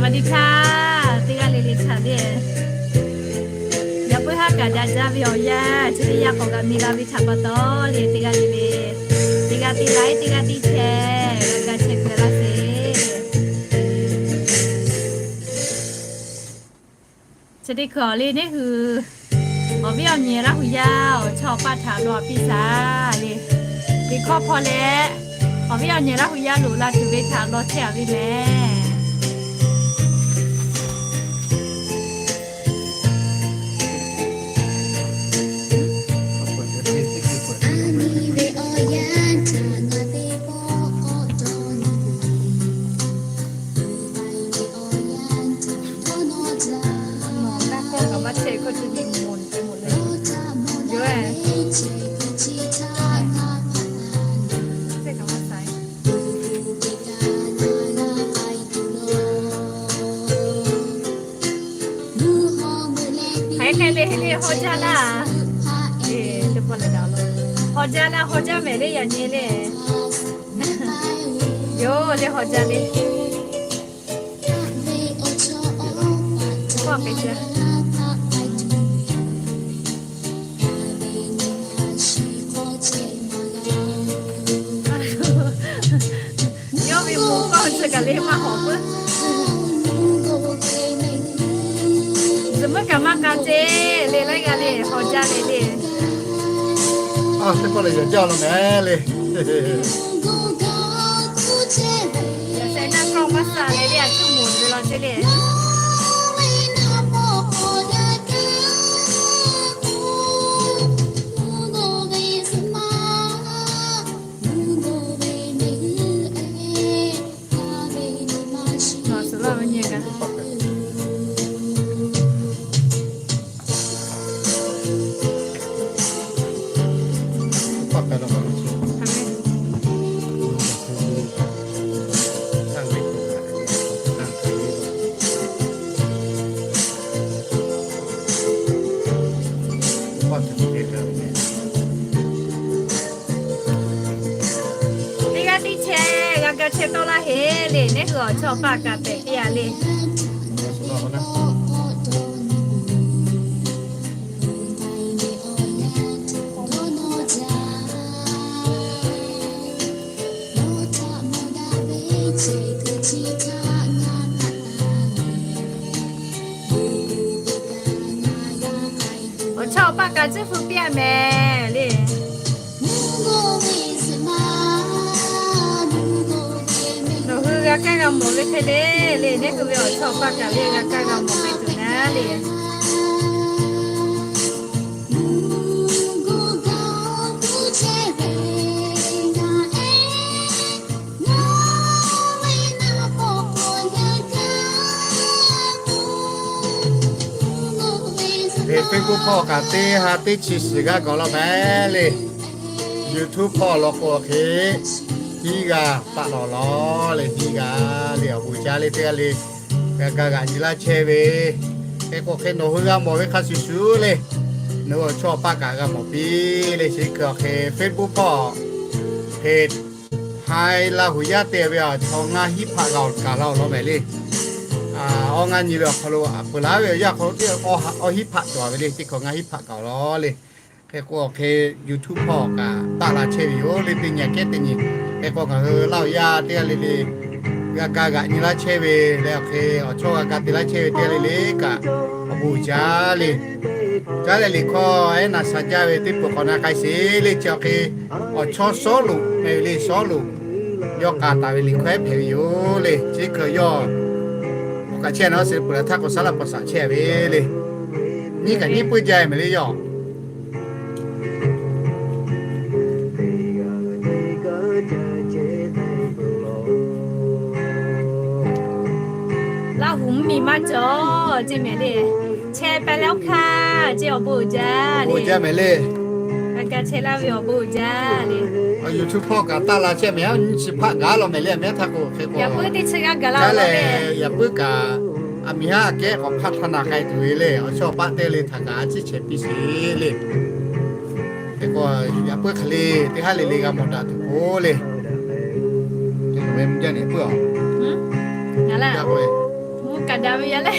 วัสดีค่ะ teˇ g'aˇ le le htaꞈ le. Yaꞈ puiˉ haˉ kaꞈ daꞈ jaˇ ve awˬ yanˇ, chi teˇ yanˇ k'awꞈ g'a mi la ve htaꞈ pa taw le, teˇ g'aˇ le le, teˇ g'aˇ teˇ like, teˇ g'aˇ teˇ share g'a ga chehˇ kuˬ laˇ sheˍ. Chi teˇ hkui awˬ le neˇ hui, awˬ viˉ awˬ nyi Laˇ hu yaˇ awˬ chawˇ awˬ paˆ htaꞈ law piˇ shaˍ le. Teˇ hkawˇ hpawˇ leh, awˬ viˉ awˬ nyi Laˇ hu yaˇ loꞈ la tuˬ ve htaꞈ law chehˇ a ve mehˍ. Hk'e hk'e le le hawˇ jaˇ laˇ. Hawˇ jaˇ laˇ, hawˇ jaˇ mehˍ le yaꞈ nyi le. Yoˬ le, hawˇ jaˇ le. Yawˇ ve moˍ kawˇ chi kaꞈ le maˇ hawˍ puiˉ. Zuhꞈ meuˇ kaꞈ maˇ k'a ceˇ le, laiˉ g'aˇ le hawˇ jaˇ le le. Teˇ pawˆ lehˬ yaꞈ jaˇ law mehˍ le. Yaꞈ sheh naˆ kawˇ maˇ sha leh le, a cuˇ moˍ ve law ceˇ le. Teˇ g'aˇ teˇ chehˇ g'a ga chehˇ tawˆ laˇ heˍ le, neˇ hui awˬ chawˇ paˆ kaꞈ pehꞈ piˇ a le. Awˬ chawˇ awˬ paˆ kaꞈ cuˇ hpu piˇ a mehˍ le. Nawˬ hui g'a kaˇ g'a mawˬ ve hk'e le le, neˇ hui ve awˬ chawˇ awˬ paˆ kaꞈ le g'a kaˇ g'a mawˬ ve tuˬ naˉ le. Facebook hpawˇ kaꞈ teˇ ha teˇ chi shiˍ g'aˇ k'awꞈ law mehˍ le. YouTube hpawˇ law k'o hk'e Hiˉ g'a taˆ lawˬ lawˬ le, hiˉ g'a le, awˬ bon jaˇ le teˇ g'aˇ le. G'a ga g'aꞈ nyi laˇ chehˇ ve, hk'e k'o hk'e nawˬ hui g'a mawˬ ve hk'a shuˍ shuˍ le, nawˬ hui awˬ chawˇ awˬ paˆ kaꞈ g'a mawˬ piˇ le. Chi hk'e Facebook hpawˇ hk'e Htaiˇ Laˇ huˍ yaˇ te ve awˬ chaw ngaˇ hiˉ hpaˆ g'a awˬ kaˍ la awˬ lawn mehˍ le. Awˇ ngaˇ nyi ve awˬ hk'aw lo a peuˬ laˇ ve awˬ yanˇ hk'aw lo teˇ awˇ hiˉ hpaˆ cawˬ ve le, teˇ hkawꞈ ngaˇ hiˉ hpaˆ kaꞈ awˬ lawn le. Hk'e k'o hk'e YouTube hpawˇ kaꞈ taˆ la chehˇ ve yoˬ le, teˇ nyi aꞈ kehˉ teˇ nyi. Hk'e k'o ngaˬ hui Laˇ huˍ yaˇ teˇ g'aˇ le le g'a ga g'aꞈ nyi laˇ chehˇ ve leh, awˬ hk'e awˬ chawˇ g'a ga te laˇ chehˇ ve teˇ g'aˇ le le kaꞈ awˬ bon jaˇ le. Caˉ leh liꞈ hkawˇ ehˉ naˍ sha jaˇ ve teˇ peuˬ k'awꞈ na k'ai sheˍ le. Chi awˬ hk'e awˬ chawˇ Sawˉluꞈ hpehꞈ ve le, Sawˉluꞈ yawˇ k'a taˍ ve liꞈ hkawˇ ehˉ hpehꞈ ve yoˬ le. Chi hk'e yawˇ oˇ kaꞈ chehˇ na se peuˬ laˬ htaˇ k'o saˉ laꞈ paw saꞈ chehˇ ve le. Nyiˇ kaꞈ nyiˇ puiˉ jaˇ mehˍ le yawˇ. Laˇ huˍ mvuhˇ miˬ maˇ cawˬ ceˇ mehˍ le. Chehˇ pehˇ leh oˇ hkanˇ ceˇ awˬ bon uiˍ jaˇ le. G'a ga chehˇ laˇ ve awˬ bon uiˍ jaˇ le. YouTube hpawˇ kaꞈ taˆ la chehˇ mehˍ, nyiˇ chi hpaˆ gaˬ law mehˍ le, mehˉ htaˇ k'o hk'e k'o. Yaꞈ puiˉ teˇ chi g'aˇ gaˬ la le, yaꞈ puiˉ kaꞈ aˬ miˍ haˉ aꞈ kehˉ k'awꞈ hpaˆ htaˇ naˬ k'ai tuˬ ve le, awˬ chawˇ awˬ paˆ teˇ g'aˇ le htaꞈ kaꞈ a ciˉ chehˇ piˇ sheˍ le. Hk'e k'o yaꞈ puiˉ hk'e le teˇ haˉ le le g'a mawˬ daꞈ tuˬ k'o le. Mvuhˇ jaˇ nehˬ puiˉ a. Mvuhˇ kaꞈ daꞈ ve yaˇ le.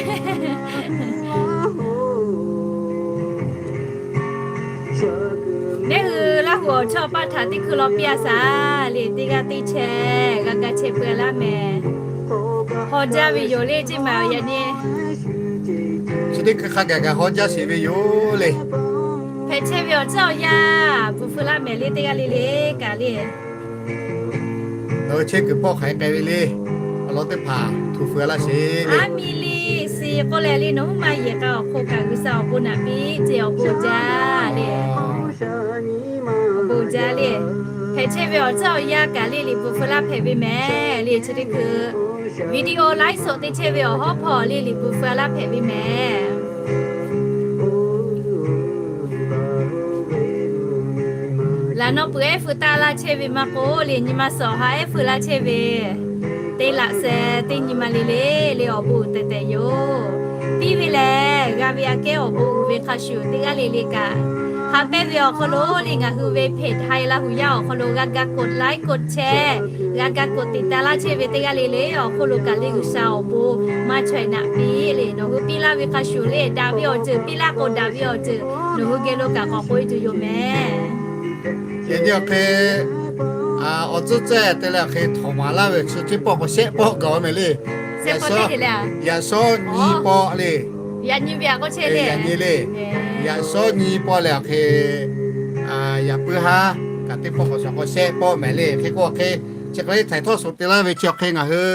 Neˇ hui Laˇ huˍ awˬ chawˇ awˬ paˆ htaꞈ teˇ hkui law piˇ a shaˍ le, teˇ g'aˇ teˇ chehˇ g'a ga chehˇ peuˬ laˇ mehˍ. Haw jaˇ ve yoˬ le, ceˇ maˬ yaꞈ nyi chi teˇ hkui hk'a gaˬ gaˬ haw jaˇ sheˍ ve yoˬ le. Hpehꞈ chehˇ ve awˬ tcuhˉ awˬ yanˇ bvuhꞈ feu laˇ mehˍ le, teˇ g'aˇ le le kaꞈ le. Nawˬ hui chehˇ kuiˬ hpawˇ hk'aˬ hk'e k'ai ve le, awˬ lawn teˇ hpaˍ htoꞈ feu laˇ sheˍ le. Aˉ miˇ liˇ si k'oˆ leh le, nawˬ huiˉ ma yehˬ k'a awˬ hk'oˆ kaꞈ G'uiˬsha awˬ bon naꞈ piˇ ceˇ, awˬ bon uiˍ jaˇ le. Awˬ bon uiˍ jaˇ le. Hpehꞈ chehˇ ve awˬ tcuhˉ awˬ yanˇ kaꞈ le, liꞈ bvuhꞈ feu laˇ hpehꞈ ve mehˍ le. Chi teˇ hkui video ไลฟ์สด te chehˇ ve awˬ hawˉ hpawˇ le, liꞈ bvuhꞈ feu laˇ hpehꞈ ve mehˍ. Laꞈ naw peuˬ ehˉ feu taˇ laˇ chehˇ ve maˇ k'oˆ le, nyi ma suhˍ ha ehˉ feu laˇ chehˇ ve teˇ laꞈ sheh teˇ nyi ma le le, le awˬ bon uiˍ tehꞈ tehꞈ yoˬ. Piˇ ve lehˬ g'a ve aꞈ kehˉ awˬ bon uiˍ ve hk'a shuˍ teˇ g'aˇ le le kaꞈ haꞈ pehnˇ ve awˬ hk'aw lo le, ngaˬ hui ve เพจ Htaiˇ Laˇ huˍ yaˇ awˬ hk'aw lo g'a ga กดไลค์ กดแชร์ g'a ga กดติดตาม laˇ chehˇ ve teˇ g'aˇ le le awˬ hk'oˆ lo kaꞈ le G'uiˬsha awˬ bon maˇ chaweh naꞈ piˇ le. Nawˬ hui piˇ laˇ ve hk'a shuˍ le, daꞈ ve awˬ ceuˬ piˇ laˇ k'o daꞈ ve awˬ ceuˬ nawˬ hui geh lo kaꞈ k'awꞈ k'oꞈ e tuˬ yoˬ mehˍ. Yaꞈ nyi awˬ hk'e awˬ tcuhˉ tcuhˉ te leh awˬ hk'e htawnˍ maˍ laˇ ve chi teˇ pawˆ k'o shehˆ pawˆ gaˬ mehˍ le. Yaꞈ shawˉ nyi pawˆ le. Yaꞈ nyi ve aꞈ k'o chehˇ le, yaꞈ nyi le. Yaꞈ shawˉ nyi pawˆ leh awˬ hk'e yaꞈ puiˉ haˉ kaꞈ teˇ pawˆ k'awꞈ shawˍ k'o shehˆ pawˆ mehˍ le. Hk'e k'o awˬ hk'e chi hk'e le htaiˍ htawˇ suhˍ te laˇ ve chi awˬ hk'e ngaˬ hui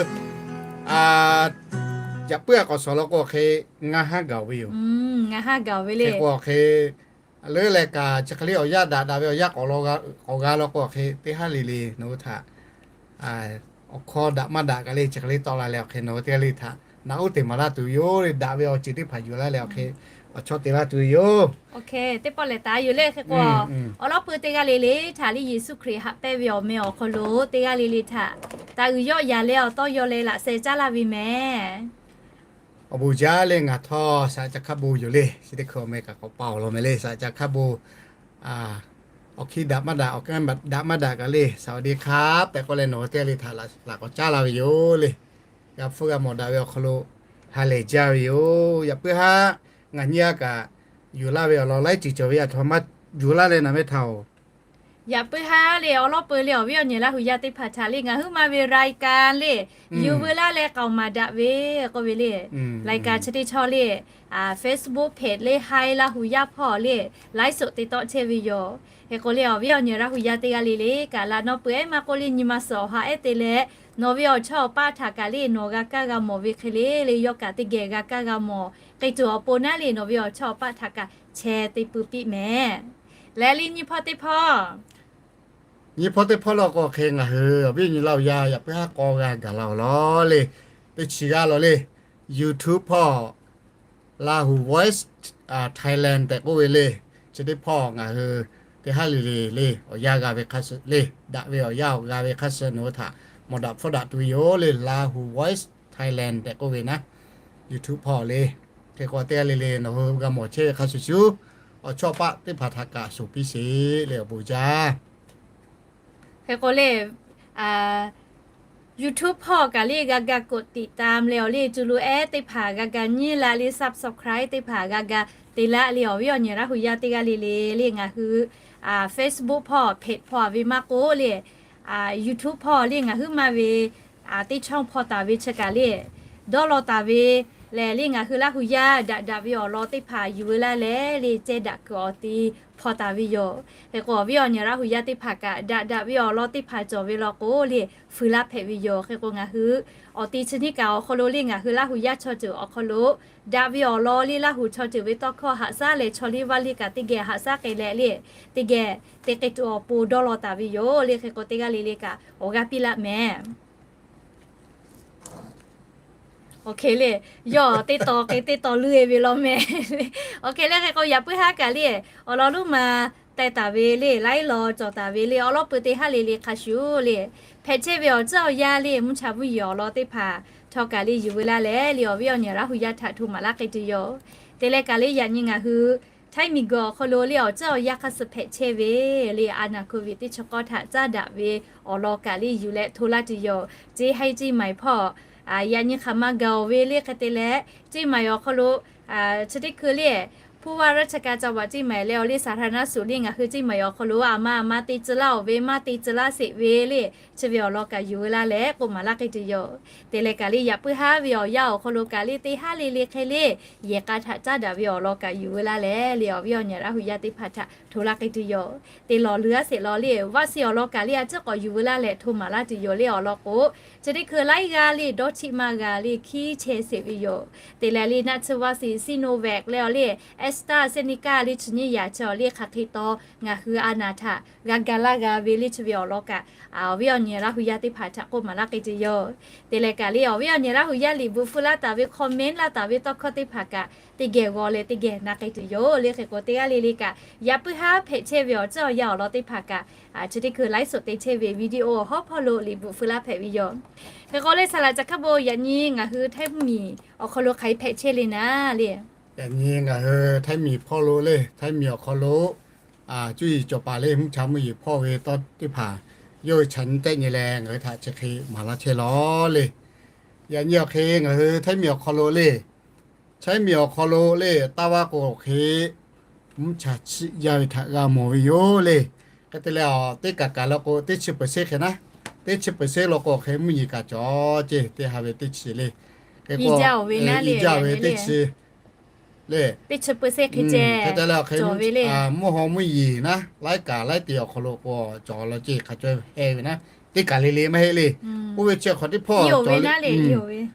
yaꞈ puiˉ a k'awꞈ shawˍ law k'o awˬ hk'e ngaˇ haˉ gaˬ ve yoˬ. Ngaˇ haˉ gaˬ ve le. Hk'e k'o awˬ hk'e leuˉ leh kaꞈ chi hk'e le awˬ yanˇ daꞈ daꞈ ve awˬ yanˇ k'awꞈ g'a law k'o awˬ hk'e teˇ haˉ le le nawˬ hui htaꞈ awˬ hkawˇ daꞈ maˇ daꞈ kaꞈ le chi hk'e le tawˆ la leh awˬ hk'e nawˬ hui teˇ g'aˇ le htaꞈ naꞈ uˉ te maˍ laˇ tuˬ yoˬ le. Daꞈ ve awˬ ceuˬ teˇ hpaˍ yuˬ laˇ leh awˬ hk'e awˬ chawˇ te laˇ tuˬ yoˬ. Teˇ pawˆ lehˬ taˍ yoˬ le. Hk'e k'o awˬ lawˉ pui teˇ g'aˇ le le htaꞈ le Yeˍsuˆ Hkriꞈ haꞈ pehnˇ ve awˬ meh awˬ hk'aw lo teˇ g'aˇ le le htaꞈ taˍ uiˍ yawˆ yaˍ leh awˬ tawˇ yaw leh laꞈ sheh caˉ laˇ ve mehˍ. Awˬ bon jaˇ le, ngaˬ htawˇ saꞈ ca hk'aˇ bon yoˬ le. Chi teˇ hkui awˬ meh kaꞈ k'awꞈ pa awˬ lawn meh le. Saꞈ ca hk'aˇ bon awˬ hkiˇ daꞈ maˇ daꞈ, awˬ kanˉ daꞈ maˇ daꞈ kaꞈ le สวัสดีครับ tehꞈ k'oˆ leh nawˬ hui teˇ g'aˇ le htaꞈ laꞈ k'awꞈ caˉ la ve yoˬ le. G'a hpfuhˇ g'a mawˬ daꞈ ve awˬ hk'aw lo ha lehˬ jaˇ ve yoˬ. Yaꞈ puiˉ haˉ ngaˬ nyi a kaꞈ yuˬ laˇ ve awˬ lawn laiˉ ceuˬ cawˬ ve yaꞈ htaꞈ maˇ yuˬ laˇ leh naˍ meh htaꞈ oˬ. Yaꞈ puiˉ haˉ le awˬ lawˉ pui le awˬ viˉ awˬ nyi Laˇ huˍ yaˇ teˇ hpaˍ htaꞈ le ngaˬ huiˉ ma ve รายการ le yuˬ veu laˇ leh k'aoˍ maˍ daꞈ ve k'oˆ ve le. รายการ chi teˇ chaw le Facebook page le Htaiˇ Laˇ huˍ yaˇ hpawˇ le ไลฟ์สด te tawˆ chehˇ ve yoˬ. Hk'e k'o le awˬ viˉ awˬ nyi Laˇ huˍ yaˇ teˇ g'aˇ le le kaꞈ laꞈ naw peuˬ ehˉ maˇ k'oˆ le nyi ma suhˍ awˬ ha ehˉ te leh nawˬ ve awˬ chawˇ awˬ paˆ htaꞈ kaꞈ le nawˬ g'a kaˇ g'a mawˬ ve hk'e le le yawˇ kaꞈ teˇ geh g'a kaˇ g'a mawˬ k'ai tuˬ awˬ pon naˉ le nawˬ ve awˬ chawˇ awˬ paˆ htaꞈ kaꞈ chehˇ te pui piˇ mehˍ. Leh le nyi hpawˇ teˇ hpawˇ nyi hpawˇ teˇ hpawˇ law k'o hk'e ngaˬ hui awˬ viˉ awˬ nyi Laˇ huˍ yaˇ yaꞈ puiˉ haˉ k'aw g'a gaˬ la awˬ lawn le. Teˇ chi g'aˇ law le YouTube hpawˇ Lahu Voice Thailand tehꞈ k'oˆ ve le. Chi teˇ hpawˇ ngaˬ hui teˇ haˉ le le le awˬ yanˇ g'a ve hk'a shuˍ le, daꞈ ve awˬ yanˇ g'a ve hk'a shuˍ nawˬ hui htaꞈ mawˬ daꞈ hpfuhˇ daꞈ tuˬ yoˬ le, Lahu Voice Thailand tehꞈ k'oˆ ve naˉ YouTube hpawˇ le. Hk'e k'o teˇ g'aˇ le le nawˬ hui g'a mawˬ chehˇ ve hk'a shuˍ shuˍ, awˬ chawˇ paˆ teˇ hpaˍ htaꞈ kaꞈ shuˍ piˇ sheˍ le awˬ bon jaˇ. Hk'e k'o le, YouTube hpawˇ kaꞈ le g'a ga กดติดตาม le awˬ le, cuˇ lu ehˉ teˇ hpaˍ g'a ga nyiˇ laˇ le, subscribe teˇ hpaˍ g'a ga te laˇ le awˬ viˉ awˬ nyi Laˇ hu yaˇ teˇ g'aˇ le le le ngaˬ hui Facebook hpawˇ เพจ hpawˇ a ve maˇ k'oˆ le, YouTube hpawˇ le ngaˬ hui maˇ ve teˇ ช่อง hpawˇ taˍ ve chi kaꞈ le dawˇ law taˍ ve lehˬ le ngaˬ hui Laˇ hu yaˇ daꞈ daꞈ ve awˬ lawn teˇ hpaˍ yuˬ ve laˇ leh le ceh daꞈ kuiˬ awˬ ti hpawˇ taˍ ve yoˬ. Hk'e k'o awˬ viˉ awˬ nyi Laˇ hu yaˇ teˇ hpaˍ kaꞈ daꞈ daꞈ ve awˬ lawn teˇ hpaˍ cawˬ ve law k'o le fuiˍ laˇ hpehꞈ ve yoˬ. Hk'e k'o ngaˬ hui awˬ ti chi nyiˇ kaꞈ awˬ hk'aw lo le ngaˬ hui Laˇ hu yaˇ chaw ceuˬ awˬ hk'aw lo daꞈ ve awˬ lawn le Laˇ hu chaw ceuˬ ve tawˇ hkawˇ haꞈ shaˉ leh chaw liˇ vaˇ liˇ kaꞈ teˇ geh haꞈ shaˉ k'ai leh le teˇ geh te k'ai tuˬ awˬ pon dawˇ law taˍ ve yoˬ le. Hk'e k'o teˇ g'aˇ le le kaꞈ awˬ g'aˇ piˇ laˆ mehˍ. Awˬ hk'e le, yawˇ teˇ taw k'e teˇ taw leuˇ e ve law mehˍ. Awˬ hk'e le hk'e k'o yaꞈ puiˉ haˉ kaꞈ le awˬ lawn lonˉ ma teh taˍ ve le laiˉ law cawˬ taˍ ve le awˬ lawn pui teˇ haˉ le le hk'a shuˍ le hpehꞈ chehˇ ve awˬ ceuˬ awˬ yanˇ le mvuhˇ cha mvuhˇ yeˬ awˬ lawn teˇ hpaˍ htawˇ kaꞈ le yuˬ ve laˇ leh le awˬ viˉ awˬ nyi Laˇ hu yaˇ htaꞈ hto maˍ laˇ k'ai tuˬ yoˬ. Te leh kaꞈ le yaꞈ nyi ngaˬ hui Htaiˇ miˬguiˬ awˬ hk'aw lo le awˬ ceuˬ awˬ yanˇ hk'a suh hpehꞈ chehˇ ve le a naˍ โควิด teˇ chi k'awˇ htaꞈ caˉ daꞈ ve awˬ lawn kaꞈ le yuˬ leh hto laˇ tuˬ yoˬ. Ceˇ haiˇ ceˇ maiˍ hpawˇ yaꞈ nyi hk'aˬ ma gaˬ oˬ ve le hk'e te leh, ceˇ maiˍ awˬ hk'aw lo chi teˇ hkui le ผู้ว่าราชการจังหวัดเชียงใหม่ leh awˬ le สาธารณสุข le ngaˬ hui ceˇ maiˍ awˬ hk'aw lo a ma a ma te tcuh laˇ oˬ ve maˇ te tcuh laˇ sheˍ ve le chi ve awˬ lawn kaꞈ yuˬ ve laˇ leh k'oˆ maˍ laˇ k'ai tuˬ yoˬ. Te leh kaꞈ le yaꞈ puiˉ haˉ ve awˬ yanˇ awˬ hk'aw lo kaꞈ le teˇ haˉ le le hk'e le yehˬ k'a htaꞈ caˉ daꞈ ve awˬ lawn kaꞈ yuˬ ve laˇ leh le awˬ viˉ awˬ nyi Laˇ hu yaˇ teˇ hpaˍ htaꞈ hto laˇ k'ai tuˬ yoˬ. Te lawˬ leuˬ a sheˍ law le vaˆ shiˍ awˬ lawn kaꞈ le a ciˉ k'awꞈ yuˬ ve laˇ leh hto maˍ laˇ tuˬ yoˬ le awˬ lawn k'o, chi teˇ hkui laiˉ g'aˇ le dawˇ htiˆ maˇ g'a le hkiˉ chehˇ sheˍ ve yoˬ. Te leh le naˆ tsuhˇ vaˆ shiˍ Sinovac leh awˬ le AstraZeneca le chi nyiˇ yaꞈ chi awˬ le hk'aˬ hk'e taw ngaˬ hui a naˍ htaꞈ g'a ga laˇ g'a ve le chi ve awˬ lawn kaꞈ awˬ viˉ awˬ nyi Laˇ hu yaˇ teˇ hpaˍ htaꞈ k'oˆ maˍ laˇ k'ai tuˬ yoˬ. Te leh kaꞈ le awˬ viˉ awˬ nyi Laˇ hu yaˇ liꞈ bvuhꞈ feu laˇ taˍ ve comment laˇ taˍ ve tawˇ hkawˇ teˇ hpaˍ kaꞈ teˇ geh g'aw leh teˇ geh na k'ai tuˬ yoˬ le. Hk'e k'o teˇ g'aˇ le le kaꞈ yaꞈ puiˉ haˉ hpehꞈ chehˇ ve awˬ ceuˬ awˬ yanˇ awˬ lawn teˇ hpaˍ kaꞈ chi teˇ hkui laiˉ suhˍ te chehˇ ve video awˬ hawˉ hpawˇ lo liꞈ bvuhꞈ feu laˇ hpehꞈ ve yoˬ. Hk'e k'o le saˍ laꞈ ca hk'a bon yaꞈ nyi ngaˬ hui Htaiˇ mvuhˇmiˬ awˬ hk'aw lo hk'aˬ hk'e hpehꞈ chehˇ le naˉ le. Yaꞈ nyi ngaˬ hui Htaiˇ miˬ hpawˇ lo le Htaiˇ miˬ awˬ hk'aw lo cuˇ yiˍ cawˬ paˍ le mvuhˇ cha mvuhˇ yeˬ hpawˇ ve tawˇ teˇ hpaˍ yawˇ hui chaꞈ nyi tehˆ nyi leh ngaˬ hui htaꞈ chi hk'e maˍ laˇ chehˇ law le. Yaꞈ nyi awˬ hk'e ngaˬ hui Htaiˇ miˬ awˬ hk'aw lo le Htaiˇ miˬ awˬ hk'aw lo le taˇ vaˇ k'o awˬ hk'e mvuhˇ cha chiˆ jaˇ ve htaꞈ g'a mawˬ ve yoˬ le. Hk'e te leh teˇ kaꞈ kaꞈ law k'o teˇ chi เปอร์เซ็นต์ hk'e naˉ, teˇ chi เปอร์เซ็นต์ law k'o hk'e mvuhˇ yeˬ kaꞈ cawˬ ceˇ teˇ ha ve teˇ chi le. Hk'e k'o i jaˇ ve teˇ chi le. Hk'e te leh awˬ hk'e mvuhˇ haw mvuhˇ yeˬ naˉ laiˉ kaꞈ laiˉ te awˬ hk'aw lo k'o cawˬ law ceˇ hk'a cawˇ heh ve naˉ, teˇ kaꞈ le le maˇ heˆ le. Oˇ ve chi hk'awꞈ teˇ hpawˇ cawˬ le,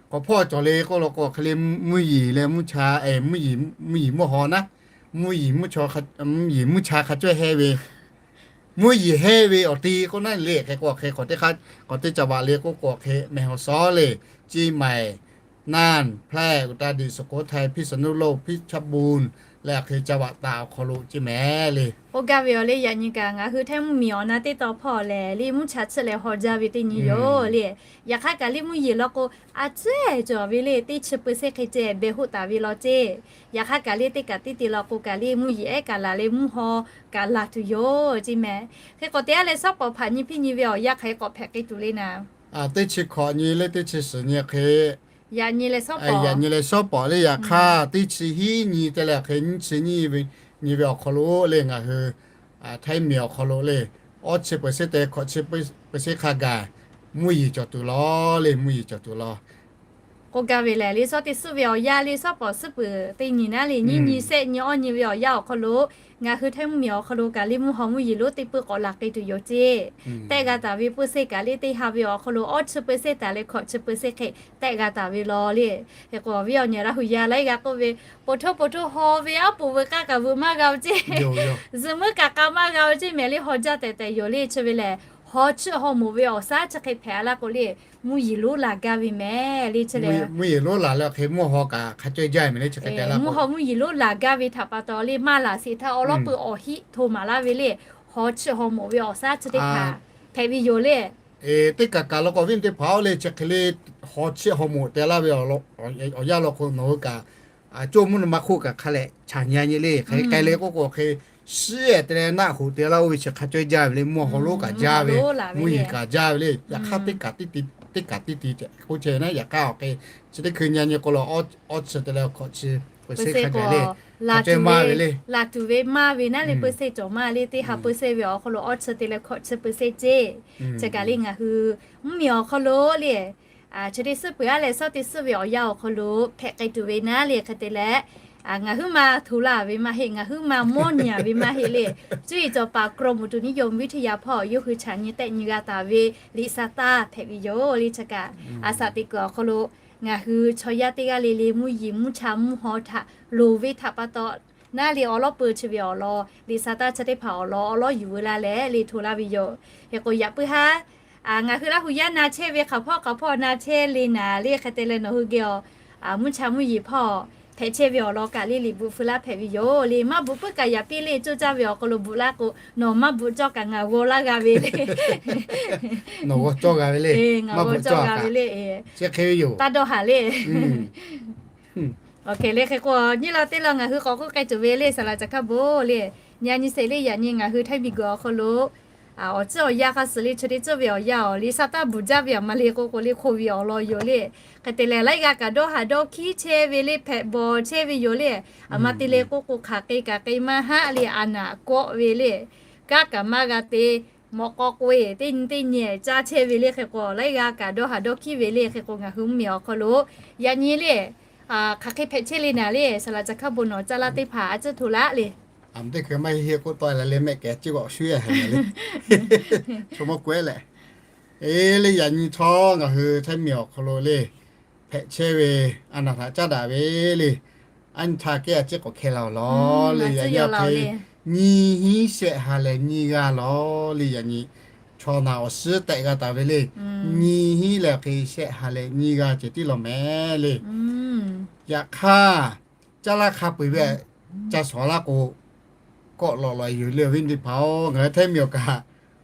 k'awꞈ hpawˇ cawˬ le k'oˆ law k'o hk'e le mvuhˇ yeˬ leh mvuhˇ cha, mvuhˇ yeˬ mvuhˇ haw naˉ, mvuhˇ yeˬ mvuhˇ cha hk'a cawˇ heh ve, mvuhˇ yeˬ heh ve awˬ ti k'oˆ naˉ le. Hk'e k'o hk'e k'awꞈ teˇ hk'a k'awꞈ teˇ ca vaꞈ le k'oˆ k'o hk'e mehˬ haw sawˉ le, ceˇ maiˍ, naˇ, hpehˇ uˍ ta diꞈ suhˍ k'oˆ htaˇ hpiˇ suhˍ nuˇ loˇ hpiˇ chaˇ bon leh hk'e ca vaꞈ taˍ awˬ hk'aw lo ceˇ mehˍ le. K'oˆ gaˇ ve awˬ le yaꞈ nyi kaꞈ ngaˬ hui Htaiˇ mvuhˇmiˬ awˬ na teˇ taw hpawˇ lehˬ le mvuhˇ cha chiˆ leh haw jaˇ ve teˇ nyi yoˬ le. Yaꞈ hk'aˇ kaꞈ le mvuhˇ yeˬ law k'o a ciˉ cawˬ ve le teˇ chi เปอร์เซ็นต์ hk'e ceh behˬ hoˆ taˍ ve law ceˇ. Yaꞈ hk'aˇ kaꞈ le teˇ kaꞈ teˇ te law k'o kaꞈ le mvuhˇ yeˬ ehˉ kaꞈ laˬ leh mvuhˇ haw kaꞈ laˬ tuˬ yoˬ ceˇ mehˍ. Hk'e k'awꞈ te a leh shawˉ pawˍ hpaꞈ nyi hpiˇ nyi ve awˬ yanˇ hk'aˬ hk'e k'awꞈ hpehꞈ k'ai tuˬ le naˉ. Teˇ chi hk'awꞈ nyi le teˇ chi suhˍ nyi hk'e yaꞈ nyi leh shawˉ pawˍ le yaꞈ hk'aˇ teˇ chi hiˉ nyi te leh hk'e nyiˇ chi nyi ve awˬ hk'aw lo le ngaˬ hui Htaiˇ miˬ awˬ hk'aw lo le awˇ chi เปอร์เซ็นต์ te hkawꞈ chi เปอร์เซ็นต์ hk'a gaˬ mvuhˇ yeˬ cawˬ tuˬ law le mvuhˇ yeˬ cawˬ tuˬ law. K'oˆ gaˇ ve lehˬ le shawˉ teˇ suhˉ ve awˬ yanˇ le shawˉ pawˍ suhˉ peuˬ teˇ nyi naˉ le nyiˇ nyi shehˆ nyi awˇ nyi ve awˬ yanˇ awˬ hk'aw lo ngaˬ hui Htaiˇ mvuhˇmiˬ awˬ hk'aw lo kaꞈ le mvuhˇ haw mvuhˇ yeˬ lonˉ teˇ peuˇ k'awꞈ laˬ k'ai tuˬ yoˬ ceˇ. Tehˆ g'a taˍ ve เปอร์เซ็นต์ kaꞈ le teˇ ha ve awˬ hk'aw lo awˇ chi เปอร์เซ็นต์ taˍ leh hkawꞈ chi เปอร์เซ็นต์ hk'e tehˆ g'a taˍ ve law le. Hk'e k'o awˬ viˉ awˬ nyi Laˇ hu yaˇ laiˉ g'a k'oˆ ve, poˬ htoˇ poˬ htoˇ haw ve aˉ poꞈ veuꞈ k'aˇ kaꞈ veuꞈ maˇ g'a ve ceˇ, zuhꞈ muiˉ kaꞈ k'a maˇ g'a ve ceˇ mehˍ le haw jaˇ tehꞈ tehꞈ yoˬ le chi ve lehˬ haw chiˆ haw moˍ ve awˬ shaˉ chi hk'e hpehꞈ a laˇ k'o le mvuhˇ yeˬ lonˉ laˬ gaˇ ve mehˍ le chi lehˬ mvuhˇ yeˬ lonˉ laˬ leh hk'e mvuhˇ haw kaꞈ hk'a cawˇ jaˇ mehˍ le chi hk'e te laˇ mvuhˇ haw mvuhˇ yeˬ lonˉ laˬ gaˇ ve htaꞈ pa taw le maˇ laˬ sheˍ htaˇ awˬ lawˉ peuˬ awˬ hiˆ hto maˍ laˇ ve le haw chiˆ haw moˍ ve awˬ shaˉ chi teˇ hpaˍ hpehꞈ ve yoˬ le. Teˇ kaꞈ kaꞈ law k'o, awˬ viˉ teˇ hpaˍ-oˬ le, chi hk'e le haw chiˆ haw moˍ te laˇ ve awˬ yanˇ law k'o, nawˬ hui kaꞈ co mvuhˇ naw ma hk'oˆ kaꞈ hk'a leh chaˬ nyi nyi le. Hk'e k'ai le k'oˆ k'o, hk'e shiˉ-ehˍ te leh naˆ hoꞈ te laˇ-oˆ ve chi hk'a cawˇ jaˇ ve le. Mvuhˇ haw lonˉ kaꞈ jaˇ ve le, mvuhˇ yeˬ kaꞈ jaˇ ve le. Yaꞈ hk'aˇ teˇ kaꞈ teˇ kaꞈ tiˉ ti k'oˆ chehˇ ve naˉ. Yaꞈ hk'aˇ awˬ hk'e chi teˇ hkui nyi nyi k'o la, awˇ chi te leh hkawꞈ chi peu se hk'a gaˬ le, hk'a cawˇ maˇ ve le. Laˬ tuˬ ve maˇ ve naˉ le, peu se cawˬ maˇ le, teˇ ha peu se ve awˬ hk'aw lo awˇ chi te leh hkawꞈ chi peu se ceˇ. Chi kaꞈ le ngaˬ hui mvuhˇ miˬ awˬ hk'aw lo le, chi teˇ suhˉ peuˬ-aˉ leh shaˉ teˇ suhˉ ve awˬ yanˇ awˬ hk'aw lo hpehꞈ k'ai tuˬ ve naˉ le, hk'e te leh ngaˬ huiˉ ma hto laˇ ve maˇ heˆ, ngaˬ huiˉ ma mawˇ nyi ve maˇ heˆ le. Cuˇ yiˍ cawˬ paˍ กรมอุตุนิยมวิทยา hpawˇ yawˇ hui chaꞈ nyi tehˆ nyi g'a taˍ ve liꞈ sa taˇ hpehꞈ ve yoˬ le. Chi kaꞈ a shaꞈ teꞈ kuiˬ awˬ hk'aw lo ngaˬ hui chaw yaˇ teˇ g'aˇ le le mvuhˇ yeˬ mvuhˇ cha mvuhˇ haw htaꞈ loˍ ve htaꞈ pa taw naˉ le awˬ lawˉ peu chi ve awˬ lawn liꞈ sa taˇ chi teˇ hpaˍ awˬ lawn awˬ lawˉ yuˬ veu la leh le hto laˇ ve yoˬ. Hk'e k'o yaꞈ puiˉ haˉ ngaˬ hui Laˇ hu yaˇ na chehˇ ve hk'aˬ hpawˇ hk'aˬ hpawˇ na chehˇ le naˍ le, hk'e te leh nawˬ hui geh awˬ mvuhˇ cha mvuhˇ yeˬ hpawˇ hpehꞈ chehˇ ve awˬ lawn kaꞈ le liꞈ bvuhꞈ feu laˇ hpehꞈ ve yoˬ le. Maˇ bvuhꞈ puiˉ kaꞈ yaꞈ piˇ le, coˇ caˇ ve awˬ hk'aw lo bvuhꞈ laˇ k'o, nawˬ maˇ bvuhꞈ cawˇ kaꞈ ngaˬ g'aw laˇ g'a ve le. Ngaˬ g'aw cawˇ g'a ve le. Ngaˬ g'aw cawˇ g'a ve le. Chi hk'e ve yoˬ. Taˇ dawˇ haˍ le. Awˬ hk'e le hk'e k'o, nyiˇ law teˇ law ngaˬ hui k'awꞈ k'oˆ k'ai tuˬ ve le, saˍ laꞈ caˬ hkaˇ bon le. Yaꞈ nyi sheˍ le, yaꞈ nyi ngaˬ hui Htaiˇ miˬ guiˬ awˬ hk'aw lo awˬ tcuhˉ awˬ yanˇ hk'a suhˍ le, chi teˇ tcuhˉ ve awˬ yanˇ awˬ liꞈ sa taˇ bvuhˬ jaˇ ve aˬ ma le k'oˆ k'o le, hk'oˆ ve awˬ lawn yoˬ le. Hk'e te leh laiˉ g'aˇ kaꞈ dawˇ haˍ dawˇ hkiˉ chehˇ ve le, hpehꞈ bawˬ chehˇ ve yoˬ le. Aˬ ma te le k'oˆ k'o, hk'aˬ k'e kaꞈ k'e maˇ haˆ le, a naˍ kawˆ ve le. Kanˉ kaꞈ maˇ g'a te, mawꞈ k'aw k'oꞈ-e teˇ nyi teˇ nyi caˇ chehˇ ve le. Hk'e k'o laiˉ g'aˇ kaꞈ dawˇ haˍ dawˇ hkiˉ ve le. Hk'e k'o ngaˬ hui mvuhˇ miˬ awˬ hk'aw lo yaꞈ nyi le, hk'aˬ hk'e hpehꞈ chehˇ le naˍ le, saˍ laꞈ caˬ hkaˇ bon nawˬ caˇ laˇ teˇ hpaˍ a tcuhˉ hto laˇ le. Aˬ ma teˇ hkui maˇ heˆ heˆ k'oˆ tawˆ la le, mehˆ kehˬ ciˉ g'awꞈ shuˉ-e haiˬ le. Chaw mawˇ k'oˆ-e leh, e le yaꞈ nyi chaw ngaˬ hui Htaiˇ miˬ awˬ hk'aw lo le hpehꞈ chehˇ ve, a naˍ htaꞈ caˉ daꞈ ve le. Aˉ nyi htaˇ kehˉ a ciˉ k'awꞈ hkeh la-oˬ lawˬ le. Yaꞈ nyi awˬ hk'e nyiˇ hinˉ shehˆ ha leh nyiˇ g'aˇ lawˬ le. Yaꞈ nyi chaw naˬ awˬ suhˉ tehꞈ g'a taˍ ve le. Nyiˇ hinˉ leh awˬ hk'e shehˆ ha leh nyiˇ g'aˇ ceh tiˉ lawˬ mehˍ le. Yaꞈ hk'aˇ, caˇ laˇ hk'a peu-eˬ ve ca shawˍ laˇ k'o, kawˆ lawꞈ lawꞈ-e yoˬ le. Awˬ viˉ teˇ hpaˍ-oˬ, ngaˬ hui Htaiˇ miˬ awˬ kaꞈ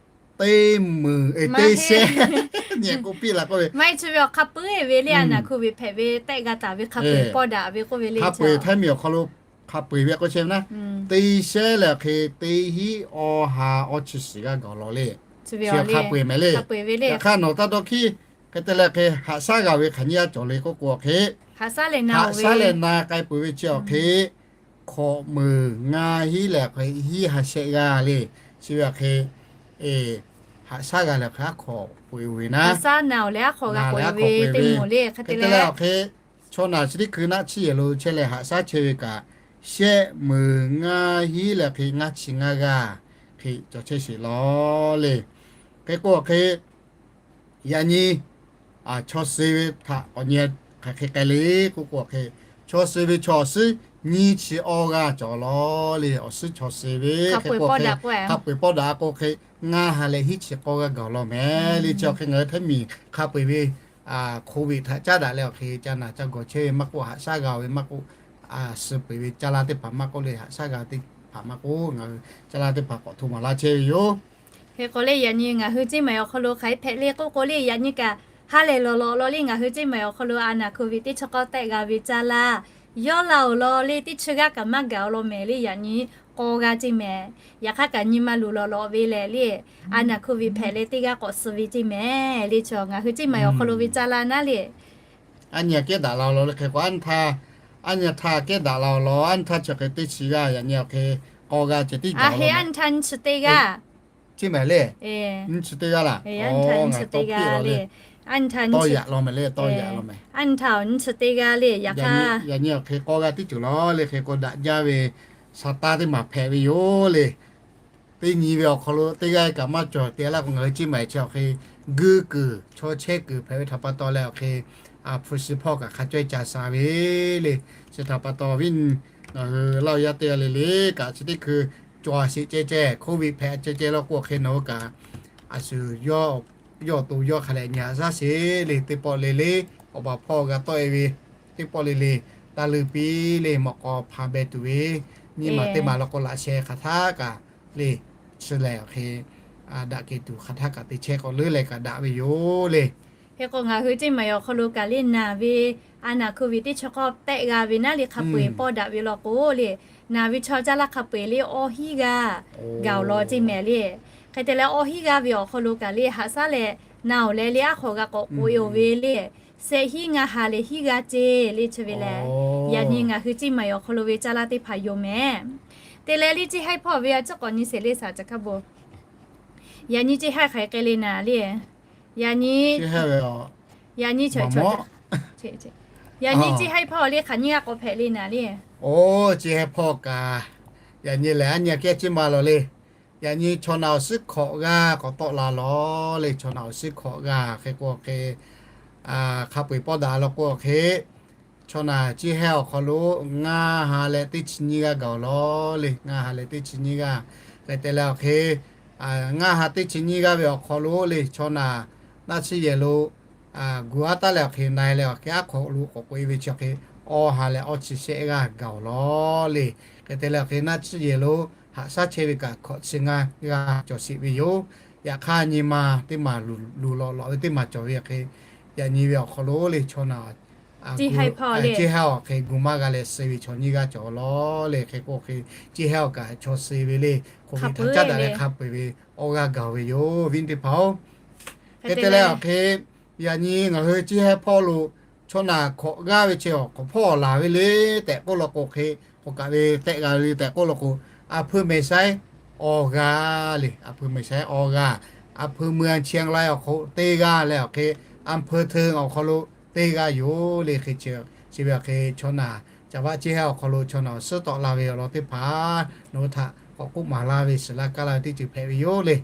teˇ meunˍ teˇ shehˆ nyi k'oˆ piˇ la k'oˆ ve, maˇ heˆ chi ve awˬ hk'a peu-eˬ ve le, a naˍ hk'oˆ ve hpehꞈ ve tehꞈ g'a taˍ ve hk'a peu-eˬ pawˇ daꞈ ve k'oˆ ve le. Hk'a peu-eˬ Htaiˇ miˬ awˬ hk'aw lo hk'a peu-eˬ ve k'oˆ chehˇ ve naˉ, teˇ shehˆ leh awˬ hk'e teˇ hinˉ awˇ ha awˇ chi shiˍ g'aˇ gaˬ lawˬ le. Chi ve awˬ hk'a peu-eˬ mehˍ le. Yaꞈ hk'aˇ nawˬ taˇ dawˇ hkiˉ, hk'e te leh hk'e haꞈ shaˉ g'a ve hk'aˬ nyiˇ g'aˇ cawˬ le k'oˆ k'o, awˬ hk'e haꞈ shaˉ leh na k'ai peuˬ ve chi awˬ hk'e hkawꞈ meunˍ ngaˇ hinˉ leh awˬ hk'e hinˉ ha shehˆ g'aˇ le. Chi ve awˬ hk'e haꞈ shaˉ g'a leh awˬ hk'e aˉ hk'awꞈ peu-eˬ ve naˉ, haꞈ shaˉ na-oˬ leh aˉ hk'awꞈ g'a k'oꞈ-e ve teˇ moˍ le. Hk'e te leh awˬ hk'e chaw naˬ chi teˇ hkui naˆ chiˇ yehˬ lo chehˇ leh haꞈ shaˉ chehˇ ve kaꞈ, shehˆ meunˍ ngaˇ hinˉ leh awˬ hk'e ngaˇ chi ngaˇ g'aˇ hk'e cawˬ chehˇ sheˍ lawˬ le. Hk'e k'o awˬ hk'e yaꞈ nyi chaw suh ve htaꞈ awˬ nyi hk'aˬ hk'e k'ai le k'oˆ k'o, awˬ hk'e chaw suh ve chaw awˬ suhˉ nyiˇ chi awˇ g'aˇ cawˬ lawˬ le. Awˬ suhˉ chaw suh ve hk'e k'o, hk'a peu-eˬ pawˇ daꞈ k'o hk'e ngaˇ ha leh hiˉ chi k'awˇ g'aˇ gaˬ lawˬ mehˍ le. Chi awˬ hk'e ngaˬ hui Htaiˇ miˬ hk'a peu-eˬ ve COVID htaꞈ caˉ daꞈ leh awˬ hk'e ca naˬ ca gawˬ chehˇ ve maˇ k'oˆ, haꞈ shaˉ g'a ve maˇ k'oˆ, suh peu-eˬ ve caˇ laˇ teˇ hpaˍ maˇ k'oˆ le, haꞈ shaˉ g'a teˇ hpaˍ maˇ k'oˆ, ngaˬ hui caˇ laˇ teˇ hpaˍ k'awꞈ hto maˍ laˇ chehˇ ve yoˬ. Hk'e k'o le, yaꞈ nyi ngaˬ hui Ceˇ maiˍ awˬ hk'aw lo hk'aˬ hk'e hpehꞈ le k'oˆ k'o le, yaꞈ nyi kaꞈ ha lehˬ lawˬ lawꞈ law le. Ngaˬ hui Ceˇ maiˍ awˬ hk'aw lo a naˍ COVID teˇ chi k'awˇ tehꞈ g'a ve caˇ laˇ yawˇ la-oˬ law le, teˇ chi g'aˇ kaꞈ maˇ gaˬ-oˬ law mehˍ le. Yaꞈ nyi k'aw g'a Ceˇ maiˍ, yaꞈ hk'aˇ kaꞈ nyi ma luˬ lawꞈ lawꞈ ve lehˬ le, a naˍ COVID hpehꞈ leh teˇ g'aˇ k'awꞈ suh ve Ceˇ maiˍ le. Chi ngaˬ hui Ceˇ maiˍ awˬ hk'aw lo ve caˇ laˇ naˉ le. Aˉ nyi kehˉ daꞈ la-oˬ law le. Hk'e k'o aˉ nyi htaˇ, aˉ nyi htaˇ kehˉ daꞈ la-oˬ law, aˉ nyi htaˇ chi hk'e teˇ chi g'aˇ, yaꞈ nyi awˬ hk'e k'aw g'a ceh tiˉ gaˬ-oˬ law. Nyi chi teˇ g'aˇ laˇ. Ceˇ maiˍ le, nyi chi teˇ g'aˇ laˇ. Ngaˬ tawˇ piˇ-oˬ law le. Tawˇ yaꞈ law mehˍ le, tawˇ yaꞈ law mehˍ. Aˉ nyi htaˇ nyi chi teˇ g'aˇ le. Yaꞈ hk'aˇ yaꞈ nyi awˬ hk'e k'aw g'a tiˉ cawˬ law le. Hk'e k'o daꞈ jaˇ ve sa taˇ teˇ maˬ hpehꞈ ve yoˬ le. Teˇ nyi ve awˬ hk'aw lo teˇ g'aˇ kaꞈ maˇ cawˬ te laˇ k'o, ngaˬ hui Ceˇ maiˍ chi awˬ hk'e guˇ kuiˬ chaw chehˇ kuiˬ hpehꞈ ve htaꞈ pa taw leh awˬ hk'e hpu shi hpawˇ kaꞈ hk'a caweh ca sha ve le. Chi htaꞈ pa taw viˉ ngaˬ hui Laˇ hu yaˇ teˇ g'aˇ le le kaꞈ chi teˇ hkui cawˬ sheˍ ceh ceh, COVID hpehꞈ ceh ceh law k'o, awˬ hk'e nawˬ hui kaꞈ a shu yawˇ awˬ to yawˇ hk'a leh nyi haꞈ shaˉ sheˍ le. Teˇ pawˆ le le awˬ baˬ hpawˇ g'a tawˆ-e ve, teˇ pawˆ le le taˇ leuˬ piˇ le. Mawꞈ k'aw hpanˍ beh tuˬ ve nyiˇ maˬ teˇ maˬ law k'o laꞈ sheh hk'aˬ htaˇ kaꞈ le chi lehˬ awˬ hk'e, daꞈ kehˬ tuˬ hk'aˬ htaˇ kaꞈ te chehˇ k'o leuˉ leh kaꞈ daꞈ ve yoˬ le. Hk'e k'o ngaˬ hui Ceˇ Maiˍ awˬ hk'aw lo kaꞈ le naˬ ve a naˬ hkuˇ ve teˇ chi k'awˇ tehˆ g'a ve naˉ le hk'a peu-eˬ pawˇ daꞈ ve law k'o le, naˬ ve chaw caˇ laˇ hk'a peu-eˬ le awˇ hinˉ g'aˇ gaˬ-oˬ law Ceˇ Maiˍ le. Hk'e te leh awˇ hinˉ g'aˇ ve awˬ hk'aw lo kaꞈ le haꞈ shaˉ leh naˬ-oˬ leh le aˉ hk'awꞈ g'a k'awꞈ k'oꞈ-e-oˬ ve le, shehˆ hinˉ ngaˇ ha leh hinˉ g'aˇ ceˇ le chi ve lehˬ, yaꞈ nyi ngaˬ hui Ceˇ Maiˍ awˬ hk'aw lo ve caˇ laˇ teˇ hpaˍ yoˬ mehˍ. Te leh le Ceˇ Haiˇ hpawˇ ve a ciˉ k'awꞈ nyi sheˍ le shaˍ ca hkaˇ bon. Yaꞈ nyi Ceˇ Haiˇ hk'aˬ hk'e le naˍ le. Yaꞈ nyi, yaꞈ nyi, yaꞈ nyi Ceˇ Haiˇ hpawˇ le hk'aˬ nyiˇ g'aˇ k'awꞈ hpehꞈ le naˍ le. Oˇ, Ceˇ Haiˇ hpawˇ kaꞈ, yaꞈ nyi lehˬ aˉ nyi kehˉ ciˉ ma lawˬ le. Yaꞈ nyi chaw naˬ awˬ suhˉ hkawꞈ g'aˇ k'awꞈ tawˆ la lawˬ le. Chaw naˬ awˬ suhˉ hkawꞈ g'aˇ hk'e k'o hk'e, hk'a peu-eˬ pawˇ daꞈ law k'o hk'e, chaw naˬ Ceˇ Haiˇ awˬ hk'aw lo ngaˇ ha leh teˇ chi nyiˇ g'aˇ gaˬ-oˬ law le. Ngaˇ ha leh teˇ chi nyiˇ g'aˇ. Hk'e te leh awˬ hk'e, ngaˇ ha teˇ chi nyiˇ g'aˇ ve awˬ hk'aw lo le chaw naˬ naˆ tsuhˇ yehˬ lo gu aˉ taˉ leh awˬ hk'e na-e leh awˬ hk'e aˉ hk'awꞈ lo k'awꞈ k'oꞈ-e ve chi hk'e, awˇ ha leh awˇ chi shehˆ g'aˇ gaˬ-oˬ law le. Hk'e te leh awˬ hk'e naˆ tsuhˇ yehˬ lo haꞈ shaˉ chehˇ ve kaꞈ hkawꞈ chi ngaˇ g'aˇ cawˬ sheˍ ve yoˬ. Yaꞈ hk'aˇ nyi ma teˇ maˬ luˬ lawꞈ lawꞈ ve teˇ maˬ cawˬ ve hk'e, yaꞈ nyi ve awˬ hk'aw lo le chaw naˬ Ceˇ Haiˇ awˬ hk'e gu maˇ g'a leh suh ve chaw nyiˇ g'aˇ cawˬ law le. Hk'e k'o hk'e Ceˇ Haiˇ awˬ kaꞈ chaw suh ve le, hk'oˆ ve htaꞈ caˉ daꞈ leh hk'a peu-eˬ ve awˇ g'aˇ gaˬ ve yoˬ viˉ teˇ hpaˍ-oˬ. Hk'e te leh awˬ hk'e, yaꞈ nyi ngaˬ hui Ceˇ Haiˇ hpawˇ lo chaw naˬ hkawꞈ g'aˇ ve chi awˬ hk'awꞈ hpawˇ laˬ ve le tehꞈ k'oˆ law k'o hk'e, k'awꞈ kaꞈ ve tehˆ g'a ve le tehꞈ k'oˆ law k'o, อำเภอแม่สาย awˇ g'aˇ le. อำเภอแม่สาย awˇ g'aˇ, อำเภอเมืองเชียงราย awˬ hk'aw lo teˇ g'aˇ leh awˬ hk'e อำเภอเทิง awˬ hk'aw lo teˇ g'aˇ yoˬ le. Hk'e chi ve awˬ hk'e chaw naˬ Caˇ vaꞈ Ceˇ Haiˇ awˬ hk'aw lo chaw naˬ awˬ suhˉ tawˆ la ve awˬ lawn teˇ hpaˍ nawˬ hui htaꞈ k'awꞈ k'oˆ maˍ laˇ ve shiˍ laˇ kaˇ laˇ ve teˇ ceuˬ hpehꞈ ve yoˬ le.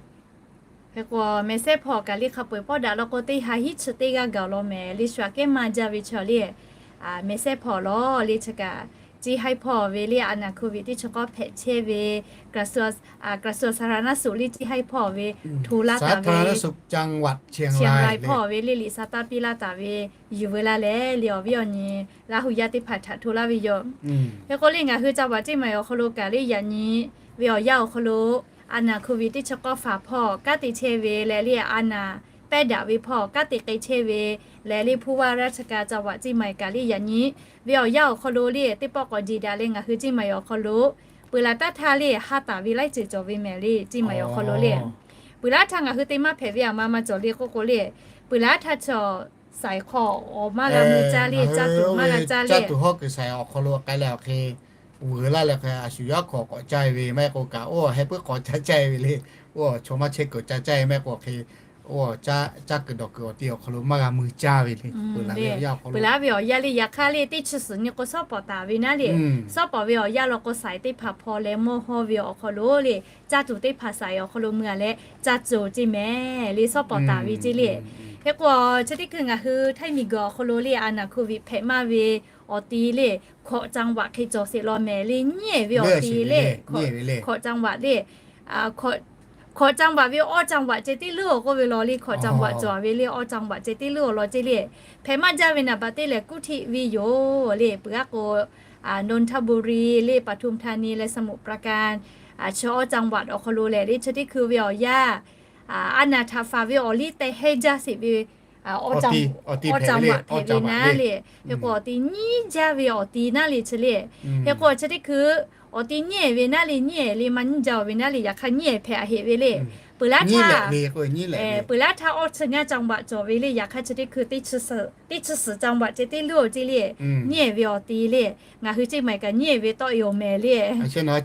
Hk'e k'o แม่สาย hpawˇ kaꞈ le hk'a peu-eˬ pawˇ daꞈ law k'o teˇ ha hinˉ chi teˇ g'aˇ gaˬ-oˬ law mehˍ le. Shu aꞈ kehˉ maˇ jaˇ ve chaw le แม่สาย hpawˇ law le chi kaꞈ, Ceˇ Haiˇ hpawˇ ve le a naˬ โควิด teˇ chi k'awˇ hpehꞈ chehˇ ve กระทรวงสาธารณสุข le Ceˇ Haiˇ hpawˇ ve hto laˇ taˍ ve เชียงราย hpawˇ ve le liꞈ sha taˇ piˇ laˇ taˍ ve yuˬ veu laˇ leh le awˬ viˉ awˬ nyi g'aˇ hui yaˇ teˇ hpaˍ htaꞈ hto laˇ ve yoˬ. Hk'e k'o le ngaˬ hui จังหวัด Ceˇ Maiˍ awˬ hk'aw lo kaꞈ le yaꞈ nyi ve awˬ yanˇ awˬ hk'aw lo a naˬ โควิด teˇ chi k'awˇ faˍ hpawˇ kanˉ te chehˇ ve leh le a naˬ pehˇ daꞈ ve hpawˇ kanˉ te k'ai chehˇ ve leh le ผู้ว่าราชการจังหวัดเชียงใหม่ kaꞈ le yaꞈ nyi ve awˬ yanˇ awˬ hk'aw lo le teˇ pawˆ k'awꞈ jeˬ daꞈ leh ngaˬ hui Ceˇ Maiˍ awˬ hk'aw lo peuˬ laˬ taˇ htaˇ le haˉ taˍ ve laiˉ ceuˬ cawˬ ve mehˍ le Ceˇ Maiˍ awˬ hk'aw lo le. Peuˬ laˇ htaˇ ngaˬ hui te maˇ hpehꞈ ve aˬ ma ma cawˬ le k'oˆ k'o le, peuˬ laˇ htaˇ chaw saiˍ hk'aw awˬ maˇ g'a mui caˇ le, caˇ tuˬ maˇ g'a caˇ le. Caˇ tuˬ hawˉ kuiˬ saiˍ awˬ hk'aw lo k'ai leh awˬ hk'e, vuiˬ laˇ leh hk'e a shu yaˇ hk'aw k'awꞈ caˇ ve maˇ heˆ k'o kaꞈ oˇ heh puiˉ k'awꞈ caˇ caˇ ve le. Oˇ chaw maˇ chehˇ kuiˬ caˇ caˇ ve maˇ heˆ k'o hk'e, oˇ caˇ kuiˬ dawˬ kuiˬ awˬ ti awˬ hk'aw lo maˇ g'a mui caˇ ve le. Peuˬ laˇ ve awˬ yanˇ awˬ hk'aw lo, peuˬ laˇ ve awˬ yanˇ le yaꞈ hk'aˇ le teˇ chi suhˍ nyi k'o shawˉ pawˍ taˍ ve naˉ le. Shawˉ pawˍ ve awˬ yanˇ law k'o saiˍ teˇ hpaˍ hpaw leh mawˇ hawˇ ve awˬ hk'aw lo le, caˇ tuˬ teˇ hpaˍ saiˍ awˬ hk'aw lo mui a leh caˇ cawˬ ceˇ mehˍ le shawˉ pawˍ taˍ ve ceˇ le. Hk'e k'o chi teˇ hkui ngaˬ hui htaiˇ miˬ guiˬ awˬ hk'aw lo le a naˬ โควิด hpehꞈ maˇ ve awˬ ti le hkawꞈ จังหวัด hk'e cawˬ sheˍ law mehˍ le nyiˉ ehˍ ve awˬ ti le, hkawꞈ จังหวัด le hkawꞈ จังหวัด ve awˇ จังหวัด ceh teˇ leuˉ awˬ k'oˆ ve law le hkawꞈ จังหวัด cawˬ ve le awˇ จังหวัด ceh teˇ leuˉ awˬ lawn ceˇ le. Hpehꞈ maˇ jaˇ ve naˍ baˬ teˇ lehˬ กรุงเทพ ve yoˬ le. Peuˬ laˇ k'o Nonthaburi le ปทุมธานี leh สมุทรปราการ chi awˇ จังหวัด awˬ hk'aw lo lehˬ le chi teˇ hkui ve awˬ yanˇ a naˬ htaꞈ faˍ ve awˬ liˇ teh hehnˇ jaˇ sheˍ ve awˇ จังหวัด hpehꞈ ve naˉ le. Hk'e k'o awˬ ti nyiˉ jaˇ ve awˬ ti naˉ le chi le. Hk'e k'o chi teˇ hkui awˬ ti nyiˉ ehˍ ve naˉ le nyiˉ ehˍ le maˇ nyiˉ jaˇ ve naˉ le yaꞈ hk'aˇ nyiˉ ehˍ hpehꞈ a heꞈ ve le. Peuˬ laˇ htaˇ, peuˬ laˇ htaˇ awˇ chi ngaˇ จังหวัด cawˬ ve le yaꞈ hk'aˇ chi teˇ hkui teˇ chi suhˍ จังหวัด ceh teˇ leuˉ awˬ ceˇ le nyiˉ ehˍ ve awˬ ti le. Ngaˬ hui ceˇ maˬ kaꞈ nyiˉ ehˍ ve tawˆ e awˬ mehˍ le.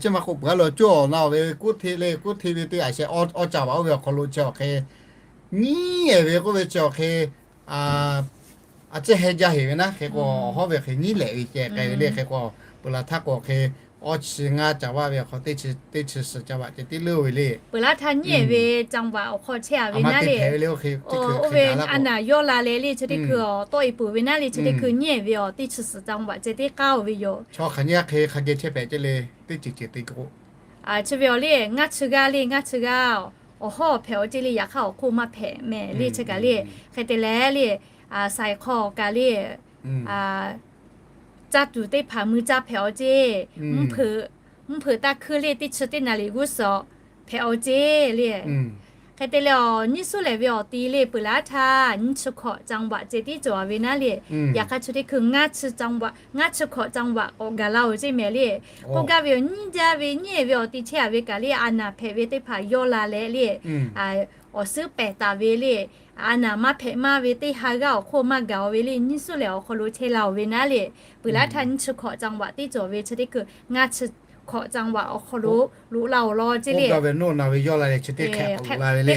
Chi ma k'o peuˬ laˇ lo cawˇ na ve กรุงเทพ le กรุงเทพ ve teˇ a sheh awˇ จังหวัด oˇ ve awˬ hk'aw lo chi awˬ hk'e nyiˉ ehˍ ve k'oˆ ve chi awˬ hk'e a tcuhˇ hehnˇ jaˇ heˍ ve naˉ. Hk'e k'o awˬ hawˉ ve hk'e nyiˉ lehꞈ ve ceh k'ai ve le. Hk'e k'o peuˬ laˇ htaˇ k'o hk'e awˇ chi ngaˇ จังหวัด ve awˬ hk'aw teˇ chi suhˍ จังหวัด ceh teˇ leuˉ ve le. Peuˬ laˇ htaˇ nyiˉ ehˍ ve จังหวัด awˬ hk'aw chehˇ a ve naˉ le. Oˇ ve a naˬ yawˇ la leh le chi teˇ hkui awˬ tawˆ e peuˬ ve naˉ le chi teˇ hkui nyiˉ ehˍ ve awˬ teˇ chi suhˍ จังหวัด ceh teˇ k'aˉ oˬ ve yoˬ. Chaw hk'aˬ nyi a hk'e hk'a geh chehˇ hpehꞈ ceˇ le teˇ ceuˬ ceuˬ te k'o chi ve awˬ le ngaˇ chi g'aˇ le ngaˇ chi g'aˇ awˬ hawˉ hpehꞈ awˬ ceˇ le yaꞈ hk'aˇ awˬ hk'oˆ maˇ hpehꞈ mehˍ le chi kaꞈ le. Hk'e te leh le saiˍ hk'aw kaꞈ le caˇ tuˬ teˇ hpaˍ mui caˇ hpehꞈ awˬ ceˇ, mvuhˇ hpeuꞈ taˇ hkuiˇ le teˇ chi teˇ naˍ riˍ g'uˇ suhˍ hpehꞈ-aw ceˇ le. Hk'e te leh awˬ nyiˇ suˉ lehˬ ve awˬ ti le peuˬ laˇ htaˇ nyiˇ chi hkawꞈ จังหวัด ceh tiˉ cawˬ ve naˉ le. Yaꞈ hk'aˇ chi teˇ hkui ngaˇ chi จังหวัด, ngaˇ chi hkawꞈ จังหวัด k'awꞈ gaˬ la-oˬ ceˇ mehˍ le. K'oˆ gaˇ ve awˬ nyiˇ jaˇ ve nyiˉ ehˍ ve awˬ ti chehˇ-a ve kaꞈ le a naˍ hpehꞈ ve teˇ hpaˍ yawˇ la leh le, awˬ suhˉ pehˬ taˍ ve le, a naˍ maˇ hpehꞈ maˇ ve teˇ ha g'aˇ awˬ hk'oˆ maˇ gaˬ-o ve le, nyiˇ suˉ lehˬ awˬ hk'aw lo chehˇ la-oˬ ve naˉ le. Peuˬ laˇ htaˇ nyiˇ chi hkawꞈ จังหวัด tiˉ cawˬ ve chi teˇ hkui ngaˇ chi hkawꞈ จังหวัด awˬ hk'aw lo loꞈ la-oˬ law ceˇ le. Teˇ hk'ehꞈ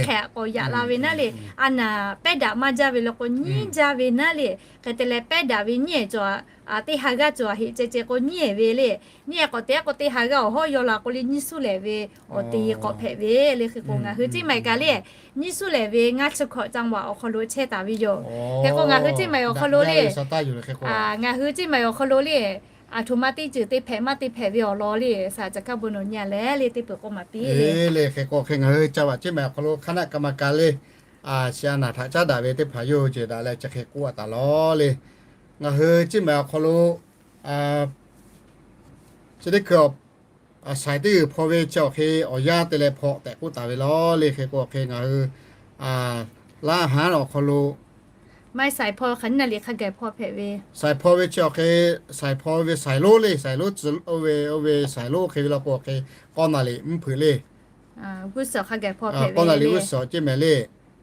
k'awꞈ yaꞈ la ve naˉ le. A naˍ pehˉ daꞈ maˇ jaˇ ve law k'o nyiˇ jaˇ ve naˉ le. Hk'e te leh pehˉ daꞈ ve nyiˉ ehˍ cawˬ, teˇ ha g'aˇ cawˬ heꞈ ceh ceh k'o nyiˉ ehˍ ve le. Nyiˉ ehˍ k'awꞈ te-a k'o teˇ ha g'aˇ awˬ hawˉ yaw la k'o le nyiˇ suˉ lehˬ ve awˬ ti k'awꞈ hpehꞈ ve le. Hk'e k'o ngaˬ hui Ciˇ Maˍ kaꞈ le nyiˇ suˉ lehˬ ve ngaˇ chi hkawꞈ จังหวัด awˬ hk'aw lo chehˇ taˍ ve yoˬ. Hk'e k'o ngaˬ hui Ciˇ Maˍ awˬ hk'aw lo le, ngaˬ hui Ciˇ Maˍ awˬ hk'aw lo le, a htoꞈ ma teˇ ceuˬ te hpehꞈ maˇ te hpehꞈ ve awˬ lawn le, saˍ caˍ kaˉ bon nawˬ nyi leh le teˇ peuˬ k'oˆ maˍ piˇ le. Hk'e k'o hk'e ngaˬ hui ca vaꞈ Ciˇ Maˍ awˬ hk'aw lo hk'aˉ naˆ ka ma ka le, a, chi a naˍ htaꞈ caˉ daꞈ ve teˇ hpaˍ yoˬ ceˬ daꞈ leh chi hk'e k'oˆ a taˍ law le. Ngaˬ hui Ciˇ Maˍ awˬ hk'aw lo, a, chi teˇ hkui a, saiˍ teˇ g'uiˬ hpaw ve chi awˬ hk'e awˬ yanˇ te leh hpaw tehꞈ k'oˆ taˍ ve law le. Hk'e k'o hk'e ngaˬ hui, a, laˇ haˉ awˬ hk'aw lo maˇ saiˍ hpaw hk'aˬ nyiˇ naˍ riˍ hk'a gaˬ hpaw hpehꞈ ve, saiˍ hpaw ve chi awˬ hk'e, saiˍ hpaw ve saiˍ lonˉ le, saiˍ lonˉ tcuh oˇ ve, oˇ ve saiˍ lonˉ hk'e ve law k'o hk'e k'awˇ naˍ riˍ mvuhˇ hpeuꞈ le. G'uˇ suhˍ hk'a gaˬ hpaw hpehꞈ ve le. G'uˇ suhˍ ceˇ mehˍ le.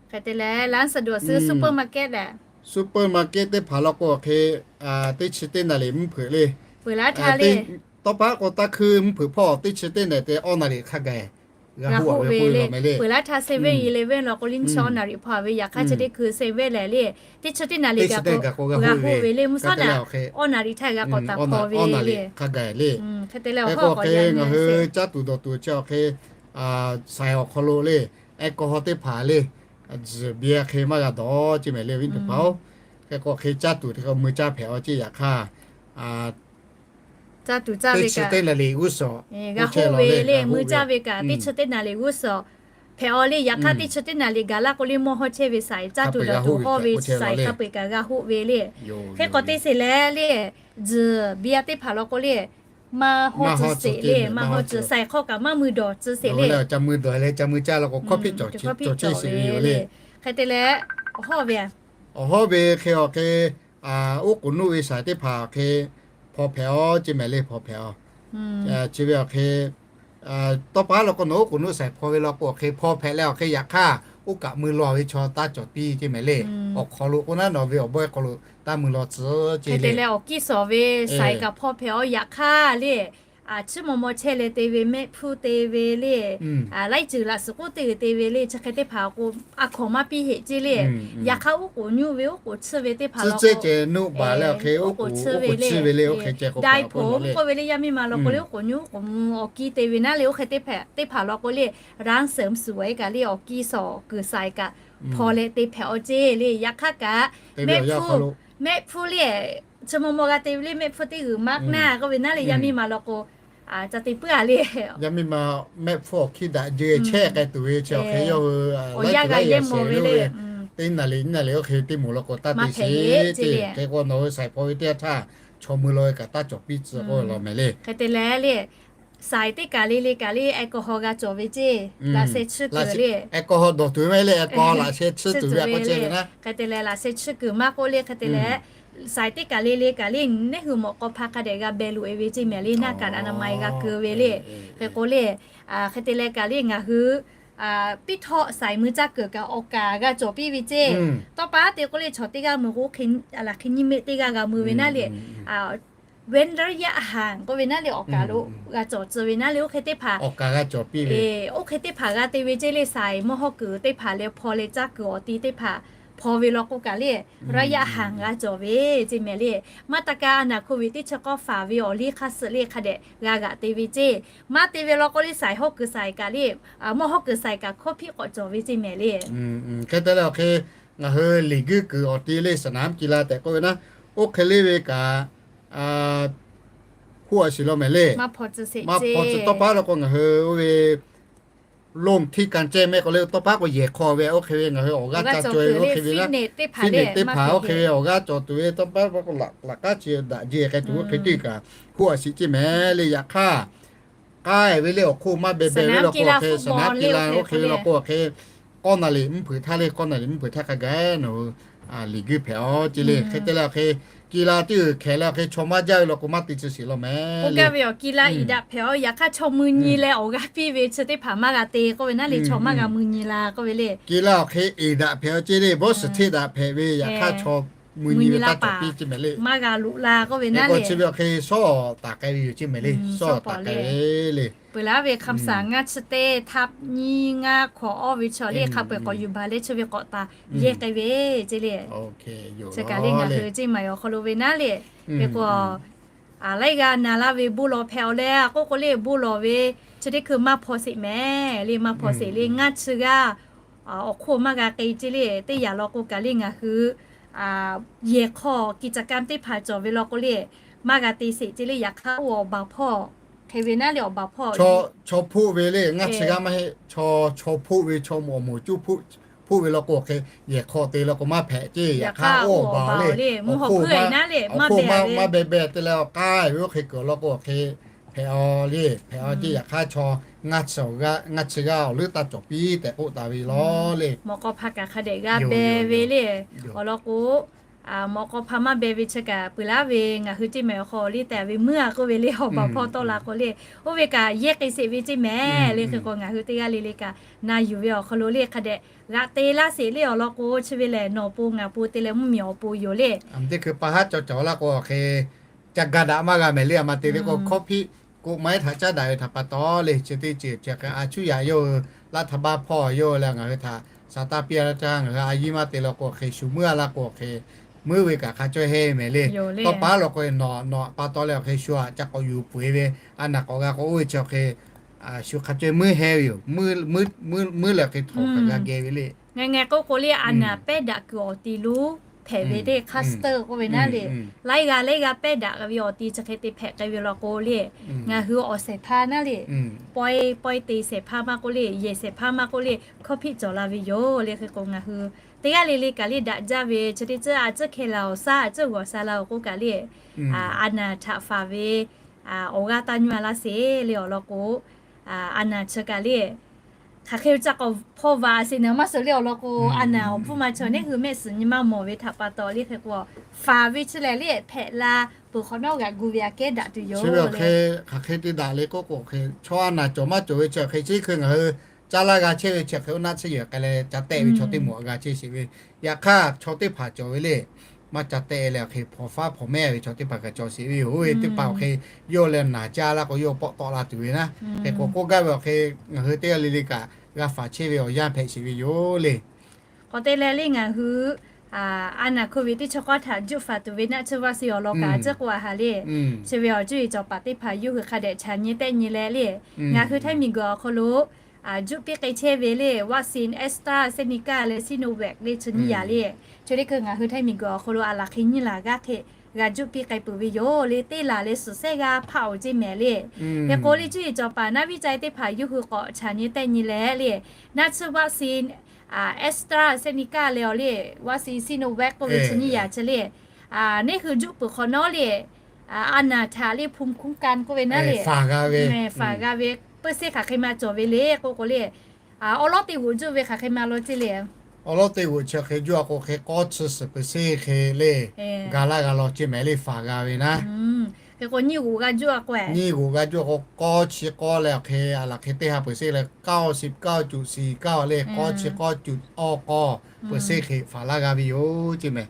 Hk'e te leh ร้านสะดวกซื้อ supermarket lehˬ, supermarket teˇ hpaˍ law k'o hk'e, teˇ chi teˇ naˍ riˍ mvuhˇ hpeuꞈ le. Peuˬ laˇ htaˇ le, tawˇ pa k'o taˇ hkuiˇ mvuhˇ hpeuꞈ hpawˇ teˇ chi teˇ naˍ riˍ te awˇ naˍ riˍ hk'a gaˬ g'a hoˆ ve le. Peuˬ laˇ htaˇ seven eleven law k'o le nyiˇ chi awˇ naˍ riˍ hpaw ve yaꞈ hk'aˇ chi teˇ hkui seven lehˬ le, teˇ chi teˇ naˍ riˍ g'a k'o g'a hoˆ ve le. Mvuhˇ suhˉ naˍ awˇ naˍ riˍ htaˇ g'a k'awꞈ taˍ hpaw ve le. Hk'e te leh awˬ hawˉ ngaˬ hui caˇ tuˬ dawˬ tuˬ chi awˬ hk'e, saiˍ awˬ hk'aw lo le, แอลกอฮอล์ teˇ hpaˍ le, tzuhˬ เบียร์ hk'e maˇ g'a dawˬ ceˇ mehˍ le viˉ teˇ hpaˍ-oˬ. Hk'e k'o hk'e caˇ tuˬ teˇ hk'e mui caˇ hpehꞈ-aw ceˇ yaꞈ hk'aˇ, caˇ tuˬ caˇ ve kaꞈ teˇ chi teˇ naˍ riˍ g'uˇ suhˍ g'a hoˆ ve le. Mui caˇ ve kaꞈ teˇ chi teˇ naˍ riˍ g'uˇ suhˍ hpehꞈ-aw le. Yaꞈ hk'aˇ teˇ chi teˇ naˍ riˍ gaˬ laˇ k'o le mawˇ hawˇ chehˇ ve saiˍ caˇ tuˬ dawˬ tuˬ hawˇ ve saiˍ hk'a peu-eˬ kaꞈ g'a hoˆ ve le. Hk'e k'awꞈ te sheˍ leh le, tzuhˬ เบียร์ teˇ hpaˍ law k'o le, maˇ hawˇ tcuh sheˍ le, maˇ hawˇ tcuh, saiˍ hk'aw kaꞈ maˇ mui dawˬ tcuh sheˍ le. Ca mui dawˬ leh ca mui caˇ law k'o hkawˇ hpiˆ cawˬ ceˇ sheˍ ve yoˬ le. Hk'e te leh awˬ hawˉ ve, awˬ hawˉ ve hk'e awˬ hk'e, oˉ k'oˍ nuˆ ve saiˍ teˇ hpaˍ hk'e hpaw hpehꞈ-aw ceˇ mehˍ le hpaw hpehꞈ-aw. Chi ve awˬ hk'e, tawˇ pa law k'o nawˬ oˉ k'oˍ nuˆ saiˍ hpaw ve law k'o awˬ hk'e hpaw hpehꞈ leh awˬ hk'e yaꞈ hk'aˇ oˇ kaꞈ mui law ve chaw taˇ cawˬ piˇ ceˇ mehˍ le. Awˬ hk'aw lo k'o naˉ nawˬ ve awˬ bawehˇ hk'aw lo taˇ mui law tcuh ceˇ le. Awˬ kiˇ shawˍ ve saiˍ kaꞈ hpaw hpehꞈ-aw yaꞈ hk'aˇ le, a, chiˇ maw maw chehˇ leh te ve mehˆ hpfuhˇ te ve le, a, laiˉ ceuˬ laꞈ suhˍ k'oˆ te g'uiˬ te ve le. Chi hk'e teˇ hpaˍ k'o a hkawnˍ maˇ piˇ heˆ ceˇ le. Yaꞈ hk'aˇ oˉ k'oˍ nyuˇ ve oˉ k'oˍ chiˇ ve teˇ hpaˍ law k'o, oˉ k'oˍ chiˇ ve le, dai hpoˍ k'oˆ ve le, yaˇ miˇ ma law k'o le oˉ k'oˍ nyuˇ oˉ k'oˍ mvuh awˬ kiˇ te ve naˉ le. Oˇ hk'e teˇ hpaˍ, teˇ hpaˍ law k'o le, ร้านเสริมสวย kaꞈ le awˬ kiˇ shawˍ kuiˬ saiˍ kaꞈ hpaw leh te hpehꞈ-aw ceˇ le. Yaꞈ hk'aˇ kaꞈ mehˆ hpfuhˇ, mehˆ hpfuhˇ le, chi maw maw g'a te ve le mehˆ hpfuhˇ teˇ g'uiˬ maˇ naˇ k'oˆ ve naˉ le, yaˇ miˇ ma law k'o, ca te puiˉ-a le. Yaˇ miˇ ma mehˆ hpfuhˇ awˬ hkiˇ daꞈ jehˇ chehˇ k'ai tuˬ ve chi awˬ hk'e yawˇ hui awˬ yanˇ g'a yehˇ mawˬ ve le. Teˇ naˍ riˍ nyiˇ naˍ riˍ oˇ hk'e teˇ moˍ law k'o taˇ te sheˍ ceˇ. Hk'e k'o nawˬ hui saiˍ hpaw ve teˇ yanˇ htaˇ chaw mui law ve kaꞈ taˇ cawˬ piˇ tcuh k'oˆ ve law mehˍ le. Hk'e te leh le, saiˍ teˇ kaˬ le le kaꞈ le แอลกอฮอล์ g'a cawˬ ve ceˇ. Laꞈ sheh chiˇ kuiˬ le, แอลกอฮอล์ dawˬ tuˬ ve maˇ heˆ le, แอลกอฮอล์ laꞈ sheh chiˇ tuˬ ve a k'o ceˇ ve naˉ. Hk'e te leh laꞈ sheh chiˇ kuiˬ maˇ k'oˆ le. Hk'e te leh saiˍ teˇ kaˬ le le kaꞈ le neˉ hui mawꞈ k'aw hpa hk'a dehꞈ g'a beh loꞈ-e ve ceˇ mehˍ le, หน้ากากอนามัย g'a keu ve le. Hk'e k'o le, hk'e te leh kaꞈ le ngaˬ hui piˇ htawˆ saiˍ mui caˇ kuiˬ kaꞈ awˬ kaˍ g'a cawˬ piˇ ve ceˇ. Tawˇ pa te k'oˆ le chaw teˇ g'aˇ mui k'o, laˬ hk'e nyiˇ meˆ teˇ g'aˇ g'a mui ve naˉ le, เว้นระยะห่าง k'oˆ ve naˉ le awˬ kaˍ lo g'a cawˬ tcuh ve naˉ le. Oˇ hk'e teˇ hpaˍ, oˇ hk'e teˇ hpaˍ g'a te ve ceˇ le. Saiˍ mawˇ hawˇ kuiˬ teˇ hpaˍ leh hpaw leh caˇ kuiˬ awˬ ti teˇ hpaˍ hpaw ve law k'o kaꞈ le, ระยะห่าง g'a cawˬ ve ceˇ mehˍ le. Maˇ taˇ kaˇ a naˍ โควิด teˇ chi k'awˇ faˍ ve awˬ liˇ hk'aˇ suh le hk'a dehꞈ g'a g'aꞈ te ve ceˇ. Maˇ te ve law k'o le saiˍ hawˇ kuiˬ saiˍ kaꞈ le, mawˇ hawˇ kuiˬ saiˍ kaꞈ hkawˇ hpiˆ k'awꞈ cawˬ ve ceˇ mehˍ le. Hk'e te leh awˬ hk'e ngaˬ hui liꞈ guiˇ kuiˬ awˬ ti le สนามกีฬา tehꞈ k'oˆ ve naˉ, oˇ hk'e le ve kaꞈ hoˆ a shiˍ law mehˍ le. Maˇ hpaw tcuh, tawˇ pa law k'o ngaˬ hui oˇ ve ร่ม htiˇ kaꞈ ceh mehˆ k'o le tawˇ pa k'o yehˬ hk'aw ve oˇ hk'e ve ngaˬ hui awˬ g'aˇ ca co ve oˇ hk'e ve naˉ, fitness teˇ hpaˍ oˇ hk'e ve awˬ g'aˇ cawˬ tuˬ ve tawˇ pa k'o laꞈ k'aˉ chi daꞈ jehˇ k'ai tuˬ oˇ hk'e teˇ kaꞈ hoˆ a shiˍ ceˇ mehˍ le. Yaꞈ hk'aˇ k'ai ve le, awˬ hk'oˆ maˇ beh beh ve law k'o hk'e, สนามกีฬา oˇ hk'e ve law k'o hk'e, k'awˇ na liꞈ mvuhˇ hpeuꞈ htaˇ le, k'awˇ na liꞈ mvuhˇ hpeuꞈ htaˇ hk'a gaˬ nawˬ hui liꞈ guiˇ hpehꞈ-aw ce le. Hk'e te leh awˬ hk'e, กีฬา teˇ uiˍ hkehꞈ leh awˬ hk'e chaw maˇ jaˇ ve law k'o maˇ te tcuh sheˍ law mehˍ le. K'oˆ gaˇ ve awˬ กีฬา iˍ daꞈ hpehꞈ-aw, yaꞈ hk'aˇ chaw mui nyi leh awˬ g'aˇ piˇ ve chi teˇ hpaˍ maˇ g'a te k'oˆ ve naˉ le, chaw maˇ g'a mui nyi la k'oˆ ve le. กีฬา awˬ hk'e iˍ daꞈ hpehꞈ-aw ce le, บอล สเตท daꞈ hpehꞈ ve yaꞈ hk'aˇ chaw mui nyi ve taˇ cawˬ piˇ ce mehˍ le. Maˇ g'a loꞈ la k'oˆ ve naˉ le. Chi ve awˬ hk'e shawˉ taˍ k'ai ve yoˬ ce mehˍ le, shawˉ taˍ k'ai ve le. Peuˬ laˇ ve คำสั่ง ngaˇ chi teˇ htaˇ nyiˇ ngaˇ hkawꞈ awˇ ve chaw le hk'a peu-eˬ k'awꞈ yuˬ baˬ leh chi ve k'awꞈ taˍ yehˇ k'ai ve ce le. Chi kaꞈ le ngaˬ hui ce maˬ awˬ hk'aw lo ve naˉ le. Hk'e k'o, laiˉ g'aˇ na laˇ ve bon lawˬ hpehꞈ-aw leh k'oˆ k'o le, bon lawˬ ve chi teˇ hkui maˇ hpaw sheˍ mehˍ le, maˇ hpaw sheˍ le. Ngaˇ chi g'aˇ awˬ hk'oˆ maˇ g'a k'e ce le. Teˇ yanˇ law k'o kaꞈ le ngaˬ hui yehˬ hk'aw กิจกรรม teˇ hpaˍ cawˬ ve law k'o le, maˇ g'a te sheˍ ce le. Yaꞈ hk'aˇ oˇ awˬ baˬ hpawˇ hk'e ve naˉ le, awˬ baˬ hpawˇ chaw hpoˆ ve le, ngaˇ chi g'aˇ maˇ heˆ, chaw hpoˆ ve, chaw mawˬ mawˬ cuˇ hpoˆ ve law k'o hk'e, yehˬ hk'aw te law k'o maˇ hpehꞈ ce. Yaꞈ hk'aˇ oˇ awˬ baˬ le, mvuhˇ hawˬ hpeuˇ naˉ le, maˇ beh maˇ beh beh te leh awˬ k'ai ve oˇ hk'e kuiˬ law k'o hk'e hpehꞈ-aw le, hpehꞈ-aw ce. Yaꞈ hk'aˇ chaw ngaˇ chi g'aˇ awˬ leuˉ taˇ cawˬ piˇ tehꞈ k'oˆ taˍ ve lawˬ le. Mawꞈ k'aw hpa kaꞈ hk'a dehꞈ g'a beh ve le. Awˬ lawn k'o, mawꞈ k'aw hpa maˇ beh ve chi kaꞈ peuˬ laˇ ve ngaˬ hui ce mehˍ awˬ hk'aw le tehꞈ ve meuˇ a k'oˆ ve le, awˬ baˬ hpawˇ tawˆ la k'o le, oˇ ve kaꞈ yehˇ k'e sheˍ ve ce mehˍ le. Hk'e k'o ngaˬ hui teˇ g'aˇ le le kaꞈ na yuˬ ve awˬ hk'aw lo le hk'a dehꞈ g'aꞈ te laˇ sheˍ le. Awˬ lawn k'o chi ve lehˬ nawˬ po ngaˬ po te leh mvuhˇmiˬ awˬ pon yoˬ le. Teˇ hkui pa haˉ cawˬ cawˬ laˇ k'o hk'e, ca ga daꞈ maˇ g'a mehˍ le. A ma te le k'o คอฟฟี่ k'oˆ ma ehˉ htaꞈ caˉ daꞈ ve htaꞈ pa taw le, chi teˇ ceuˬ chi hk'e a cuˇ yaꞈ yawˇ hui laˇ htaˇ baˆ hpawˇ yawˇ hui leh ngaˬ hui htaꞈ sa taˇ piˇ a laˇ caˇ, ngaˬ hui a yiˇ maˇ te law k'o hk'e shu meuˇ a laˇ k'o hk'e, meuˇ ve kaꞈ hk'a cawˇ hehnˇ mehˍ le. Tawˇ pa law k'o nawˬ nawˬ pa taw leh awˬ hk'e shu aꞈ ca k'awꞈ yuˬ peuˬ-e ve, a naˬ k'awꞈ g'a k'o oˇ ve chi awˬ hk'e shu hk'a cawˇ meuˇ hehnˇ ve yoˬ. Meuˇ leh hk'e htawnˍ kaꞈ g'a geh ve le. Ngaˬ ngaˬ k'oˆ k'o le, a naˬ pehˉ daꞈ kuiˬ awˬ ti lonˉ hpehꞈ ve teˇ cluster k'oˆ ve naˉ le. Laiˉ g'aˇ laiˉ g'aˇ pehˉ daꞈ ve awˬ ti chi hk'e te hpehꞈ k'ai ve law k'o le, ngaˬ hui awˬ shehˍ hpaˇ naˉ le, pawehˇ pawehˇ te shehˍ hpaˇ maˇ k'oˆ le, yehˬ shehˍ hpaˇ maˇ k'oˆ le, คอฟฟี่ cawˬ la ve yoˬ le. Hk'e k'o ngaˬ hui teˇ g'aˇ le le kaꞈ le daꞈ jaˇ ve chi teˇ ceuˬ a ciˉ hkeh la-oˬ, shaˉ a ciˉ g'awˬ sha la-oˬ k'oˆ kaꞈ le, a naˬ htaꞈ faˍ ve awˬ g'aˇ taˇ nyi a laˇ sheˍ le. Awˬ lawn k'o, a naˬ chi kaꞈ le hk'aˬ hk'e ca k'awꞈ hpawˇ vaꞈ sheˍ naˬ maˇ suhˍ le. Awˬ lawn k'o a naˬ awˬ hpfuhˇ ma chaw neˉ hui mehˆ suhˍ nyi maˇ mawˬ ve htaꞈ pa taw le. Hk'e k'o faˍ ve chi lehˬ le hpehꞈ la peuˬ hk'awꞈ nawˉ g'aꞈ gu ve aꞈ kehˉ daꞈ tuˬ yoˬ le. Hk'aˬ hk'e te daꞈ le k'oˆ k'o hk'e, chaw a naˬ cawˬ maˇ cawˬ ve chi hk'e chi hkui ngaˬ hui caˇ laˇ g'a chehˇ ve chi hk'e oˇ naˆ tsuhˇ yehˬ k'ai leh ca tehˆ ve chaw teˇ moˍ aꞈ g'a chehˇ sheˍ ve. Yaꞈ hk'aˇ chaw teˇ hpaˍ cawˬ ve le, maˇ ca tehˆ leh awˬ hk'e hpawˍ faˉ hpawˍ mehˆ ve chaw teˇ hpaˍ kaꞈ cawˬ sheˍ ve yoˬ. Oˇ ve teˇ hpaˍ awˬ hk'e yawˇ leh naˬ caˇ laˇ k'o yawˇ pawˆ tawˆ la tuˬ ve naˉ. Hk'e k'o k'oˆ gaˇ ve awˬ hk'e ngaˬ hui teˇ g'aˇ le le kaꞈ g'a faˍ chehˇ ve awˬ yanˇ hpehꞈ sheˍ ve yoˬ le. K'awꞈ te leh le ngaˬ hui a naˬ hkui ve teˇ chaw k'awˇ htaꞈ juˆ faˍ tuˬ ve naˆ tsuhˇ vaˆ shiˍ awˬ lawn kaꞈ a ciˉ k'oˆ a ha le. Chi ve awˬ cuˇ yiˍ cawˬ paˍ teˇ hpaˍ yawˇ hui hk'a dehꞈ chaꞈ nyi tehˆ nyi leh le, ngaˬ hui Htaiˇ miˬguiˬ awˬ hk'aw lo juˆ piˇ k'ai chehˇ ve le, vaccine AstraZeneca leh Sinovac le chi nyiˇ yaꞈ le. Chi teˇ hkui ngaˬ hui Htaiˇ miˬguiˬ awˬ hk'aw lo a laˬ hk'e nyiˇ laˬ g'aˇ hk'e g'a juˆ piˇ k'ai peuˬ ve yoˬ le. Teˇ laˬ leh suhˍ shehˆ g'aˇ hpaˆ-oˬ ceˇ mehˍ le. Hk'e k'o le cuˇ yiˍ cawˬ paˍ naˆ viˉ cai teˇ hpaˍ yawˇ hui k'awꞈ chaꞈ nyi tehˆ nyi leh le, naˆ tsuhˇ vaˆ shiˍ AstraZeneca leh awˬ le, vaˆ shiˍ Sinovac k'oˆ ve chi nyiˇ yaꞈ chi le, neˇ hui juˆ peuˬ hk'awꞈ nawˉ le, a naˬ htaꞈ le ภูมิคุ้มกัน k'oˆ ve naˉ le, faˍ g'a ve, peuˇ seˇ hk'aˬ hk'e ma cawˬ ve le k'oˆ k'o le, awˉ lawˉ teˇ g'oꞈ juˆ ve hk'aˬ hk'e ma law ceˇ le. Awˉ lawˉ teˇ g'oꞈ chi hk'e juˆ a k'o hk'e k'awˇ chi suhˍ peuˬ seˇ hk'e le, ga laˇ g'a law ceˇ mehˍ le, faˍ g'a ve naˉ. Hk'e k'o nyiˇ g'oꞈ g'a juˆ a k'o, nyiˇ g'oꞈ g'a juˆ a k'o k'awˇ chi k'awˇ leh awˬ hk'e a laˬ hk'e teˇ ha peuˬ seˇ leh เก้าสิบเก้าจุดสี่เก้า le, k'awˇ chi k'awˇ จุด awˇ k'awˇ peuˬ seˇ hk'e faˍ laˇ g'a ve yoˬ ceˇ mehˍ.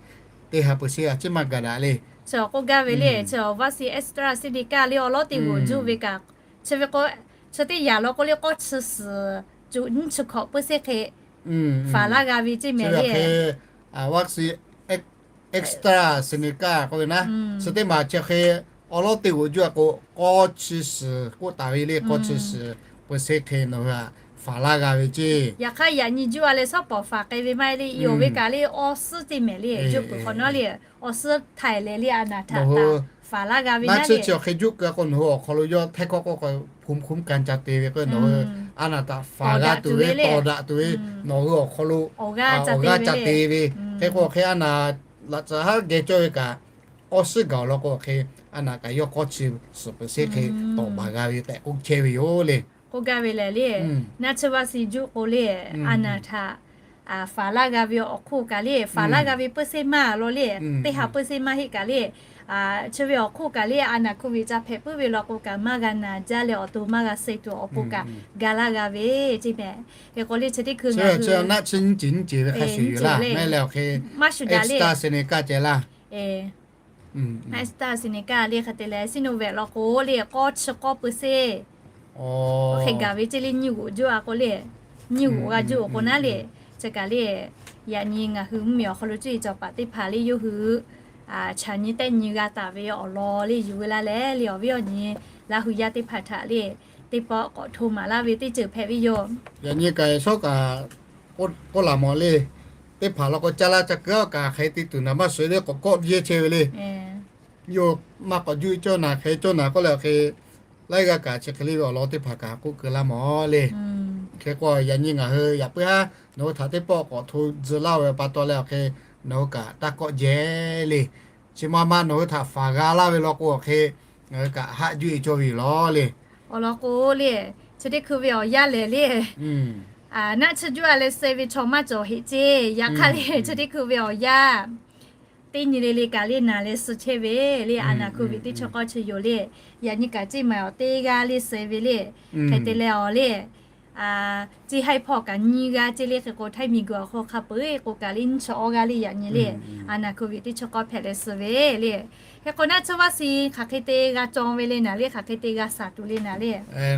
Teˇ ha peuˬ seˇ a ciˉ maˇ ga daꞈ le. Chi k'oˆ gaˇ ve le, chi vaˆ shiˍ AstraZeneca le awˉ lawˉ teˇ g'oꞈ juˆ ve kaꞈ, chi ve k'o, chi teˇ yaꞈ law k'o le k'awˇ chi suhˍ จุด nyiˇ chi hkawꞈ peuˬ seˇ hk'e faˍ laˇ g'a ve ceˇ mehˍ le. Vaˆ shiˍ AstraZeneca k'oˆ ve naˉ, chi teˇ maˬ chi hk'e awˉ lawˉ teˇ g'oꞈ juˆ a k'o k'awˇ chi suhˍ k'oˆ taˍ ve le, k'awˇ chi suhˍ peuˬ seˇ hk'e nawˬ hui a faˍ laˇ g'a ve ceˇ. Yaꞈ hk'aˇ yaꞈ nyi juˆ a leh shawˉ pawˍ faˍ k'ai ve maˇ heˆ le, i awˬ ve kaꞈ le awˇ suhˉ ceˇ mehˍ le, juˆ peuˬ hk'awꞈ nawˉ le, awˇ suhˉ htaiˍ leh le a naˬ htaꞈ faˍ laˇ g'a ve naˉ le. Chi chi awˬ hk'e juˆ keu a k'o nawˬ hui awˬ hk'aw lo yawˇ htehˇ hkawˇ k'oˆ k'o ภูมิคุ้มกัน ca te ve k'o nawˬ hui a naˬ htaꞈ faˍ g'a tuˬ ve, tawˍ daꞈ tuˬ ve, nawˬ hui awˬ hk'aw lo awˬ g'aˇ ca te ve. Hk'e k'o hk'e a naˬ laꞈ tcuhˍ haˉ geh cawˇ ve kaꞈ k'awˇ suhˉ gaˬ-oˬ law k'o hk'e, a naˍ kaꞈ yawˇ k'awˇ chi suhˍ peuˬ sheˆ hk'e tawˍ baˬ g'a ve tehꞈ k'oˆ chehˇ ve yoˬ le. K'oˆ gaˇ ve lehˬ le, naˆ tsuhˇ vaˆ si juˆ k'o le, a naˍ htaꞈ faˍ laˇ g'a ve awˬ hk'oˆ kaꞈ le, faˍ laˇ g'a ve peuˇ seˇ maˇ law le, teˇ ha peuˇ seˇ maˇ heˆ kaꞈ le, chi ve awˬ hk'oˆ kaꞈ le, a naˍ hk'oˆ ve ca hpehꞈ puiˉ ve law k'o kaꞈ maˇ g'a naˍ jaˇ leh awˬ to maˇ g'a suh tuˬ awˬ pon kaꞈ ga laˇ g'a ve ceˇ mehˍ. Hk'e k'o le chi teˇ hkui ngaˬ hui naˆ tsuhˇ nyiˇ ceuˬ nyiˇ ceuˬ ve hk'a shuˍ yoˬ laˇ, mehˍ leh awˬ hk'e, maˇ shu daꞈ le, AstraZeneca ceh laˇ. AstraZeneca le hk'e te leh Sinovac law k'o le k'awˇ chi k'awˇ peuˇ seˇ hk'e gaˬ ve ceˇ le, nyiˇ g'uꞈ juˆ a k'o le, nyiˇ g'uꞈ g'a juˆ awˬ k'o naˉ le, chi kaꞈ le, yaꞈ nyi ngaˬ hui mvuhˇmiˬ awˬ hk'aw lo cuˇ yiˍ cawˬ paˍ teˇ hpaˍ le yawˇ hui chaꞈ nyi tehˆ nyi g'a taˍ ve awˬ lawn le yuˬ ve laˇ leh le awˬ viˉ awˬ nyi Laˇ hui yaˇ teˇ hpaˍ htaꞈ le teˇ pawˆ k'awꞈ hto maˍ laˇ ve teˇ ceuˬ hpehꞈ ve yoˬ. Yaꞈ nyi kaꞈ shawˉ kaꞈ k'oˆ laˬ mawˬ le. Teˇ hpaˍ law k'o caˇ laˇ caˇ keu a kaꞈ hk'e te tuˬ naˍ maˇ suh le k'awꞈ kawˆ jehˇ chehˇ ve le. Yawˇ maˇ k'awꞈ juˇ cawˇ naˍ hk'e cawˇ naˍ k'oˆ leh awˬ hk'e, laiˉ g'aˇ kaꞈ chi hk'e le ve awˬ lawn teˇ hpaˍ kaꞈ k'oˆ keu laˇ mawˬ le. Hk'e k'o yaꞈ nyi ngaˬ hui yaꞈ puiˉ haˉ nawˬ hui htaꞈ teˇ pawˆ k'awꞈ hto tcuh laˇ ve pa taw leh awˬ hk'e, nawˬ hui kaꞈ taˇ kawˆ jehˇ le. Chi ma ma nawˬ hui htaꞈ faˍ g'a laˇ ve law k'o awˬ hk'e, ngaˬ hui kaꞈ haˆ juˇ e cawˇ ve yoˬ law le. Awˬ lawn k'o le, chi teˇ hkui ve awˬ yanˇ lehˬ le, naˆ tsuhˇ juˆ a leh suh ve chaw maˇ cawˬ heˆ ceˇ. Yaꞈ hk'aˇ le chi teˇ hkui ve awˬ yanˇ teˇ nyi le le kaꞈ le naˍ leh suh chehˇ ve le, a naˍ hk'oˆ ve teˇ chaw k'awˇ chi yoˬ le. Yaꞈ nyi kaꞈ ceˇ maˍ awˬ teˇ g'aˇ le suh ve le. Hk'e te leh awˬ le, ceˇ haiˇ hpawˇ kaꞈ nyiˇ g'aˇ ceˇ le hk'e k'o Htaiˇ miˬ guiˬ awˬ hk'aw hk'a peu-eˬ k'o kaꞈ le nyiˇ chi awˇ g'aˇ le yaꞈ nyi le, a naˍ hk'oˆ ve teˇ chaw k'awˇ hpehꞈ leh suh ve le. Hk'e k'o naˆ tsuhˇ vaˆ si hk'aˬ hk'e te g'a cawˬ ve le naˍ le, hk'aˬ hk'e te g'a shaˍ tuˬ le naˍ le.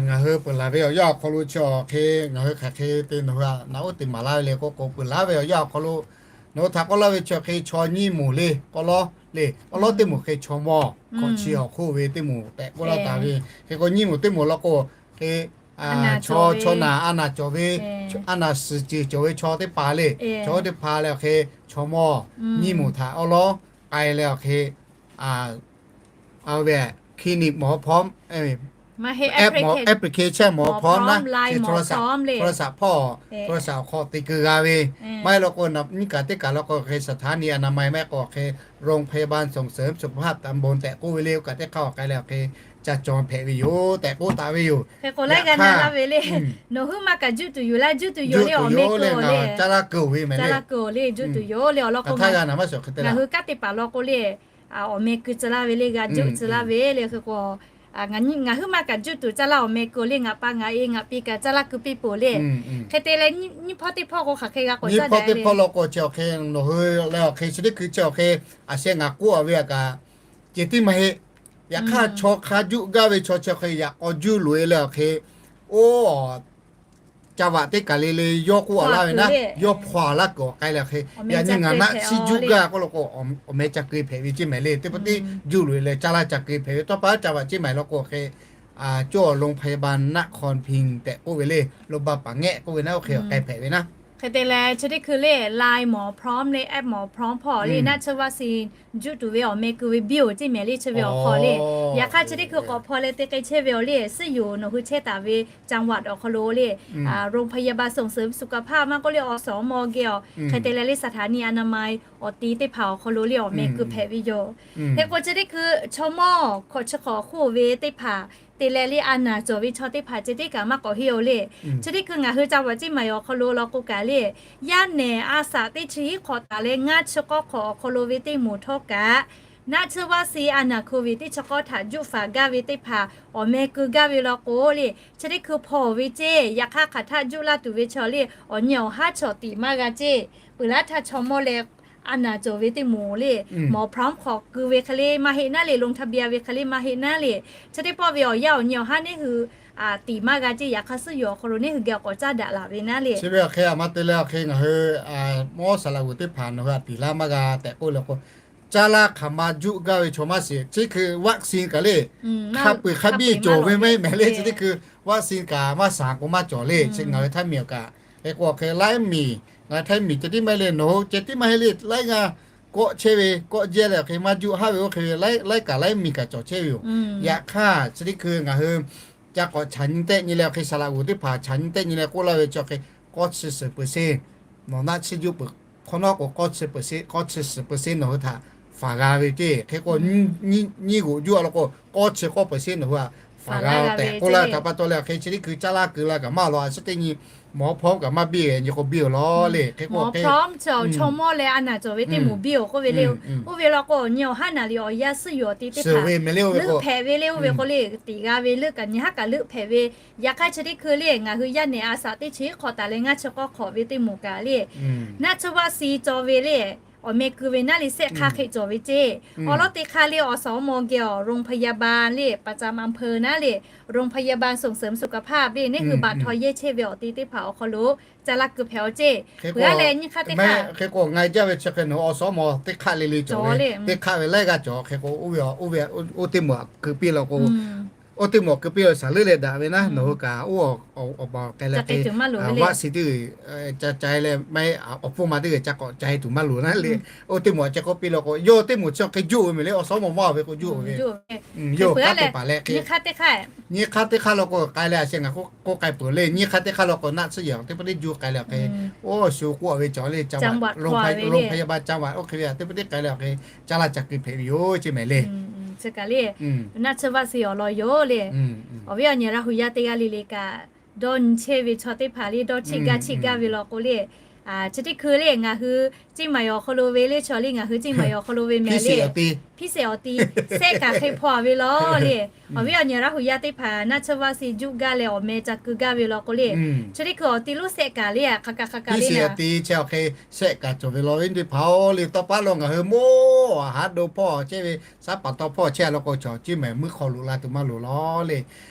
Ngaˬ hui peuˬ laˬ ve awˬ yanˇ awˬ hk'aw lo chi awˬ hk'e ngaˬ hui hk'aˬ hk'e te nawˬ hui a naꞈ oˉ te maˍ laˇ ve le k'oˆ k'o, peuˬ laˬ ve awˬ yanˇ awˬ hk'aw lo nawˬ hui htaꞈ k'oˆ laˇ ve chi awˬ hk'e chaw nyiˇ moˍ le k'awˇ lawˉ le, k'awˇ lawˉ teˇ moˍ hk'e chaw mawˇ hk'awꞈ chi awˬ hk'oˆ ve teˇ moˍ tehꞈ k'oˆ laˇ taˍ ve. Hk'e k'o nyiˇ moˍ teˇ moˍ law k'o hk'e chaw, chaw naˬ a naˍ cawˬ ve, a naˍ suhˍ ceuˬ cawˬ ve chaw teˇ hpaˍ le, chaw teˇ hpaˍ leh awˬ hk'e chaw mawˇ nyiˇ moˍ htaꞈ awˉ lawˉ k'ai leh awˬ hk'e, a ve clinic mawˬ hpawˇ, application mawˬ hpawˇ naˉ, โทรศัพท์ hpawˇ โทรศัพท์ awˬ hk'aw te keu g'a ve. Maˇ heˆ law k'o nyiˇ kaꞈ teˇ kaꞈ law k'o hk'e สถานีอนามัย maˇ heˆ k'o hk'e โรงพยาบาลส่งเสริมสุขภาพตำบล tehꞈ k'oˆ ve le, oˇ kaꞈ teˇ hk'aˇ awˬ k'ai leh awˬ hk'e ca cawˬ hpehꞈ ve yoˬ tehꞈ k'oˆ taˍ ve yoˬ. Hk'e k'o laiˉ g'aˇ na laˇ ve le, nawˬ hui maˇ kaꞈ juˆ tuˬ yoˬ laˇ, juˆ tuˬ yoˬ le, awˬ meh keu le caˇ laˇ keu ve mehˍ le, caˇ laˇ keu le juˆ tuˬ yoˬ le. Awˬ lawn k'o ngaˬ hui kanˉ te paˍ law k'o le, awˬ meh keu tcuh laˇ ve le, g'a juˆ tcuh laˇ ve le. Hk'e k'o ngaˬ hui maˇ kaꞈ juˆ tuˬ caˇ laˇ awˬ meh keu le, ngaˬ pa ngaˬ e ngaˬ pi kaꞈ caˇ laˇ keu piˇ peuˬ le. Hk'e te leh nyiˇ hpawˇ teˇ hpawˇ k'o hk'aˬ hk'e g'a k'awꞈ caˇ daꞈ le. Nyiˇ hpawˇ teˇ hpawˇ law k'o chi awˬ hk'e nawˬ hui leh awˬ hk'e chi teˇ hkui chi awˬ hk'e a sheh ngaˬ k'oˆ a ve a kaꞈ ceh tiˉ maˇ heˆ. Yaꞈ hk'aˇ chaw hk'a juˆ gaˇ ve chaw chi awˬ hk'e yaꞈ k'aw juˇ loꞈ e leh awˬ hk'e, oˇ ca vaꞈ teˇ kaˬ le le yawˇ k'oˆ a laˇ ve naˉ, yawˇ hpaw a laˇ kuiˬ awˬ k'ai leh awˬ hk'e, yaꞈ nyi ngaˬ naˆ tsuhˇ juˆ gaˇ k'oˆ law k'o, awˬ meh ca keu hpehꞈ ve ceˇ mehˍ le. Teˇ pawˆ tiˉ juˇ loꞈ e leh caˇ laˇ ca keu hpehꞈ ve tawˇ pa ca vaꞈ ceˇ mehˍ law k'o awˬ hk'e, a cawˇ โรงพยาบาลนครพิงค์ tehꞈ k'oˆ ve le, lo ba paˍ ngehˆ k'oˆ ve naˉ oˇ hk'e awˬ k'ai hpehꞈ ve naˉ. Hk'e te leh chi teˇ hkui le ไลน์ หมอพร้อม le, app หมอพร้อม hpawˇ le naˆ tsuhˇ vaˆ si juˆ tuˬ ve awˬ meh keu ve biˇ oˬ ceˇ mehˍ le, chi ve awˬ hk'aw le. Yaꞈ hk'aˇ chi teˇ hkui k'awꞈ hpaw leh te k'ai chehˇ ve awˬ le, suhˉ yoˬ nawˬ hui chehˇ taˍ ve จังหวัด awˬ hk'aw lo le, โรงพยาบาลส่งเสริมสุขภาพ maˇ k'oˆ le awˬ suhˍ awˬ mawˇ geh awˬ hk'e te leh le สถานีอนามัย awˬ ti teˇ hpaˍ awˬ hk'aw lo le awˬ meh keu hpehꞈ ve yoˬ. Hk'e k'o chi teˇ hkui chaw mawˇ hk'awꞈ chi hk'awꞈ hk'oˆ ve teˇ hpaˍ te leh le a naˍ cawˬ ve chaw teˇ hpaˍ ceh tiˉ kaꞈ maˇ k'awꞈ heˆ oˬ le. Chi teˇ hkui ngaˬ hui ca vaꞈ ceˇ maˍ awˬ hk'aw lo law k'o kaꞈ le, yaˇ nehˬ a shaꞈ teˇ chi hiˉ hk'awꞈ taˍ leh ngaˇ chi k'awˇ hk'awꞈ awˬ hk'aw lo ve teˇ moˍ htawˇ kaꞈ, naˆ tsuhˇ vaˆ si a naˍ โควิด teˇ chi k'awˇ htaꞈ juˆ faˍ gaˇ ve teˇ hpaˍ awˬ meh keu gaˇ ve law k'o le, chi teˇ hkui hpaw ve ceˇ. Yaꞈ hk'aˇ hk'aˬ htaˆ juˆ laˇ tuˬ ve chaw le awˬ nyi awˬ haˉ chaw tiꞈ maˇ g'a ceˇ. Peuˬ laˇ htaˇ chaw mawˇ leh a naˍ cawˬ ve teˇ moˍ le, หมอพร้อม hk'awꞈ keu ve hk'e le maˇ heˆ naˉ le, ลงทะเบียน ve hk'e le maˇ heˆ naˉ le, chi teˇ pawˆ ve awˬ yanˇ awˬ nyi awˬ haˉ neˉ hui tiꞈ maˇ g'a ceˇ. Yaꞈ hk'aˇ suhˉ yoˬ awˬ hk'aw lo neˉ hui geh awˬ k'awꞈ caˇ daꞈ laˬ ve naˉ le. Chi ve awˬ hk'e a ma te leh awˬ hk'e ngaˬ hui mawˇ saˍ laꞈ g'uˬ teˇ hpaˍ nawˬ hui a tiꞈ laˇ maˇ g'a tehꞈ k'oˆ le k'o, caˇ laˇ hk'aˬ ma juˆ gaˇ ve chaw maˇ shiˍ. Chi teˇ hkui vaccine kaꞈ le hk'a peu-eˬ hk'a biˇ cawˬ ve maˇ heˆ mehˍ le. Chi teˇ hkui vaccine kaꞈ maˇ shaˍ k'o maˇ cawˬ le. Chi ngaˬ hui Htaiˇ miˬ awˬ kaꞈ hk'e k'o awˬ hk'e laiˉ miˬ, ngaˬ hui Htaiˇ miˬ ceh tiˉ maˇ heˆ le, nawˬ hui ceh tiˉ maˇ heˆ le. Laiˉ g'aˇ kawˆ chehˇ ve kawˆ jehˇ leh awˬ hk'e maˇ juˆ haˉ ve oˇ hk'e ve laiˉ kaꞈ laiˉ miˬ kaꞈ cawˬ chehˇ ve yoˬ. Yaꞈ hk'aˇ chi teˇ hkui ngaˬ hui ca k'awꞈ chaꞈ nyi tehˆ nyi leh awˬ hk'e saˍ laꞈ g'uˬ teˇ hpaˍ chaꞈ nyi tehˆ nyi leh k'oˆ laˇ ve chi awˬ hk'e, k'awˇ chi suhˍ peuˬ seˇ, nawˬ naˆ tsuhˇ juˆ peuˬ hk'awꞈ nawˉ k'o k'awˇ chi suhˍ peuˬ seˇ, k'awˇ chi suhˍ peuˬ seˇ nawˬ hui htaꞈ faˍ g'a ve ceˇ. Hk'e k'o, nyiˇ g'oꞈ juˇ a law k'o, k'awˇ chi k'awˇ percent nawˬ hui a faˍ g'a tehꞈ k'oˆ laˇ. Htaꞈ pa taw leh awˬ hk'e chi teˇ hkui caˇ laˇ keu la kaꞈ maˇ law, a shu teˇ nyi mawˬ hpawˇ kaꞈ maˇ biˇ ve nyi k'o biˇ-oˬ law le. Hk'e k'o, chaw mawˇ leh a naˍ cawˬ ve teˇ moˍ biˇ-oˬ k'oˆ ve le. Oˇ ve law k'o, nyi awˬ haˉ naˍ riˍ awˬ yaˇ suhˉ yoˬ awˬ te teˇ hpaˍ leuˆ hpehꞈ ve le. Oˇ ve k'o le, teꞈ g'a ve leuˆ kaꞈ nyi haˉ kaꞈ leuˆ hpehꞈ ve. Yaꞈ hk'aˇ chi teˇ hkui le ngaˬ hui yaˇ nehˬ a shaꞈ teˇ chi hk'awꞈ taˍ leh ngaˇ chi k'awˇ hk'awꞈ ve teˇ moˍ kaꞈ le, naˆ tsuhˇ vaˆ si cawˬ ve le, awˬ meh keu ve naˉ le sehˆ hk'aˇ hk'e cawˬ ve ceˇ. Awˬ lawn teˇ hk'aˇ le awˬ suhˍ awˬ mawˬ geh awˬ โรงพยาบาล le ประจำอำเภอ naˉ le โรงพยาบาลส่งเสริมสุขภาพ le neˇ hui baꞈ htaw yehˇ chehˇ ve awˬ te teˇ hpaˍ awˬ hk'aw lo caˇ laˇ keu hpehꞈ-oˬ ceˇ. Hk'e k'o, ngaˬ jaˇ ve chi hk'e nawˬ awˬ suhˍ awˬ mawˬ teˇ hk'aˆ le le cawˬ ve, teˇ hk'aˆ ve laiˉ g'aˇ cawˬ. Hk'e k'o, oˇ ve oˇ teˇ moˍ keu piˇ law k'o, oˇ teˇ moˍ keu piˇ awˬ shaˍ leuˉ leh daꞈ ve naˉ, nawˬ hui kaꞈ oˇ awˬ baˬ k'ai leh hk'e, vaˆ si teˇ g'uiˬ ca cai leh maˇ heˆ, awˬ pfuhˇ ma teˇ g'uiˬ ca k'awꞈ cai tuˬ maˇ loˍ naˉ le. Oˇ teˇ moˍ chi k'oˆ piˇ law k'o, yawˇ teˇ moˍ chi hk'e juˇ ve mehˍ le, awˬ suhˍ awˬ mawˬ maˇ ve k'o juˇ ve. Yawˇ hk'aˇ teˇ hpaˍ leh hk'e, nyiˇ hk'aˇ teˇ hk'aˇ lo k'o k'ai leh a shu ngaˬ k'oˆ k'ai peuˬ le. Nyiˇ hk'aˇ teˇ hk'aˇ lo k'o naˆ tsuhˇ yehˬ teˇ pa teˇ juˇ k'ai leh awˬ hk'e, oˇ shu k'oˆ ve cawˬ le, จังหวัด โรงพยาบาล จังหวัด oˇ hk'e ve a teˇ pa teˇ k'ai leh awˬ hk'e caˇ laˇ ca keu hpehꞈ ve yoˬ ceˇ mehˍ le. Naˆ tsuhˇ vaˆ si awˬ lawn yoˬ le. Awˬ viˉ awˬ nyi Laˇ hu yaˇ teˇ g'aˇ le le kaꞈ dawˇ nyi chehˇ ve chaw teˇ hpaˍ le dawˇ chiˆ gaˇ chiˆ gaˇ ve law k'o le, chi teˇ hkui le ngaˬ hui Ciˇ Maiˍ awˬ hk'aw lo ve le chaw le ngaˬ hui Ciˇ Maiˍ awˬ hk'aw lo ve mehˍ le, hpiˇ shehˍ awˬ ti sehˆ kaꞈ hk'e hpaw ve law le. Awˬ viˉ awˬ nyi Laˇ hu yaˇ teˇ hpaˍ naˆ tsuhˇ vaˆ si juˆ gaˇ leh awˬ meh ca keu gaˇ ve law k'o le, chi teˇ hkui awˬ ti lonˉ sehˆ kaꞈ le a hk'a kaꞈ hk'a kaꞈ le ngaˬ ti chi awˬ hk'e sehˆ kaꞈ cawˬ ve law ve teˇ hpaˍ-oˬ le. Tawˇ paˉ lo ngaˬ hui moˇ a haˉ do hpawˇ chehˇ ve, saˉ paˍ tawˇ hpawˇ chehˇ a law k'o chaw Ciˇ Maiˍ meuˇ hk'aw loꞈ la tuˬ maˇ loˍ law le.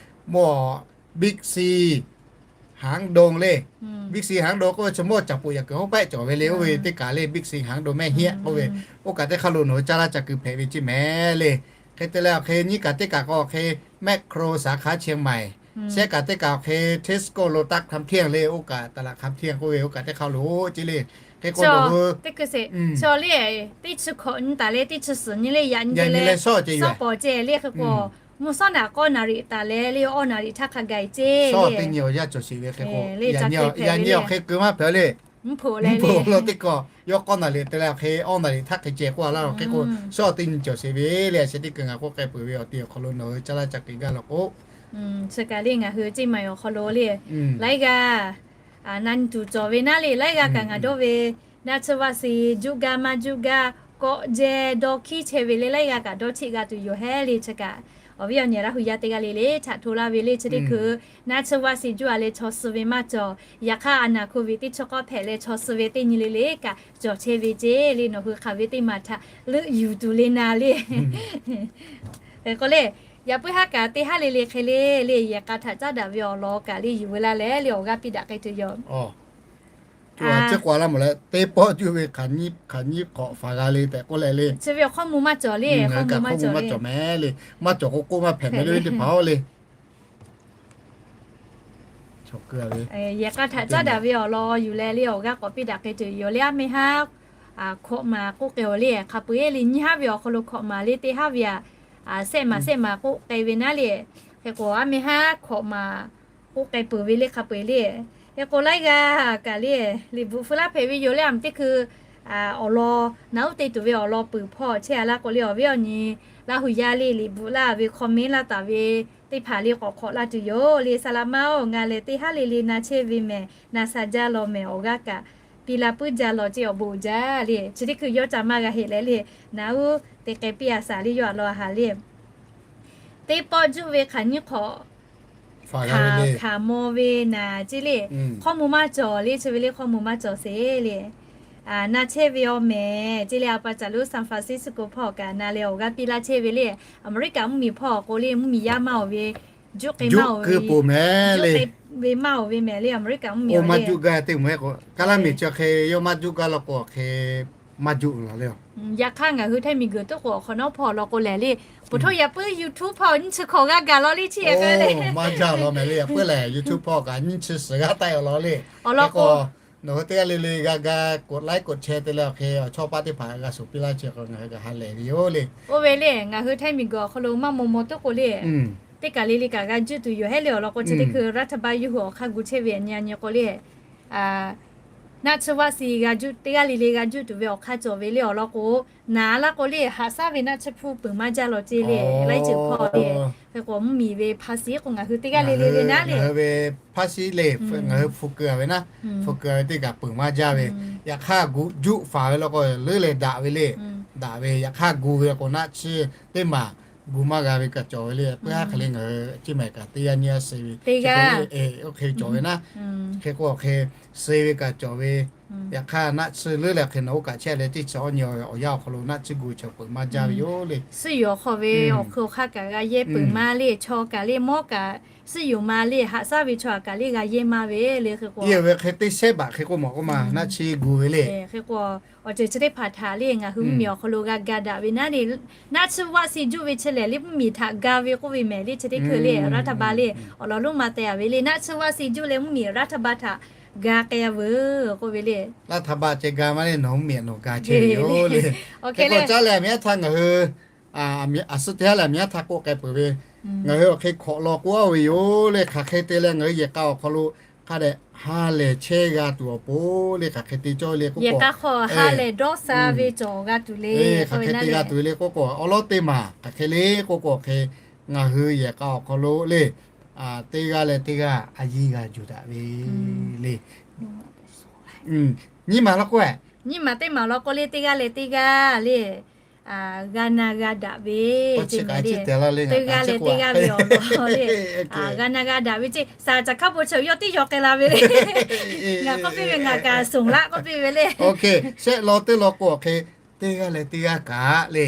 Moˇ Big C Hangdong le, Big C Hangdong k'oˆ ve chi mawˇ caˍ poꞈ yaꞈ kuiˬ hawˉ pehˆ cawˬ ve le. Oˇ ve teˇ kaꞈ le Big C Hangdong mehˆ hiehˆ k'oˆ ve, oˇ kaꞈ teˇ hk'aˇ lo nawˬ hui caˇ laˇ ca keu hpehꞈ ve ceˇ mehˍ le. Hk'e te leh awˬ hk'e nyiˇ kaꞈ teˇ kaꞈ k'o awˬ hk'e Makro สาขาเชียงใหม่, shehˆ kaꞈ teˇ kaꞈ awˬ hk'e Tesco Lotus คำเที่ยง le, oˇ kaꞈ ตลาดคำเที่ยง k'oˆ ve oˇ kaꞈ teˇ hk'aˇ lo ceˇ le. Hk'e k'o nawˬ hui teˇ hkui sheˍ chaw le, teˇ chi hkawꞈ nyi taˍ leh teˇ chi suhˍ nyi le yaꞈ nyi le, shawˉ pawˍ ceh le hk'e k'o, mvuhˇ shawˉ naꞈ k'awˇ naˍ riˍ taˍ leh le awˇ naˍ riˍ htaˇ hk'a gaˬ ceˇ le. Yaꞈ nyi awˬ hk'e keu maˇ hpehꞈ le. Mvuhˇ hpeuꞈ law teˇ kawꞈ yawˇ k'awˇ naˍ riˍ te leh awˬ hk'e awˇ naˍ riˍ htaˇ hk'e ceh k'oˆ a laˇ k'o, hk'e k'o shawˉ teˇ nyi cawˬ sheˍ ve le. A sheh teˇ keu ngaˬ k'oˆ k'ai peuˬ ve awˬ ti awˬ hk'aw lo nawˬ hui caˇ laˇ ca keu gaˇ law k'o, chi kaꞈ le ngaˬ hui Ciˇ Maiˍ awˬ hk'aw lo le laiˉ g'aˇ na nyi tuˬ cawˬ ve naˉ le. Laiˉ g'aˇ kaꞈ ngaˬ dawˇ ve naˆ tsuhˇ vaˆ si juˆ gaˇ maˇ juˆ gaˇ kawˆ jehˇ dawˇ hkiˉ chehˇ ve le. Laiˉ g'aˇ kaꞈ dawˇ chiˆ g'a tuˬ yoˬ hehˉ le. Chi kaꞈ awˬ viˉ awˬ nyi Laˇ hu yaˇ teˇ g'aˇ le le htaꞈ hto laˇ ve le. Chi teˇ hkui naˆ tsuhˇ vaˆ si juˆ a leh chaw suh ve maˇ cawˬ. Yaꞈ hk'aˇ a naˍ โควิด teˇ chi k'awˇ hpehꞈ leh chaw suh ve teˇ nyi le le kaꞈ cawˬ chehˇ ve ceˇ le. Nawˬ hui hk'aˬ ve teˇ maˬ htaꞈ leuˆ yuˬ tuˬ le na le. Hk'e k'o le, yaꞈ puiˉ haˉ kaꞈ teˇ haˉ le le hk'e le le yehˬ k'a htaꞈ caˉ daꞈ ve awˬ lawn kaꞈ le yuˬ ve laˇ leh le awˬ g'aˇ piˇ daꞈ k'ai tuˬ yoˬ. Chi k'o a laˇ mawˬ leh teˇ pawˆ juˆ ve hk'aˬ nyiˇ hk'awꞈ faˍ g'a le tehꞈ k'oˆ leh le, chi ve awˬ hkawˇ mvuh maˇ cawˬ le. Hkawˇ mvuh maˇ cawˬ mehˍ le. Maˇ cawˬ k'o k'oˆ maˇ hpehꞈ mehˍ le ve teˇ hpaˍ-oˬ le. Yehˬ k'a htaꞈ caˉ daꞈ ve awˬ lawn yuˬ leh le awˬ g'aˇ k'awꞈ piˇ daꞈ k'ai tuˬ yoˬ le. A meh haˉ hkawꞈ maˍ k'oˆ k'ai-oˬ le. Hk'a peu-eˬ le nyiˇ haˉ ve awˬ hk'aw lo hkawꞈ maˍ le teˇ haˉ ve a sehˆ maˍ sehˆ maˍ k'oˆ k'ai ve naˉ le. Hk'e k'o a meh haˉ hkawꞈ maˍ k'oˆ k'ai peuˬ ve le hk'a peu-eˬ le. Hk'e k'o laiˉ g'aˇ kaꞈ le liꞈ bvuhꞈ feu laˇ hpehꞈ ve yoˬ le. A meh teˇ hkui awˬ lawn naˬ uˉ te tuˬ ve awˬ lawn peuˬ hpawˇ chehˇ a laˇ k'o le awˬ viˉ awˬ nyi Laˇ hu yaˇ le liꞈ bvuhꞈ laˇ ve hkawˇ mehˉ laˇ taˍ ve teˇ hpaˍ le k'awꞈ hk'awꞈ laˇ tuˬ yoˬ le. Saˍ laꞈ ma-oˬ, ngaˬ lehˬ teˇ haˉ le le na chehˇ ve mehˍ. Na sha jaˇ law mehˍ awˬ g'aˇ kaꞈ piˇ la puiˉ jaˇ law ceˇ awˬ bon uiˍ jaˇ le. Chi teˇ hkui yawˇ ca maˇ g'a heˆ leh le naˬ uˉ te k'ai piˇ a shaˍ le yawˇ a lawn a haˍ le. Teˇ pawˆ juˆ ve hk'aˬ nyiˇ hk'awꞈ hkanˍ maw ve naˍ ceˇ le. Hkawˇ mvuh maˇ cawˬ le. Chi ve le hkawˇ mvuh maˇ cawˬ sheˍ le. Na chehˇ ve awˬ mehˍ ceˇ le. A pa caˬ lo San Francisco hpawˇ kaꞈ na leh awˬ g'aˇ piˇ laˇ chehˇ ve le. Aˍmeˍriˆkaꞈ mvuhˇmiˬ hpawˇ k'o le mvuhˇmiˬ yaˇ maˇ awˬ ve juˆ k'ai maˇ awˬ ve, juˆ k'ai ve maˇ awˬ ve mehˍ le. Aˍmeˍriˆkaꞈ mvuhˇmiˬ maˇ juˆ gaˇ teˇ mvuhˇ k'o, kaˇ laˇ miˬ chi hk'e yawˇ maˇ juˆ gaˇ law k'o hk'e maˇ juˆ la le. Yaꞈ hk'aˇ ngaˬ hui Htaiˇ miˬguiˬ toˉ k'o awˬ hk'awꞈ nawˉ hpawˇ law k'o lehˬ le, ปูโท yaꞈ puiˉ YouTube hpawˇ nyiˇ chi hk'awꞈ g'aˇ gaˬ law le chi. Maˇ jaˇ law mehˍ le. Yaꞈ puiˉ lehˬ YouTube hpawˇ kaꞈ nyiˇ chi suhˍ g'aˇ taˆ-e law le. Awˬ lawn k'o nawˬ hui teˇ g'aˇ le le g'a ga กดไลค์ กดแชร์ te leh awˬ hk'e awˬ chawˇ paˆ teˇ hpaˍ g'a shuˍ piˇ laˇ chi k'o ngaˬ hui g'a ha lehˬ ve yoˬ le. Oˇ ve le ngaˬ hui Htaiˇ miˬguiˬ awˬ hk'aw lo maˇ maw maw toˉ k'o le, teˇ kaˬ le le kaꞈ g'a juˆ tuˬ yoˬ hehˉ le. Awˬ lawn k'o chi teˇ hkui รัฐบาล yawˇ hui awˬ hk'aˇ gu chehˇ ve a nyi a nyi k'o le, naˆ tsuhˇ vaˆ si g'a juˆ, teˇ g'aˇ le le g'a juˆ tuˬ ve awˬ hk'aˇ cawˬ ve le awˬ lawn k'o, naˍ laˇ k'o le haꞈ shaˉ ve naˆ tsuhˇ hpuˇ peuˬ maˇ jaˇ lawˬ ceˇ le, laiˉ ceuˬ hpawˇ le. Hk'e k'o mvuhˇmiˬ ve hpaˇ shiˉ k'o ngaˬ hui teˇ g'aˇ le le ve naˉ le, hpaˇ shiˉ le, ngaˬ hui hpu keu a ve naˉ, hpu keu a ve teˇ kaꞈ peuˬ maˇ jaˇ ve. Yaꞈ hk'aˇ gu juˆ faˍ ve law k'o leuˉ leh daꞈ ve le, daꞈ ve yaꞈ hk'aˇ gu ve k'o naˆ tsuhˇ teˇ maˬ gu maˇ g'a ve kaꞈ cawˬ ve le. Puiˉ haˉ hk'e le ngaˬ hui chi mehˍ kaꞈ teˇ g'aˇ nyiˇ g'aˇ suh ve, oˇ hk'e cawˬ ve naˉ, hk'e k'o hk'e suh ve kaꞈ cawˬ ve. Yaꞈ hk'aˇ naˆ tsuhˇ leuˉ leh hk'e nawˬ oˇ kaꞈ chehˇ leh teˇ chi awˬ nyi awˬ yanˇ awˬ hk'aw lo naˆ tsuhˇ gu chaw peuˬ maˇ jaˇ ve yoˬ le. Suhˉ yuˬ awˬ hk'aw ve awˬ hk'eun awˬ hk'aˇ kaꞈ g'a yehˇ peuˬ maˇ le, chaw kaꞈ le mawˇ kaꞈ suhˉ yuˬ maˇ le, haꞈ shaˉ ve chaw kaꞈ le g'a yehˇ maˇ ve le. Hk'e k'o ve hk'e teˇ shehˉ baꞈ hk'e k'oˆ maˬ k'oˆ ma naˆ tsuhˇ gu ve le. Hk'e k'o awˬ ceuˬ chi teˇ hpaˍ htaꞈ le ngaˬ hui mvuhˇmiˬ awˬ hk'aw lo g'a ga daꞈ ve naˉ le, naˆ tsuhˇ vaˆ si juˆ ve chi lehˬ le mvuhˇmiˬ htaꞈ ga ve k'oˆ ve mehˍ le. Chi teˇ hkui le รัฐบาล le awˬ lawn lonˉ ma teh a ve le, naˆ tsuhˇ vaˆ si juˆ leh mvuhˇmiˬ รัฐบาล htaꞈ ga k'ai a veuˬ k'oˆ ve le. รัฐบาล ceh ga maˇ le, nawˬ mvuhˇmiˬ nawˬ ga chehˇ ve yoˬ le. Hk'e k'o caˉ leh a miˍ yaˇ htaˇ ngaˬ hui a suhˉ teˇ haˉ leh a miˍ yaˇ htaˇ k'oˆ k'ai peuˬ ve, ngaˬ hui awˬ hk'e hkawꞈ law k'oˆ a ve yoˬ le. Hk'aˬ hk'e te leh ngaˬ hui yehˬ k'a awˬ hk'aw lo hk'a dehꞈ ha lehˬ chehˇ g'a tuˬ awˬ pon le, hk'aˬ hk'e te cawˇ ve le k'oˆ k'o, ha lehˬ dawˇ sha ve cawˬ g'a tuˬ le, hk'aˬ hk'e te g'a tuˬ ve le k'oˆ k'o, awˬ lawn teˇ maˬ hk'aˬ hk'e le k'oˆ k'o hk'e, ngaˬ hui yehˬ k'a awˬ hk'aw lo le teˇ g'aˇ leh teˇ g'aˇ a yiˇ g'a juˬ daꞈ ve le. Nyiˇ maˬ law k'o, nyiˇ maˬ teˇ maˬ law k'o le teˇ g'aˇ leh teˇ g'aˇ le g'a na g'a daꞈ ve, teˇ g'aˇ leh teˇ g'aˇ ve awˬ lawn le, g'a na g'a daꞈ ve ceˇ. Saˍ caˬ hkaˉ po chaw yawˇ teˇ yaw k'ai la ve le. Ngaˬ k'oˆ piˇ ve ngaˬ kaꞈ soˍ laˆ k'oˆ piˇ ve le. Shehˆ law teˇ law k'o hk'e, teˇ g'aˇ leh teˇ g'aˇ kaꞈ le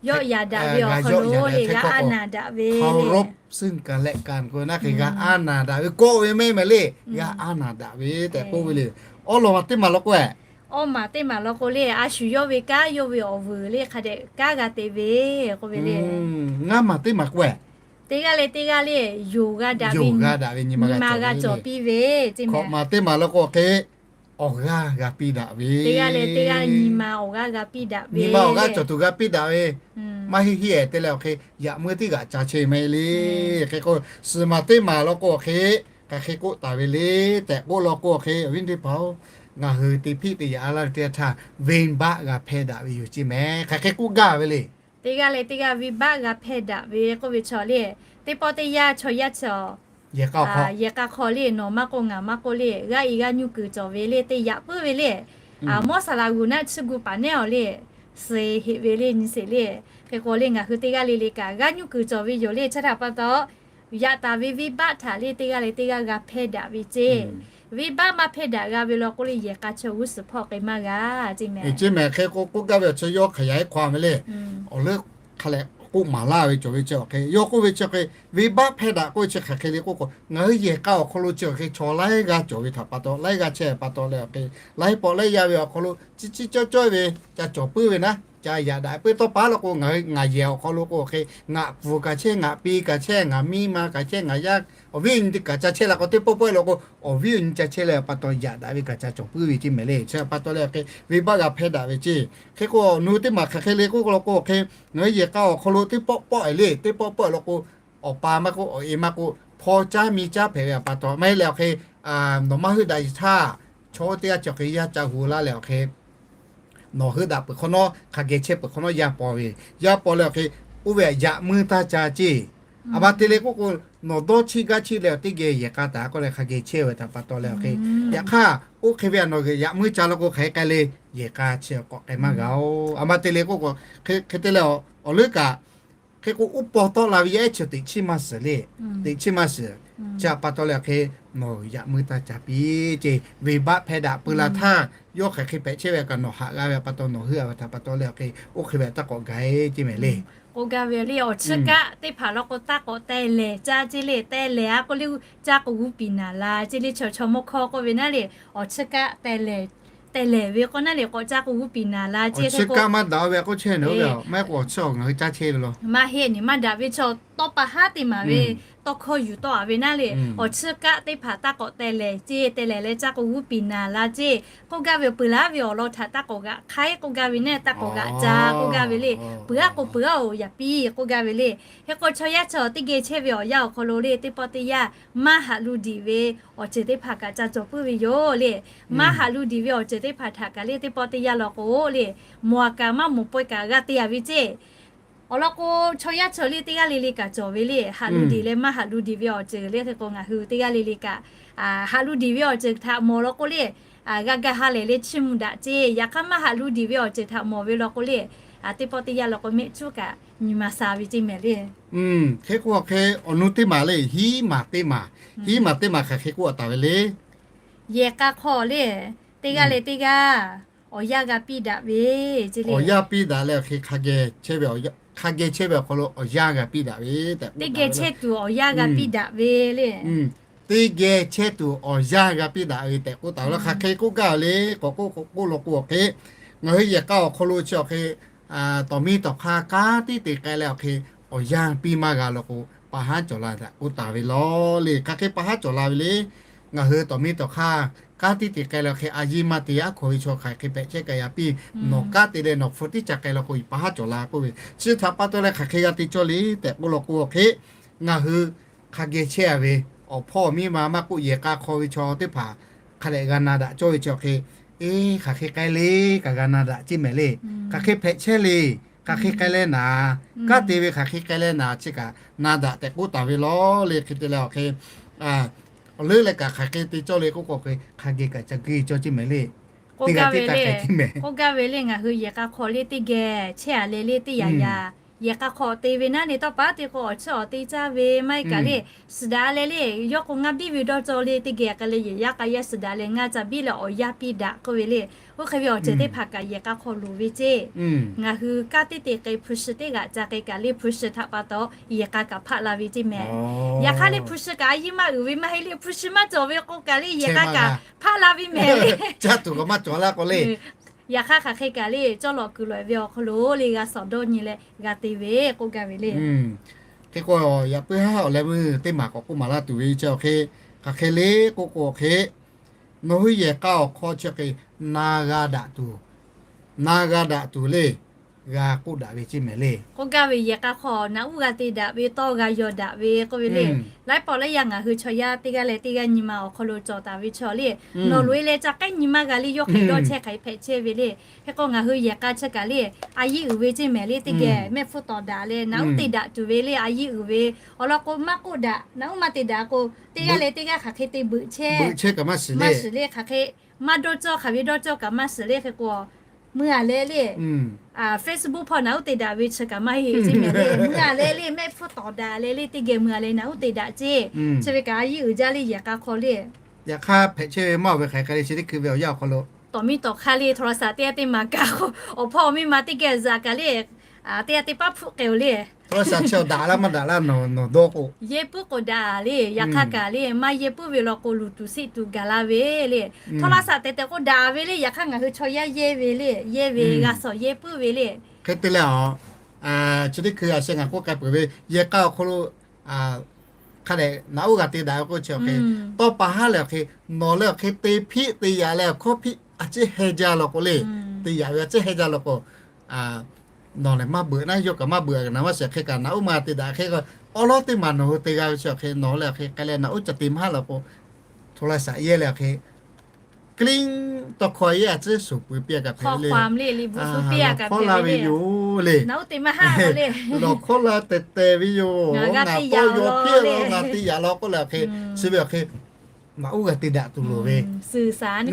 yawˆ yan daꞈ ve awˬ hk'aw lo le g'a a naˍ daꞈ ve le. เคารพซึ่งกันและกัน k'o naˉ hk'e g'a a naˍ daꞈ ve kawˆ ve mehˆ mehˍ le, g'a a naˍ daꞈ ve tehꞈ k'oˆ ve le. Awˇ lawn maˬ teˇ maˬ law k'o, awˇ maˬ teˇ maˬ law k'o le a shu yawˇ ve kanˉ yawˇ ve awˬ vuiˬ le hk'a dehꞈ kanˉ g'a te ve k'oˆ ve le. Ngaˇ maˬ teˇ maˬ k'o, teˇ g'aˇ leh teˇ g'aˇ le yonˍ g'a daꞈ ve, nyi ma g'a cawˬ piˇ ve ceˇ. Hkawꞈ maˬ teˇ maˬ law k'o hk'e, awˬ g'aˇ g'a piˇ daꞈ ve, teˇ g'aˇ leh teˇ g'aˇ nyi ma awˬ g'aˇ g'a piˇ daꞈ ve, nyi ma awˬ g'aˇ cawˬ tuˬ g'a piˇ daꞈ ve, maˇ heˆ heˆ te leh awˬ hk'e yaꞈ meuˇ teˇ g'aꞈ ca chehˇ ve maˇ heˆ le. Hk'e k'o, suhˍ maˬ teˇ maˬ law k'o awˬ hk'e, hk'aˬ hk'e k'oˆ taˍ ve le tehꞈ k'oˆ law k'o awˬ hk'e, awˬ viˉ teˇ hpaˍ-oˬ, ngaˬ hui teˇ hpiˆ teˇ yaꞈ a laˇ ve teˇ yanˇ htaˇ venˇbaˆ g'a hpehˇ daꞈ ve yoˬ ceˇ mehˍ. Hk'aˬ hk'e k'oˆ gaˇ ve le. Teˇ g'aˇ leh teˇ g'aˇ venˇbaˆ g'a hpehˇ daꞈ ve k'oˆ ve chaw le, teˇ pawˆ teˇ yanˇ chaw yaˇ chaw yehˬ k'a hk'aw le nawˬ maˇ k'oˆ ngaˬ maˇ k'oˆ le g'aˇ e g'aˇ nyuˇ kuiˬ cawˬ ve le te yaꞈ puiˉ ve le. Mawˇ saˍ laꞈ g'uˬ naˆ tsuhˇ gu paˍ nehˉ awˬ le suh heꞈ ve le nyi sheˍ le. Hk'e k'o le ngaˬ hui teˇ g'aˇ le le kaꞈ g'aˇ nyuˇ kuiˬ cawˬ ve yoˬ le. Chi htaꞈ pa taw, yaꞈ taˍ ve venˇbaˆ htaꞈ le teˇ g'aˇ leh teˇ g'aˇ g'a hpehˇ daꞈ ve ceˇ. Venˇbaˆ maˇ hpehˇ daꞈ g'a ve law k'oˆ le yehˬ k'a chaw g'uˇ suhˍ hpawˇ k'ai maˇ g'a ceˇ mehˍ. Ceˇ mehˍ. Hk'e k'o k'oˆ gaˇ ve awˬ chi yawˇ hk'aˬ yaꞈ e hk'aw a ve le, awˬ leuˉ hk'a leh k'oˆ maˍ laˇ ve cawˬ ve chi awˬ hk'e yawˇ k'oˆ ve chi hk'e, venˇbaˆ hpehˇ daꞈ k'oˆ ve chi hk'aˬ hk'e le k'oˆ k'o, ngaˬ hui yehˬ k'a awˬ hk'aw lo chi awˬ hk'e chaw laiˉ g'aˇ cawˬ ve htaꞈ pa taw, laiˉ g'aˇ chehˇ pa taw leh awˬ hk'e, laiˉ pawˆ laiˉ yaˇ ve awˬ hk'aw lo ciˇ ciˇ cawˇ cawˇ ve ca cawˬ puiˉ ve naˉ, ca yaꞈ daꞈ puiˉ. Tawˇ pa law k'o ngaˬ hui ngaˬ yehˬ awˬ hk'aw lo k'o hk'e, ngaˬ pfuhˍ kaꞈ chehˇ, ngaˬ pi kaꞈ chehˇ, ngaˬ miˇ ma kaꞈ chehˇ, ngaˬ yaˇ awˬ viˉ awˬ nyi kaꞈ ca chehˇ la k'o, teˇ pawˆ pawˆ law k'o awˬ viˉ awˬ nyi ca chehˇ leh pa taw yaꞈ daꞈ ve kaꞈ ca cawˬ puiˉ ve ceˇ mehˍ le. Chi pa taw leh awˬ hk'e venˇbaˆ g'a hpehˇ daꞈ ve ceˇ. Hk'e k'o nawˬ hui teˇ maˬ hk'aˬ hk'e le k'oˆ law k'o hk'e, ngaˬ hui yehˬ k'a awˬ hk'aw lo teˇ pawˆ pawˆ le, teˇ pawˆ pawˆ law k'o, awˬ pa maˇ k'oˆ, awˬ e maˇ k'oˆ, hpaw caˉ mi caˉ hpehꞈ ve pa taw maˇ heˆ leh awˬ hk'e, nawˬ maˇ heuˆ daꞈ yeˬ htaˇ, chaw teˇ g'aˇ chi awˬ hk'e yaˇ ca hu laˇ leh awˬ hk'e nawˬ heuˆ daꞈ peuˬ hk'awꞈ nawˉ, hk'a geh chehˇ peuˬ hk'awꞈ nawˉ yaˇ paw ve, yaˇ paw leh awˬ hk'e, oˇ ve yaꞈ meuˇ taˇ ca ceˇ. A ma te le k'oˆ k'o, nawˬ dawˇ chiˇ gaˇ chiˇ leh awˬ teˇ geh yehˬ k'a taˍ k'oˆ leh hk'a geh chehˇ ve htaꞈ pa taw leh awˬ hk'e, yaꞈ hk'aˇ oˇ hk'e ve a nawˬ geh yaꞈ meuˇ ca law k'o hk'aˬ hk'e k'ai le, yehˬ k'a chi k'awꞈ k'ai maˇ g'a-oˬ. A ma te le k'oˆ k'o, hk'e te leh awˬ leuˉ kaꞈ hk'e k'o uˉ paw tawˆ la ve yaˇ ehˉ chi teꞈ chiˇ maˇ suhˍ le, teꞈ chiˇ maˇ suhˍ. Chi pa taw leh awˬ hk'e, nawˬ yaꞈ meuˇ taˇ ca piˇ ceˇ. Venˇbaˆ hpehˇ daꞈ peu la htaˇ, yawˇ hk'aˬ hk'e hpehꞈ chehˇ ve kaꞈ nawˬ haꞈ g'a ve pa taw, nawˬ heuˆ a ve htaꞈ pa taw leh awˬ hk'e, oˇ hk'e ve htaˇ k'awꞈ gaˬ e ceˇ mehˍ le. K'oˆ gaˇ ve le awˬ chiˇ kaˆ teˇ hpaˍ law k'o taˇ k'awꞈ teh lehˍ caˇ ceˇ le, teh lehˍ a k'oˆ le, caˇ k'o g'uˇ piˍ naˍ la ceˇ le, chaw chaw mawˇ hkawˇ k'oˆ ve naˉ le, awˬ chiˇ kaˆ teh lehˍ ve k'o naˉ le k'awꞈ caˇ k'o g'uˇ piˍ naˍ la ceˇ. Chiˇ kaˆ maˇ daꞈ ve k'oˆ chehˇ nawˬ ve, maˇ heˆ k'o awˬ chiˇ ngaˬ hui caˇ chehˇ ve law. Maˇ heˆ, nyi maˇ daꞈ ve chaw tawˇ pa haˉ teˇ maˍ ve tawˇ hkawˇ yuˬ tawˆ-a ve naˉ le. Awˬ chiˇ kaˆ teˇ hpaˍ taˇ k'awꞈ teh lehˬ ceˇ, teh lehˬ leh caˇ k'o g'uˇ piˍ naˍ la ceˇ k'oˆ gaˇ ve, peuˬ laˇ ve awˬ lawn htaꞈ taˇ k'awꞈ g'aꞈ hk'aiˉ k'oˆ gaˇ ve naˉ, taˇ k'awꞈ g'aꞈ ca k'oˆ gaˇ ve le. Peuˬ-a k'o peuˬ-a-oˬ, yaꞈ piˇ k'oˆ gaˇ ve le. Hk'e k'o chaw yaˇ chaw teˇ geh chehˇ ve awˬ yanˇ awˬ hk'aw lo le, teˇ pawˆ teˇ yanˇ maˇ haꞈ lu diˍ ve awˬ ceuˬ teˇ hpaˍ kaꞈ ca cawˬ puiˉ ve yoˬ le. Maˇ haꞈ lu diˍ ve awˬ ceuˬ teˇ hpaˍ htaꞈ kaꞈ le, teˇ pawˆ teˇ yanˇ law k'o le, mawˬ-a kaꞈ maˇ mawˬ pawehˇ kaꞈ g'a te-a ve ceˇ. Awˬ lawn k'o, chaw yaˇ chaw le teˇ g'aˇ le le kaꞈ cawˬ ve le, haꞈ lu diˍ leh maˇ haꞈ lu diˍ ve awˬ ceuˬ le. Hk'e k'o ngaˬ hui teˇ g'aˇ le le kaꞈ haꞈ lu diˍ ve awˬ ceuˬ htaꞈ mawˬ law k'o le, g'a ga ha lehˬ le chiˇ mvuh daꞈ ceˇ. Yaꞈ hk'aˇ maˇ haꞈ lu diˍ ve awˬ ceuˬ htaꞈ mawˬ ve law k'o le, teˇ pawˆ teˇ yanˇ law k'o mehˆ cuˉ kaꞈ nyi ma sha ve ceˇ mehˍ le. Hk'e k'o hk'e awˬ nu teˇ maˬ le, hiˉ maˬ teˇ maˬ, hiˉ maˬ teˇ maˬ hk'aˬ hk'e k'oˆ taˍ ve le. Yehˬ k'a hk'aw le, teˇ g'aˇ leh teˇ g'aˇ awˬ yanˇ g'a piˇ daꞈ ve ceˇ le. Awˬ yanˇ piˇ daꞈ leh awˬ hk'e hk'a geh chehˇ ve, hk'a geh chehˇ ve awˬ hk'aw lo awˬ yanˇ g'a piˇ daꞈ ve tehꞈ, teˇ geh chehˇ tuˬ awˬ yanˇ g'a piˇ daꞈ ve le. Teˇ geh chehˇ tuˬ awˬ yanˇ g'a piˇ daꞈ ve tehꞈ k'oˆ taˍ ve la. Hk'aˬ hk'e k'oˆ gaˇ le k'awꞈ k'oˆ k'o k'oˆ law k'o awˬ hk'e, ngaˬ hui yehˬ k'a awˬ hk'aw lo chi awˬ hk'e tawˍ miˇ tawˍ hk'aˇ kanˉ tiˉ te k'ai leh awˬ hk'e awˬ yanˇ piˇ maˇ g'a law k'o, pa haˉ cawˬ la tehꞈ k'oˆ taˍ ve law le. Hk'aˬ hk'e pa haˉ cawˬ la ve le. Ngaˬ hui tawˍ miˇ tawˍ hk'aˇ kanˉ tiˉ te k'ai leh awˬ hk'e a yiˇ maˇ te aˉ hkaw ve chaw hk'aˬ hk'e hpehꞈ chehˇ kaꞈ yaꞈ piˇ, nawˬ kanˉ te leh nawˬ hpu tiˉ ca k'ai law k'o, pa haˉ cawˬ la k'oˆ ve. Chi htaꞈ pa taw leh hk'aˬ hk'e g'a te cawˇ le tehꞈ k'oˆ law k'o awˬ hk'e, ngaˬ hui hk'a geh chehˇ-a ve awˬ hpawˇ miˇ ma maˇ k'oˆ, yehˬ k'a hk'aw ve chaw teˇ hpaˍ hk'a dehꞈ g'a na daꞈ cawˇ ve chi awˬ hk'e, eˬ, hk'aˬ hk'e k'ai le kaꞈ g'a na daꞈ ceˇ mehˍ le. Hk'aˬ hk'e hpehꞈ chehˇ le, hk'aˬ hk'e k'ai leh naˍ, kanˉ te ve hk'aˬ hk'e k'ai leh naˍ chi kaꞈ na daꞈ tehꞈ k'oˆ taˍ ve law le. Hk'e te leh awˬ hk'e, awˬ leuˉ leh kaꞈ hk'aˬ hk'e te cawˇ le k'oˆ k'o hk'e, hk'a geh kaꞈ ca guˇ cawˇ ceˇ mehˍ le. K'oˆ gaˇ ve le, ngaˬ hui yehˬ k'a hk'aw le teˇ geh chehˇ-a leh le teˇ yaꞈ yaꞈ yehˬ k'a hk'aw te ve naˉ le, tawˇ pa teˇ k'o awˬ chiˇ awˬ te caˇ ve maˇ heˆ kaꞈ le, suhˍ daꞈ leh le, yawˇ k'o ngaˇ biˇ ve dawˇ cawˇ le teˇ geh k'ai leh yehˬ yaˇ k'a yaˇ suhˍ daꞈ leh ngaˇ ca biˇ leh awˬ yanˇ piˇ daꞈ k'oˆ ve le. Oˇ hk'e ve awˬ ceuˬ teˇ hpaˍ kaꞈ yehˬ k'a hk'aw loˍ ve ceˇ. Ngaˬ hui kanˉ teˇ te k'ai hpu shi teˇ g'aꞈ ca k'ai kaꞈ le hpu shi htaꞈ pa taw yehˬ k'a kaꞈ hpaˆ la ve ceˇ mehˍ. Yaꞈ hk'aˇ le hpu shi kaꞈ a yiˇ maˇ uiˍ ve maˇ heˆ le, hpu shi maˇ cawˬ ve k'o kaꞈ le yehˬ k'a kaꞈ hpaˆ la ve mehˍ le. Caˇ tuˬ kaꞈ maˇ cawˬ laˇ k'o le. Yaꞈ hk'aˇ hk'aˬ hk'e kaꞈ le cawˇ lawꞈ kuiˬ lawꞈ ve awˬ hk'aw lo le g'a sawˍ dawˇ nyi leh g'a te ve k'oˆ gaˇ ve le. Hk'e k'o, yaꞈ puiˉ haˉ awˬ leh meuˇ teˇ maˬ k'awꞈ k'oˆ maˍ laˇ tuˬ ve chi awˬ hk'e, hk'aˬ hk'e le k'oˆ k'o awˬ hk'e, nawˬ hui yehˬ k'a awˬ hk'aw chi hk'e na g'a daꞈ tuˬ, na g'a daꞈ tuˬ le, g'a k'oˆ daꞈ ve ceˇ mehˍ le. K'oˆ gaˇ ve yehˬ k'a hk'aw naꞈ uˉ g'a te daꞈ ve tawˇ g'a yaw daꞈ ve k'oˆ ve le. Laiˉ pawˆ laiˉ yaˇ ngaˬ hui chaw yaˇ teˇ g'aˇ leh teˇ g'aˇ nyi ma awˬ hk'aw lo cawˬ taˍ ve chaw le, nawˬ loꞈ-e leh ca k'ehˉ nyi maˇ g'a le, yawˇ hk'e dawˇ chehˇ hk'aˬ hk'e hpehꞈ chehˇ ve le. Hk'e k'o ngaˬ hui yehˬ k'a chi kaꞈ le, a yiˇ uiˍ ve ceˇ mehˍ le, teˇ geh mehˆ hpfuhˇ tawˍ daꞈ leh naꞈ uˉ te daꞈ tuˬ ve le, a yiˇ uiˍ ve awˬ lawn k'o maˇ k'oˆ daꞈ, naꞈ uˉ maˇ te daꞈ k'o, teˇ g'aˇ leh teˇ g'aˇ hk'aˬ hk'e te beuꞈ chehˇ maˇ shiˍ le. Hk'aˬ hk'e maˇ dawˇ cawˇ, hk'aˬ ve dawˇ cawˇ kaꞈ maˇ shiˍ le. Hk'e k'o mui-a leh le, Facebook hpawˇ naꞈ uˉ te daꞈ ve chi kaꞈ maˇ heˆ ceˇ mehˍ le. Mui-a leh le mehˆ hpfuhˇ tawˍ daꞈ leh le teˇ geh mui-a leh naꞈ uˉ te daꞈ ceˇ. Chi ve kaꞈ a yiˇ uiˍ jaˇ le yehˬ k'a hk'aw le. Yaꞈ hk'aˇ hpehꞈ chehˇ ve maˇ oˬ ve hk'aˬ hk'e le chi teˇ hkui ve awˬ yanˇ awˬ hk'aw lo tawˍ miˇ tawˍ hk'aˇ le โทรศัพท์ teˇ g'aˇ teˇ maˬ kaꞈ k'o, awˬ hpawˇ awˬ miˇ ma teˇ geh zuhꞈ kaꞈ le, teˇ g'aˇ teˇ paˉ hpfuhˆ k'ai-oˬ le. โทรศัพท์ chi awˬ daꞈ laˇ maˇ daꞈ laˇ nawˬ dawˇ k'o, yehˇ puiˉ k'o daꞈ le. Yaꞈ hk'aˇ kaꞈ le maˇ yehˇ puiˉ ve law k'o luˬ tuˬ siˆ tuˬ gaˬ la ve le. โทรศัพท์ tehꞈ tehꞈ k'o daꞈ ve le. Yaꞈ hk'aˇ ngaˬ hui chaw yaˇ yehˇ ve le, yehˇ ve g'a sawˍ yehˇ puiˉ ve le. Hk'e te leh a, chi teˇ hkui a sheh ngaˬ k'oˆ k'ai peuˬ ve yehˬ k'a awˬ hk'aw lo hk'a dehꞈ naꞈ uˉ g'a te daꞈ ve k'oˆ chi awˬ hk'e, tawˇ pa haˉ leh awˬ hk'e, nawˬ leh awˬ hk'e te hpiˆ te yaꞈ leh awˬ hkawˇ hpiˆ a ciˉ heh jaˇ law k'o le, te yaꞈ ve a ciˉ heh jaˇ law k'o, nawˬ lehˬ maˇ beuꞈ naˉ, yawˇ kaꞈ maˇ beuꞈ a kaꞈ naˍ maˇ shehˍ hk'e kaꞈ naꞈ uˉ maˇ te daꞈ hk'e k'o, awˉ lawˉ teˇ maˬ nawˬ hui te g'a ve chi awˬ hk'e nawˬ leh awˬ hk'e k'ai leh naꞈ uˉ ca te maˇ law k'o, โทรศัพท์ yehˇ leh awˬ hk'e กริ๊ง tawˇ hkawˇ yehˇ a ciˉ shuˍ pui piˇ a kaꞈ hpehꞈ ve le. Lawˬ hkawˇ laˇ ve yoˬ le. Lawˬ hkawˇ laˇ tehˬ tehˬ ve yoˬ. Ngaˬ tawˇ yaw piˇ la ngaˬ te yaꞈ law k'oˆ leh awˬ hk'e, chi ve awˬ hk'e naꞈ uˉ g'a te daꞈ tuˬ loˍ ve.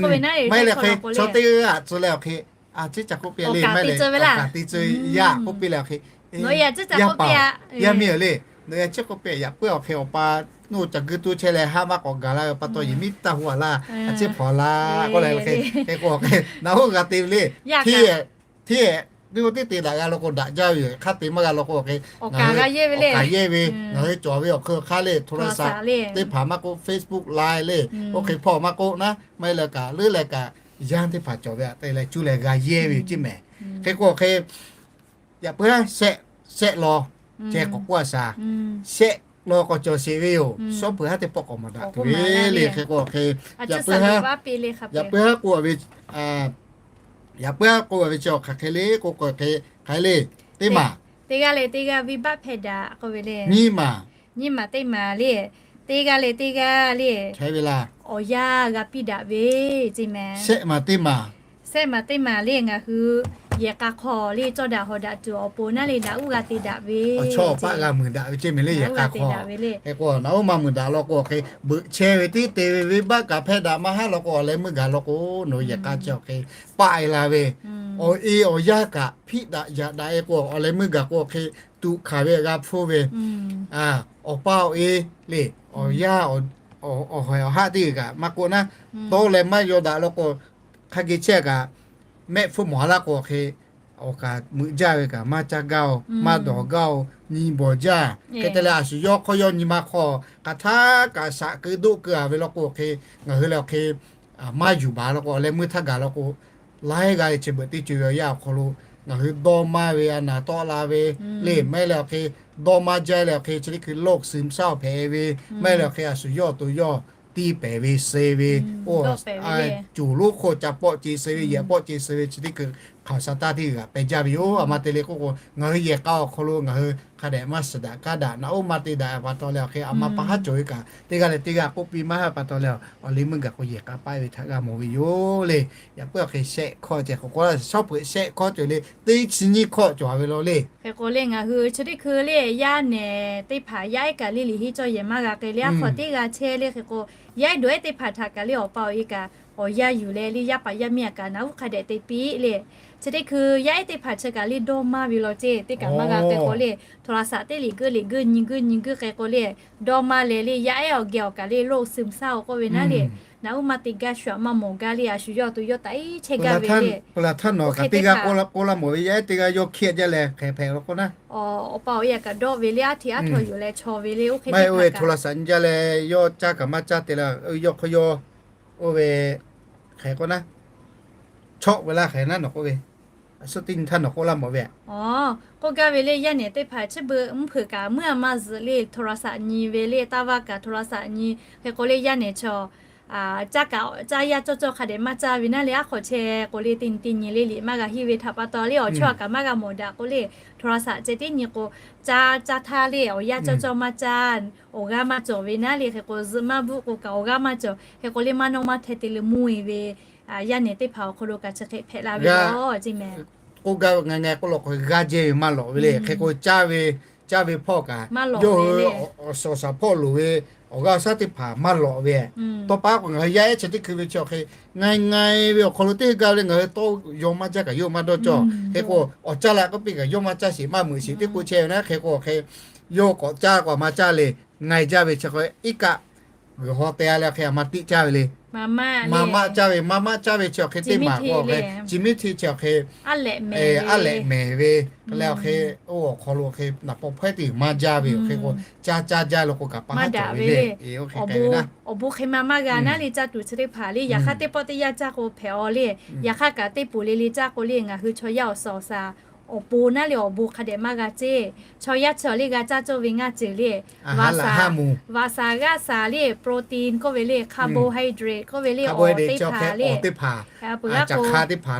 Maˇ heˆ leh hk'e chaw teˇ g'aˇ tcuh leh awˬ hk'e, a ciˉ ca k'oˆ piˇ le, maˇ heˆ leh awˬ kaˍ te tcuh yaˇ k'oˆ piˇ leh awˬ hk'e, yaˇ paˍ-oˬ, yaˇ miˇ-oˬ le, nawˬ yaˇ ciˉ k'oˆ piˇ yaꞈ puiˉ awˬ hk'e awˬ pa nuˇ ca guiˇ tuˇ chehˇ leh haˉ maˇ k'awꞈ gaˬ laˇ ve pa taw yehˬ miˉ taˇ hu a laˇ, a ciˉ hpawnˬ laˇ k'oˆ leh hk'e, hk'e k'o hk'e naꞈ uˉ g'a te ve le. Hteˇ, hteˇ, teˇ g'aˇ teˇ te daꞈ g'a law k'o daꞈ jaˇ ve yoˬ. Hk'aˇ te maˇ g'a law k'o hk'e, ngaˬ hui awˬ kaˍ yehˇ ve, ngaˬ hui cawˬ ve awˬ hk'aˇ hk'aˇ le โทรศัพท์ teˇ hpaˍ maˇ k'oˆ, Facebook Line le, oˇ hk'e hpawˇ maˇ k'oˆ naˉ, maˇ heˆ leh kaꞈ leuˉ leh kaꞈ yanˇ teˇ hpaˍ cawˬ ve aꞈ te leh cuˇ leh g'a yehˇ ve yoˬ ceˇ mehˍ. Hk'e k'o hk'e, yaꞈ puiˉ shehˆ, shehˆ law, ceh k'awꞈ k'oˆ a shaˍ, shehˆ law k'awꞈ cawˬ sheˍ ve yoˬ. Shawˉ peuˬ haˉ teˇ pawˆ k'awꞈ maˍ daꞈ tuˬ ve le. Hk'e k'o hk'e, yaꞈ puiˉ haˉ k'oˆ ve, yaꞈ puiˉ haˉ k'oˆ ve chi awˬ hk'aˬ hk'e le k'o k'o hk'e, hk'aˬ hk'e le, teˇ maˬ, teˇ g'aˇ leh teˇ g'aˇ venˇbaˆ hpehˇ daꞈ k'oˆ ve le. Nyiˇ maˬ, nyiˇ maˬ teˇ maˬ le, teˇ g'aˇ leh teˇ g'aˇ le, awˬ yanˇ g'a piˇ daꞈ ve ceˇ mehˍ. Shehˆ maˬ teˇ maˬ, shehˆ maˬ teˇ maˬ le ngaˬ hui yehˬ k'a hk'aw le cawˇ daꞈ hawˍ daꞈ tuˬ awˬ pon naˉ le naꞈ uˉ g'a te daꞈ ve, awˬ chawˇ awˬ paˆ g'a muiˬ daꞈ ve ceˇ mehˍ le. Yehˬ k'a hk'aw hk'e k'o naꞈ uˉ maˇ muiˬ daꞈ law k'o hk'e, beuꞈ chehˇ ve tiˉ te ve venˇbaˆ kaꞈ hpehˇ daꞈ maˇ haˉ law k'o, awˬ leh meuˇ gaˬ law k'o, nawˬ yehˬ k'a chi awˬ hk'e paˆ e la ve, awˬ e awˬ yanˇ kaꞈ hpiˆ daꞈ yaꞈ daꞈ e k'o, awˬ leh meuˇ gaˬ k'o hk'e tuꞈ hkanˍ ve g'a hpfuhˇ ve, awˬ pa awˬ e le, awˬ yanˇ awˬ hawehˬ awˬ haˆ teˇ g'uiˬ kaꞈ maˇ k'oˆ naˉ, dawˇ leh maˇ yaw daꞈ law k'o, hk'a geh chehˇ kaꞈ mehˆ hpfuhˇ mawˬ a laˇ k'o hk'e, awˬ kaˍ meuꞈ jaˇ ve kaꞈ maˇ caˇ gaˇ oˬ, maˇ dawˬ gaˇ oˬ, nyi bawˬ jaˇ. Hk'e te leh a shu yawˇ hk'awˇ yawˇ nyi ma hk'aw hk'aˬ htaˇ kaꞈ shaꞈ keu doˆ keu a ve law k'o hk'e, ngaˬ hui leh awˬ hk'e maˇ yuˬ baˬ law k'o, awˬ leh meuˇ htaˇ gaˬ law k'o, laiˉ g'aˇ le chi beuꞈ teˇ co ve awˬ yanˇ awˬ hk'aw lo ngaˬ hui dawˇ maˇ ve a naˍ tawˆ la ve le, maˇ heˆ leh awˬ hk'e dawˇ maˇ jaˇ leh awˬ hk'e chi teˇ hkui โรคซึมเศร้า hpehꞈ ve, maˇ heˆ leh awˬ hk'e a shu yawˇ awˬ to yawˇ tiˇ pehˍ ve suh ve, oˇ, cuˬ lonˉ hk'oˆ ca pawˆ ce suh ve, yehˬ pawˆ ce suh ve chi teˇ hkui hk'aˬ sha taˇ teˇ g'uiˬ kaꞈ peh jaˇ ve yoˬ. A ma te le k'oˆ k'o, ngaˬ hui yehˬ k'a awˬ hk'aw lo ngaˬ hui hk'a dehꞈ maˇ suhˍ daꞈ kaˇ daꞈ naꞈ uˉ maˇ te daꞈ pa taw leh awˬ hk'e a ma pa haˉ cawˬ ve kaꞈ teˇ g'aˇ leh teˇ g'aˇ k'oˆ piˇ maˇ haˉ pa taw leh, awˬ leh meuˇ gaˬ k'o yehˬ k'a paˆ e ve htaꞈ g'a mawˬ ve yoˬ le. Yaꞈ puiˉ awˬ hk'e shehˆ hkawˇ ceh k'o k'o la shawˉ peuˬ shehˆ hkawˇ cawˬ le, teˇ chi nyiˇ hkawˇ cawˬ ve law le. Hk'e k'o le ngaˬ hui chi teˇ hkui le yaˇ nehˬ teˇ hpaˍ yaˇ ehˉ kaꞈ le liꞈ henˇ cawˇ yehˬ maˇ g'a k'ai le, aˉ hk'aw teˇ g'a chehˇ le. Hk'e k'o yaˇ ehˉ dawˬ ehˉ teˇ hpaˍ htaꞈ kaꞈ le awˬ pa awˬ e kaꞈ awˬ yanˇ yuˬ leh le yaˇ paˍ yaˇ miˇ a kaꞈ naꞈ uˉ hk'a dehꞈ te piˇ le. Chi teˇ hkui yaˇ ehˉ teˇ hpaˍ chi kaꞈ le dawˇ maˇ ve law ceˇ, teˇ kaꞈ maˇ g'a k'ai k'o le โทรศัพท์ teˇ liꞈ geuˆ liꞈ geuˆ nyi geuˆ nyi geuˆ k'ai k'o le, dawˇ maˇ leh le yaˇ ehˉ awˬ geh awˬ kaꞈ le โรคซึมเศร้า k'oˆ ve naˉ le, naꞈ uˉ maˇ te gaˇ shu aꞈ maˇ mawˬ gaˇ le, a shu yawˇ awˬ to yawˇ taꞈ iˉ chehˇ gaˇ ve le. Oˇ hk'e teˇ hpaˍ k'oˆ la mawˬ ve yaˇ ehˉ teˇ g'aˇ yawˇ hkiˆ jaˇ leh hk'e hpehꞈ law k'o naˉ, awˬ pa awˬ e a kaꞈ dawˆ ve le, aˉ hteꞈ aˉ htaw yuˬ leh chaw ve le. Oˇ hk'e teˇ hpaˍ โทรศัพท์ nyi jaˇ leh yawˇ caˇ kaꞈ maˇ caˇ te leh yawˇ hk'aw yawˇ oˇ ve hk'e k'o naˉ, chawˆ ve laˇ hk'e naˉ nawˬ k'oˆ ve, a suhˉ teˇ nyi htaˇ nawˬ k'oˆ laˇ mawˬ ve, k'oˆ gaˇ ve le yaˇ nehˬ teˇ hpaˍ chi beuꞈ mvuhˇ hpeuꞈ kaꞈ meuˇ a ma zuhꞈ le โทรศัพท์ nyi ve le, taˇ vaˇ kaꞈ โทรศัพท์ nyi. Hk'e k'o le yaˇ nehˬ chaw caˇ kaꞈ caˇ yaˇ cawˇ cawˇ hk'a dehꞈ maˇ caˇ ve naˉ le, aˉ hk'aw chehˇ k'o le teˇ nyi teˇ nyi le liꞈ maˇ g'a henˇ ve htaꞈ pa taw le awˬ chawˇ a kaꞈ maˇ g'a mawˬ daꞈ k'o le โทรศัพท์ ceh teˇ nyi k'o caˇ caˇ htaˇ le awˬ yaˇ cawˇ cawˇ maˇ caˇ, awˬ g'aˇ maˇ cawˬ ve naˉ le. Hk'e k'o zuhꞈ maˇ bvuhˆ k'o kaꞈ awˬ g'aˇ maˇ cawˬ. Hk'e k'o le maˇ nawˇ maˇ hteh te leh mvuhˇ e ve yaˇ nehˬ teˇ hpaˍ awˬ hk'aw lo kaꞈ chi hk'e hpehꞈ la ve yoˬ ceˇ mehˍ. K'oˆ gaˇ ngaˬ ngaˬ k'oˆ law k'o g'aˇ jehˇ ve maˇ lawꞈ ve le. Hk'e k'o caˇ ve, caˇ ve hpawˇ kaꞈ yawˇ hui awˬ suhˍ awˬ shaˍ hpawˇ loˍ ve awˬ g'aˇ awˬ shaˉ teˇ hpaˍ maˇ lawꞈ ve. Tawˇ pa k'o ngaˬ hui yaˇ ehˉ chi teˇ hkui ve chi awˬ hk'e ngaˬ ngaˬ ve awˬ hk'aw lo teˇ g'aˇ le ngaˬ hui tawˇ yaw maˇ jaˇ kaꞈ yawˇ maˇ dawˇ cawˇ. Hk'e k'o awˬ caˇ la k'oˆ piˇ kaꞈ yawˇ maˇ caˇ sheˍ maˇ meuꞈ sheˍ teˇ k'oˆ chehˇ ve naˉ. Hk'e k'o awˬ hk'e yawˇ k'awꞈ caˇ k'o a ma caˇ le, ngaˬ jaˇ ve chi hk'e iˉ kaˆ g'uiˬ haw te a leh awˬ hk'e a ma tiˆ caˇ ve le. Maˇ maˆ caˇ ve, maˇ maˆ caˇ ve chi awˬ hk'e teˇ maˬ k'o awˬ hk'e chi miˉ htiˆ chi awˬ hk'e aˉ lehꞈ mehˍ ve, leh awˬ hk'e oˇ awˬ hk'aw lo awˬ hk'e naˍ paw hpawehˇ teˇ g'uiˬ maˇ jaˇ ve awˬ hk'e k'o caˇ caˇ jaˇ lo k'o kaꞈ pa haˉ cawˬ ve le. Oˇ hk'e k'ai ve naˉ, awˬ bon hk'e ma maˇ g'a naˉ le caˇ tuˬ chi teˇ hpaˍ le. Yaꞈ hk'aˇ teˇ pawˆ teˇ yanˇ caˇ k'o hpehꞈ aw le. Yaꞈ hk'aˇ kaꞈ teˇ poˬ le le caˇ k'o le ngaˬ hui chaw yaˇ awˬ suhˍ awˬ shaˍ awˬ pon naˉ le awˬ bon hk'a dehꞈ maˇ g'a ceˇ. Chaw yaˇ chi awˬ le g'a caˇ cawˇ ve ngaˇ ceuˬ le, vaꞈ shaˍ g'aˇ shaˍ le, protein k'oˆ ve le, carbohydrate k'oˆ ve le, awˬ teˇ hpaˍ le, peuˬ g'aˇ k'o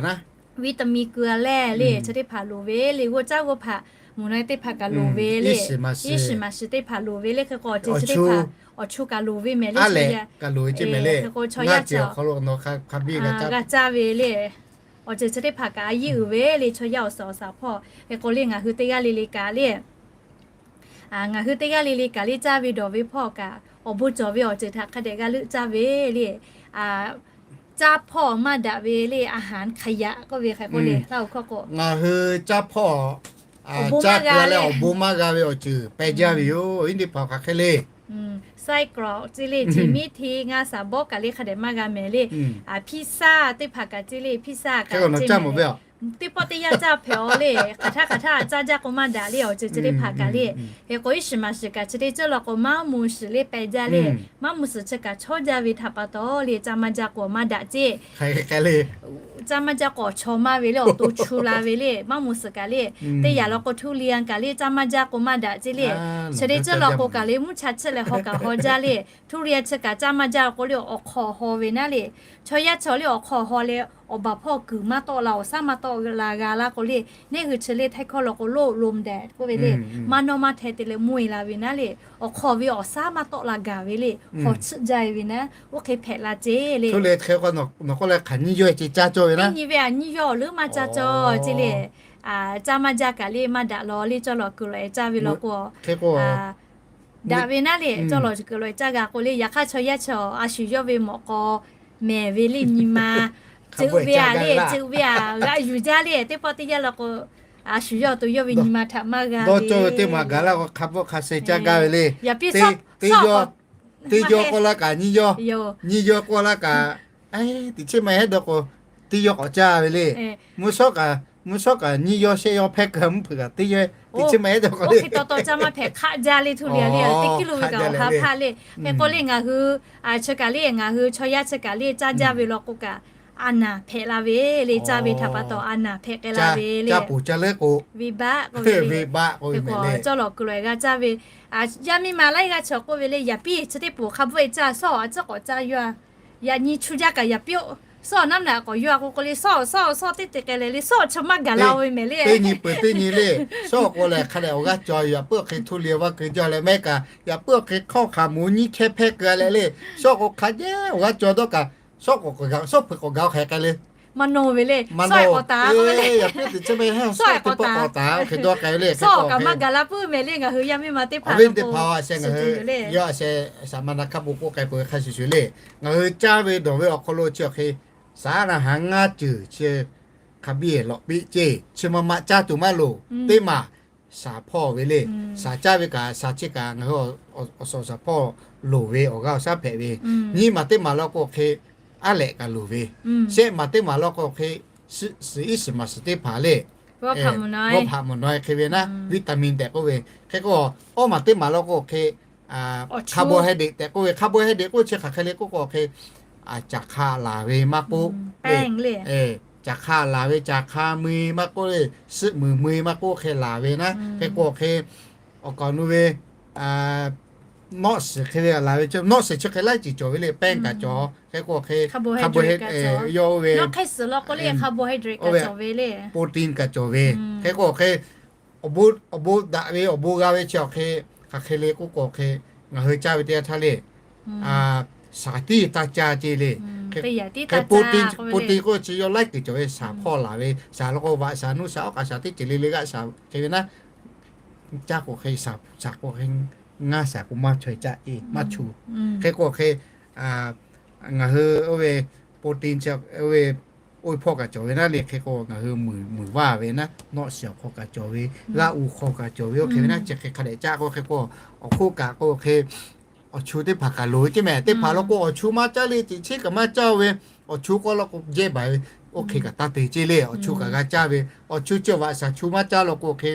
vitamin keu a leh le chi teˇ hpaˍ loˍ ve le, g'oˇ caˉ g'oˇ hpaꞈ mvuhˬ naw e teˇ hpaˍ kaꞈ loˍ ve le, iˉ shiˍ maˍ shiˍ teˇ hpaˍ loˍ ve le. Hk'e k'o awˬ ceuˬ chi teˇ hpaˍ awˬ chu kaꞈ loˍ ve mehˍ le. Hk'e k'o chaw yaˇ chi g'a caˇ ve le. Awˬ ceuˬ chi teˇ hpaˍ kaꞈ a yiˇ uiˍ ve le, chaw yaˇ awˬ suhˍ awˬ shaˍ hpawˇ. Hk'e k'o le ngaˬ hui teˇ g'aˇ le le kaꞈ le ngaˬ hui teˇ g'aˇ le le kaꞈ le caˇ ve dawˬ ve hpawˇ kaꞈ awˬ bon cawˬ ve awˬ ceuˬ htaꞈ hk'a dehꞈ g'a leuˆ caˇ ve le. Caˇ hpawˇ maˇ daꞈ ve le, อาหารขยะ k'oˆ ve hk'e k'o le, ngaˬ hui caˇ hpawˇ caˇ keu leh awˬ bon maˇ g'a ve awˬ ceuˬ peh jaˇ ve yoˬ. Iˉ teˇ hpaˍ hk'aˬ hk'e le ไส้กรอก ceˇ le, chi miˉ htiˆ ngaˇ shaˍ bawˆ kaꞈ le hk'a dehꞈ maˇ g'a mehˍ le. Pizza teˇ hpaˍ kaꞈ ceˇ le, pizza kaꞈ teˇ pawˆ teˇ yanˇ caˇ hpehꞈ aw le. Hk'aˬ htaˇ hk'aˬ htaˇ caˇ jaˇ k'o maˇ daꞈ le awˬ ceuˬ chi teˇ hpaˍ kaꞈ le. Hk'e k'o iˉ shiˍ maˍ shiˍ kaꞈ chi teˇ ceuˬ law k'o maˇ mvuh shiˍ le peh jaˇ le. Maˇ mvuh shiˍ chi kaꞈ chawˇ jaˇ ve htaꞈ pa taw le caˇ maˇ jaˇ k'o maˇ daꞈ ceˇ. Caˇ maˇ jaˇ k'o awˬ chaw maˇ ve le, awˬ to chu la ve le, maˇ moˍ suhˍ kaꞈ le. Teˇ yanˇ law k'o ทุเรียน kaꞈ le caˇ maˇ jaˇ k'o maˇ daꞈ ceˇ le. Chi teˇ ceuˬ law k'o kaꞈ le mvuhˇ cha chi leh haw kaꞈ haw jaˇ le. ทุเรียน chi kaꞈ caˇ maˇ jaˇ k'o le awˬ hk'aw haw ve naˉ le. Chaw yaˇ chaw le awˬ hk'aw haw leh awˬ baˬ hpawˇ kuiˬ maˇ tawˆ la, awˬ saˉ maˇ tawˆ la g'a laˇ k'o le, neˇ hui chi le htaiˇ hkawˇ law k'o โรคลมแดด k'oˆ ve le, maˇ nawˇ maˇ hteh te leh mvuhˇ e la ve naˉ le. Awˬ hk'aw ve awˬ saˉ maˇ tawˆ la gaˬ ve le, hk'awꞈ chiˆ jaˇ e ve naˉ, oˇ hk'e hpehꞈ la ceˇ le. Hk'e k'o nawˬ k'oˆ leh hk'aˬ nyiˇ yawˇ ce caˇ cawˇ ve naˉ, nyiˇ ve a nyiˇ yawˇ awˬ leuˉ maˇ caˇ cawˇ ceˇ le. Caˇ maˇ jaˇ kaꞈ le maˇ daꞈ law le, cawˇ lawˬ kuiˬ lawˬ e caˇ ve law k'o, daꞈ ve naˉ le, cawˇ lawˬ kuiˬ lawˬ e caˇ g'a k'o le, yaꞈ hk'aˇ chaw yaˇ chaw a shu yawˇ ve mawꞈ k'aw mehˍ ve le nyi ma, ceuꞈ ve a le, ceuꞈ ve a g'a yuˬ jaˇ le, teˇ pawˆ teˇ yanˇ law k'o, a shu yawˇ to yawˇ ve nyi ma htaꞈ maˇ g'a ve, dawˇ cawˇ ve teˇ maˬ gaˬ laˇ k'o hk'a bvuhˆ hk'a sheh caˇ gaˇ ve le. Yaꞈ piˇ teˇ yawˇ k'oˆ laˇ kaꞈ nyiˇ yawˇ, nyiˇ yawˇ k'oˆ laˇ kaꞈ, tiꞈ chi maˇ heˆ dawˇ k'o, teˇ yawˇ k'awꞈ caˇ ve le. Mvuhˇ shawˉ kaꞈ, mvuhˇ shawˉ kaꞈ nyiˇ yawˇ shehˆ yawˇ hpehˇ keu mvuhˇ hpeuꞈ kaꞈ teˇ yawˇ tiꞈ chi maˇ heˆ dawˇ k'o le. Oˇ hk'e taw taw caˇ maˇ hpehꞈ hk'aˆ jaˇ le ทุเรียน le, teˇ kiˇ lo ve kaꞈ awˬ ha hpaˇ le. Hk'e k'o le ngaˬ hui chi kaꞈ le, ngaˬ hui chaw yaˇ chi kaꞈ le caˇ jaˇ ve law k'o kaꞈ, a naˍ hpehꞈ la ve le, caˇ ve htaꞈ pa taw a naˍ hpehꞈ k'ai la ve le. Caˇ puˬ caˇ leuˉ k'o, venˇ baˆ k'oˆ ve le, venˇ baˆ k'oˆ ve le, cawˇ lawˬ kuiˬ lawˬ e g'a caˇ ve. Yaˇ miˇ ma laiˉ g'aˇ chaw k'oˆ ve le, yaꞈ piˇ chi teˇ poˬ hk'a bvuhˆ e caˇ, sawˉ awˬ a ciˉ k'awꞈ caˇ yaˇ. Yaꞈ nyi chu jaˇ kaꞈ yaꞈ piˇ-oˆ, sawˉ awˬ naˉ naꞈ k'awꞈ yaˇ k'o k'o le, sawˉ awˬ sawˉ awˬ sawˉ teˇ te k'ai leh le, sawˉ awˬ chi maˇ gaˬ la-o ve mehˍ le. Teˇ nyi peuˬ teˇ nyi le, sawˉ awˬ k'o lehˬ hk'a dehꞈ awˬ g'aˇ cawˬ, yaꞈ puiˉ awˬ hk'e ทุเรียน vaˇ keu jaˇ leh maˇ heˆ kaꞈ, yaꞈ puiˉ awˬ hk'e hk'awˇ hk'aˬ moˍ nyiˇ hkehˇ hpehˇ keu leh le, sawˉ awˬ k'o hk'a jehˇ awˬ g'aˇ cawˬ dawˇ kaꞈ, sawˉ k'awꞈ hk'e k'awꞈ gaˬ, sawˉ hpeuꞈ k'awꞈ gaˬ hk'e k'ai le. Maˇ nawˇ ve le, sawˉ awˬ k'awꞈ taˍ k'oˆ ve le, yaꞈ piˇ teꞈ chi maˇ heˆ, sawˉ teˇ pawˆ k'awꞈ taˍ hk'e dawˇ k'ai ve le. Sawˉ awˬ kaꞈ maˇ gaˬ la puiˉ mehˍ le, ngaˬ hui yaˇ miˇ ma teˇ hpaˍ ve k'o, a sheh ngaˬ hui yaˇ a sheh saˍ ma na hk'a bvuhꞈ k'oˆ k'ai peuˬ ve hk'a shuˍ shuˍ le. Ngaˬ hui caˇ ve dawˬ ve awˬ hk'aw lo chi awˬ hk'e, saˍ laꞈ haˍ ngaˇ ceuˬ chi hk'a biˇ lawꞈ piˇ ceˇ, chi ma ma caˇ tuˬ maˇ loˍ. Teˇ maˬ saˍ hpawˇ ve le. Saˍ caˇ ve kaꞈ saˍ chi kaꞈ ngaˬ hui awˬ suhˍ saˍ hpawˇ loˍ ve awˬ g'aˇ awˬ shaˉ hpehꞈ ve. Nyiˇ maˬ teˇ maˬ law k'o hk'e, aˉ lehꞈ kaꞈ loˍ ve. Shehˆ maˬ teˇ maˬ law k'o hk'e, suhˍ iˉ suhˍ maˬ suhˍ teˇ hpaˍ le, g'awˇ hpaꞈ mvuhˬ nawˉ hk'e ve naˉ, vitamin tehꞈ k'oˆ ve. Hk'e k'o, awˇ maˬ teˇ maˬ law k'o hk'e, carbohydrate tehꞈ k'oˆ ve. Carbohydrate k'oˆ chi hk'aˬ hk'e le k'oˆ k'o hk'e, caˬ hk'a laˬ ve maˇ k'oˆ le, caˬ hk'a laˬ ve caˬ hk'a mui maˇ k'oˆ le, suhˆ muiˬ mui maˇ k'oˆ hk'e laˬ ve naˉ. Hk'e k'o hk'e, awˬ kaˍ awˬ nu ve nawˆ shiˍ hk'e ve laˬ ve, nawˆ shiˍ chi hk'e laiˉ ceuˬ cawˬ ve le, แป้ง kaꞈ cawˬ, hk'e k'o hk'e, carbohydrate kaꞈ cawˬ ve, protein kaꞈ cawˬ ve. Hk'e k'o hk'e, awˬ bon daꞈ ve awˬ bon g'a ve chi awˬ hk'e, hk'aˬ hk'e le k'oˆ k'o hk'e, ngaˬ hui caˇ ve teˇ yanˇ htaˇ le, saˍ tiˉ taˇ caˇ ceˇ le. Hk'e protein k'oˆ chi yawˇ laiˉ ceuˬ cawˬ ve, saˍ hpawˇ laˬ ve, saˍ law k'o vaꞈ saˍ nuˇ saˍ awˉ k'aꞈ saˍ teˇ ceuˬ le le g'aˆ saˍ hk'e ve naˉ, caˇ k'o hk'e, saˍ k'o hk'e, ngaˇ saˍ k'o maˇ chaweh caˇ ceˇ, maˇ chu. Hk'e k'o hk'e, ngaˬ hui oˇ ve protein chi oˇ ve oˇ ve hpawˇ kaꞈ cawˬ ve naˉ le. Hk'e k'o ngaˬ hui muiˬ muiˬ vaˇ ve naˉ, nawˆ shiˍ awˬ hk'aw kaꞈ cawˬ ve, g'aˇ u hk'aw kaꞈ cawˬ ve, oˇ hk'e ve naˉ chi hk'e hk'a dehꞈ caˇ k'o hk'e k'o, awˬ hk'oˆ kaꞈ k'o hk'e, awˬ chu teˇ hpaˍ kaꞈ loˍ ve ceˇ mehˍ. Teˇ hpaˍ law k'o awˬ chu maˇ caˇ le, teꞈ chiˉ kaꞈ maˇ caˇ ve, awˬ chu k'o law k'o jehˇ baˬ ve, oˇ hk'e kaꞈ taˇ te ceˇ le. Awˬ chu kaꞈ g'a caˇ ve, awˬ chu chi vaꞈ shaˍ chu maˇ caˇ law k'o hk'e,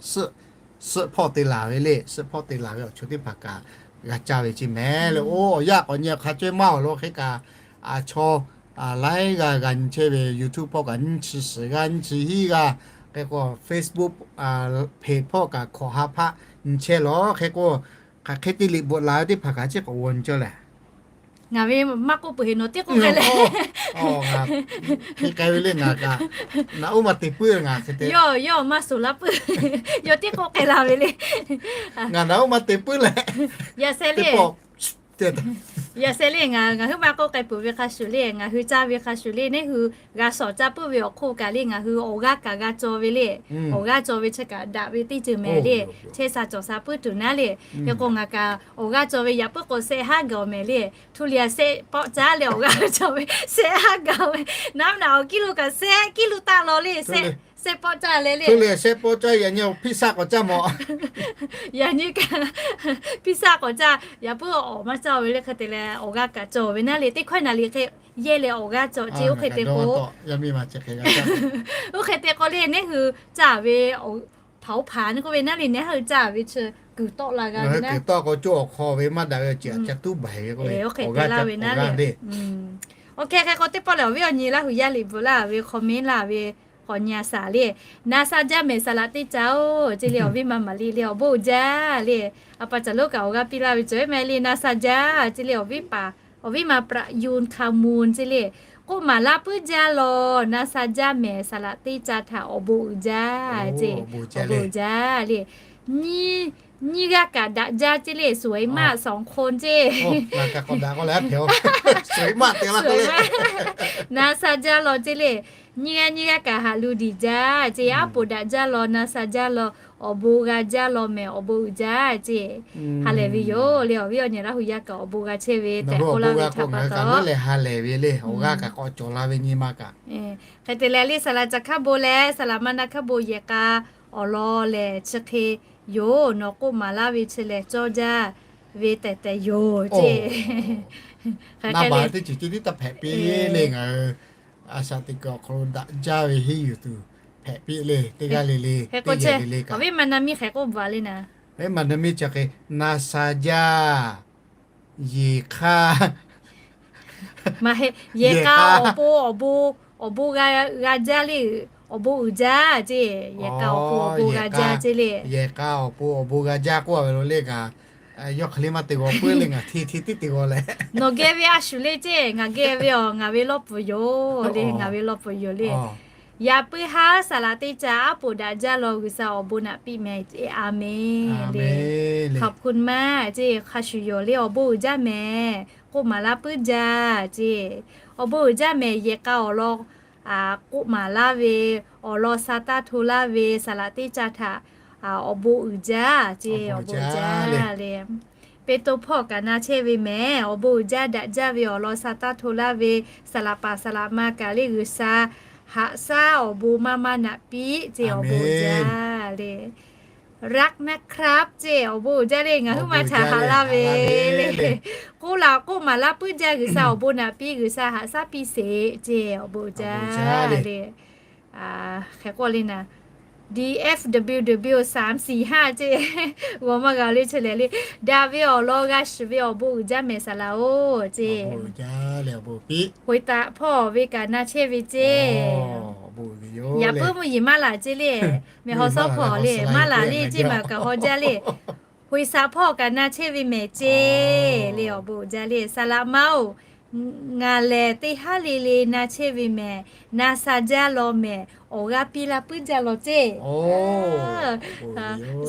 suhˆ hpawˇ te laˬ ve le, suhˆ hpawˇ te laˬ ve awˬ chu teˇ hpaˍ kaꞈ g'a caˇ ve ceˇ mehˍ le. Oˇ awˬ yaˇ k'awꞈ nyi hk'a caweh maˇ awˬ lawn hk'e kaꞈ, a chaw laiˉ g'aˇ g'a nyi chehˇ ve, YouTube hpawˇ kaꞈ nyiˇ chi suhˍ g'aˇ nyiˇ chi hiˉ g'aˇ, hk'e k'o Facebook page hpawˇ kaꞈ hkawꞈ ha hpaˆ nyi chehˇ lawˬ. Hk'e k'o, hk'aˬ hk'e te liꞈ bvuhꞈ laˬ ve teˇ hpaˍ kaꞈ chi k'awꞈ g'aw nyi cawˇ lehˬ, ngaˬ ve maˇ k'oˆ peuˬ heˆ nawˬ teˇ k'oˆ k'ai leh, hk'e k'ai ve le ngaˬ kaꞈ, naꞈ uˉ ma te puiˉ ngaˬ hk'e te, yawˇ yawˇ maˇ suhˍ laˇ puiˉ, yawˇ teˇ k'oˆ k'ai la ve le. Ngaˬ naꞈ uˉ ma te puiˉ leh, yaꞈ sheh le, yaꞈ sheh le ngaˬ ngaˬ hui maˇ k'oˆ k'ai peuˬ ve hk'a shuˍ le, ngaˬ hui caˇ ve hk'a shuˍ le, neˇ hui g'a shawˍ caˇ puiˉ ve awˬ hk'oˆ kaꞈ le, ngaˬ hui awˬ g'aˇ kaꞈ g'a cawˬ ve le. Awˬ g'aˇ cawˬ ve chi kaꞈ daꞈ ve teˇ ceuˬ mehˍ le. Chehˇ sha cawˬ sha puiˉ tuˬ naˉ le. Hk'e k'o ngaˬ kaꞈ awˬ g'aˇ cawˬ ve yaꞈ puiˉ k'o shehˆ haˉ gaˬ-oˬ mehˍ le. ทุเรียน shehˆ pawˆ caˇ leh awˬ g'aˇ cawˬ ve shehˆ haˉ gaˬ ve, naˉ naꞈ awˬ kiˇ lo kaꞈ shehˆ kiˇ lo taˆ law le. Shehˆ pawˆ caˇ leh le, shehˆ pawˆ caˇ yaꞈ nyi awˬ hpiˇ shaˆ k'awꞈ caˇ mawˬ, yaꞈ nyi kaꞈ hpiˇ shaˆ k'awꞈ caˇ, yaꞈ puiˉ awˬ maˇ caˇ ve le. Hk'e te leh awˬ g'aˇ kaꞈ cawˬ ve naˉ le, teˇ hkawehˇ naˍ liꞈ hk'e yehˇ leh awˬ g'aˇ cawˬ ceˇ. Oˇ hk'e te k'o, oˇ hk'e te k'o le neˇ hui caˇ ve เผาผลาญ k'oˆ ve naˉ le, neˇ hui caˇ ve chi kuiˬ tawˆ la g'a ve naˉ, kuiˬ tawˆ k'o cawˇ awˬ hk'aw ve maˇ daꞈ ve awˬ ceuˬ ca tuˉ baiˬ ve k'o, awˬ g'aˇ cawˬ ve naˉ le. Oˇ hk'e hk'e k'o teˇ pawˆ lehˬ, awˬ viˉ awˬ nyi Laˇ huˍ yaˇ liꞈ bvuhꞈ laˇ ve hk'awꞈ nyi a shaˍ le, na sha jaˇ mehˍ saˍ laꞈ teˇ ca-oˬ ceˇ le, awˬ viˉ ma Maˍ liˇ le, awˬ bon uiˍ jaˇ le. A pa caˬ lonˉ kaꞈ awˬ g'aˇ piˇ laˇ ve cawˬ ve mehˍ le, na sha jaˇ ceˇ le, awˬ viˉ pa, awˬ viˉ ma ประยูร คำมูล ceˇ le, k'oˆ maˍ laˇ puiˉ jaˇ law, na sha jaˇ mehˍ saˍ laꞈ teˇ ca htaꞈ awˬ bon uiˍ jaˇ ceˇ, awˬ bon uiˍ jaˇ le. Nyiˇ g'aˇ kaꞈ daꞈ jaˇ ceˇ le, สวยมาก สองคน ceˇ. Na sha jaˇ law ceˇ le. Nyiˇ g'aˇ nyiˇ g'aˇ kaꞈ haꞈ lu diˬ jaˇ ceˇ, aˉ poˍ daꞈ jaˇ law, na sha jaˇ law, awˬ bon g'a jaˇ law mehˍ, awˬ bon uiˍ jaˇ ceˇ. Ha lehˬ ve yoˬ le, awˬ viˉ awˬ nyi Laˇ huˍ yaˇ kaꞈ awˬ bon g'a chehˇ ve tehꞈ k'oˆ laˇ ve htaꞈ pa taw, lehˬ ha lehˬ ve le, awˬ g'aˇ kaꞈ k'awꞈ cawˬ la ve nyi ma kaꞈ. Hk'e te leh le, saˍ laꞈ caˬ hkaˇ bon leh saˍ laꞈ ma na hkaˇ bon yehˬ k'a awˬ lawn lehˬ chi hk'e yoˬ, nawˬ k'oˆ maˍ laˇ ve chi lehˬ cawˇ jaˇ ve tehˬ tehˬ yoˬ ceˇ. Hk'e te leh teˇ ceuˬ ceh tiˉ taˇ hpehꞈ piˇ le, ngaˬ hui a shaꞈ teꞈ kuiˬ awˬ hk'aw lo daꞈ jaˇ ve henˇ yuˬ tuˬ hpehꞈ piˇ le, teˇ g'aˇ le le, teˇ yehˬ le le kaꞈ. Awˬ viˉ ma na miˇ hk'e k'oˆ bvuhꞈ le na, awˬ viˉ ma na miˇ chi hk'e na sha jaˇ, yehˬ k'a, yehˬ k'a awˬ pon awˬ bon, awˬ bon g'a jaˇ le, awˬ bon uiˍ jaˇ ceˇ, yehˬ k'a awˬ pon awˬ bon g'a jaˇ ceˇ le. Yehˬ k'a awˬ pon awˬ bon g'a jaˇ k'oˆ a ve lo le kaꞈ, yawˇ hk'e le maˇ te g'aw puiˉ le, ngaˬ hti hti tiˉ te g'aw leh. Nawˬ geh ve a shuˍ le ceˇ, ngaˬ geh ve awˬ, ngaˬ ve lawˇ pfuhˍ yoˬ le, ngaˬ ve lawˇ pfuhˍ yoˬ le. Yaꞈ puiˉ haˉ saˍ laꞈ teˇ ca aˉ poˍ daꞈ jaˇ law G'uiˬsha awˬ bon naꞈ piˇ mehˍ, a menˍ le. ขอบคุณมาก ceˇ, hk'a shuˍ yoˬ le, awˬ bon uiˍ jaˇ mehˍ, k'oˆ maˍ laˇ puiˉ jaˇ ceˇ. Awˬ bon uiˍ jaˇ mehˍ, yehˬ k'a awˬ lawn k'oˆ maˍ laˇ ve, awˬ lawn sha taˇ hto laˇ ve saˍ laꞈ teˇ ca htaꞈ awˬ bon uiˍ jaˇ ceˇ, awˬ bon uiˍ jaˇ le. Peˇtawˇhpawˇ kaꞈ na chehˇ ve mehˍ, awˬ bon uiˍ jaˇ, daꞈ jaˇ ve awˬ lawn sha taˇ hto laˇ ve saˍ laꞈ paˍ saˍ laꞈ ma kaꞈ le G'uiˬsha haꞈ shaˉ awˬ bon maˇ maˇ naꞈ piˇ ceˇ, awˬ bon uiˍ jaˇ le. รักนะครับ ceˇ, awˬ bon uiˍ jaˇ le, ngaˬ huiˉ ma htaꞈ haꞈ laˇ ve le. K'oˆ la k'oˆ maˍ laˇ puiˉ jaˇ, G'uiˬsha awˬ bon naꞈ piˇ, G'uiˬsha haꞈ shaˉ piˇ sheˍ ceˇ, awˬ bon uiˍ jaˇ le. Hk'e k'oˆ le na, D F W W สามสี่ห้า ceˇ, g'aw maˇ g'a le chi lehˬ le. Daꞈ ve awˬ lawn g'a shiˍ ve awˬ bon uiˍ jaˇ mehˍ saˍ laꞈ-oˬ ceˇ. 回答 hpawˇ ve kaꞈ na chehˇ ve ceˇ. Yaꞈ puiˉ mvuhˇ yeˬ maˇ laˬ ceˇ le. Mehˬ haw sawˉ hpawˇ le maˇ laˬ le ceˇ, maˬ kaꞈ haw jaˇ le. 回答 hpawˇ kaꞈ na chehˇ ve mehˍ ceˇ le, awˬ bon uiˍ jaˇ le. Saˍ laꞈ ma-oˬ, ngaˬ lehˬ teˇ haˉ le le na chehˇ ve mehˍ, na sha jaˇ law mehˍ, awˬ g'aˇ piˇ laˇ puiˉ jaˇ law ceˇ.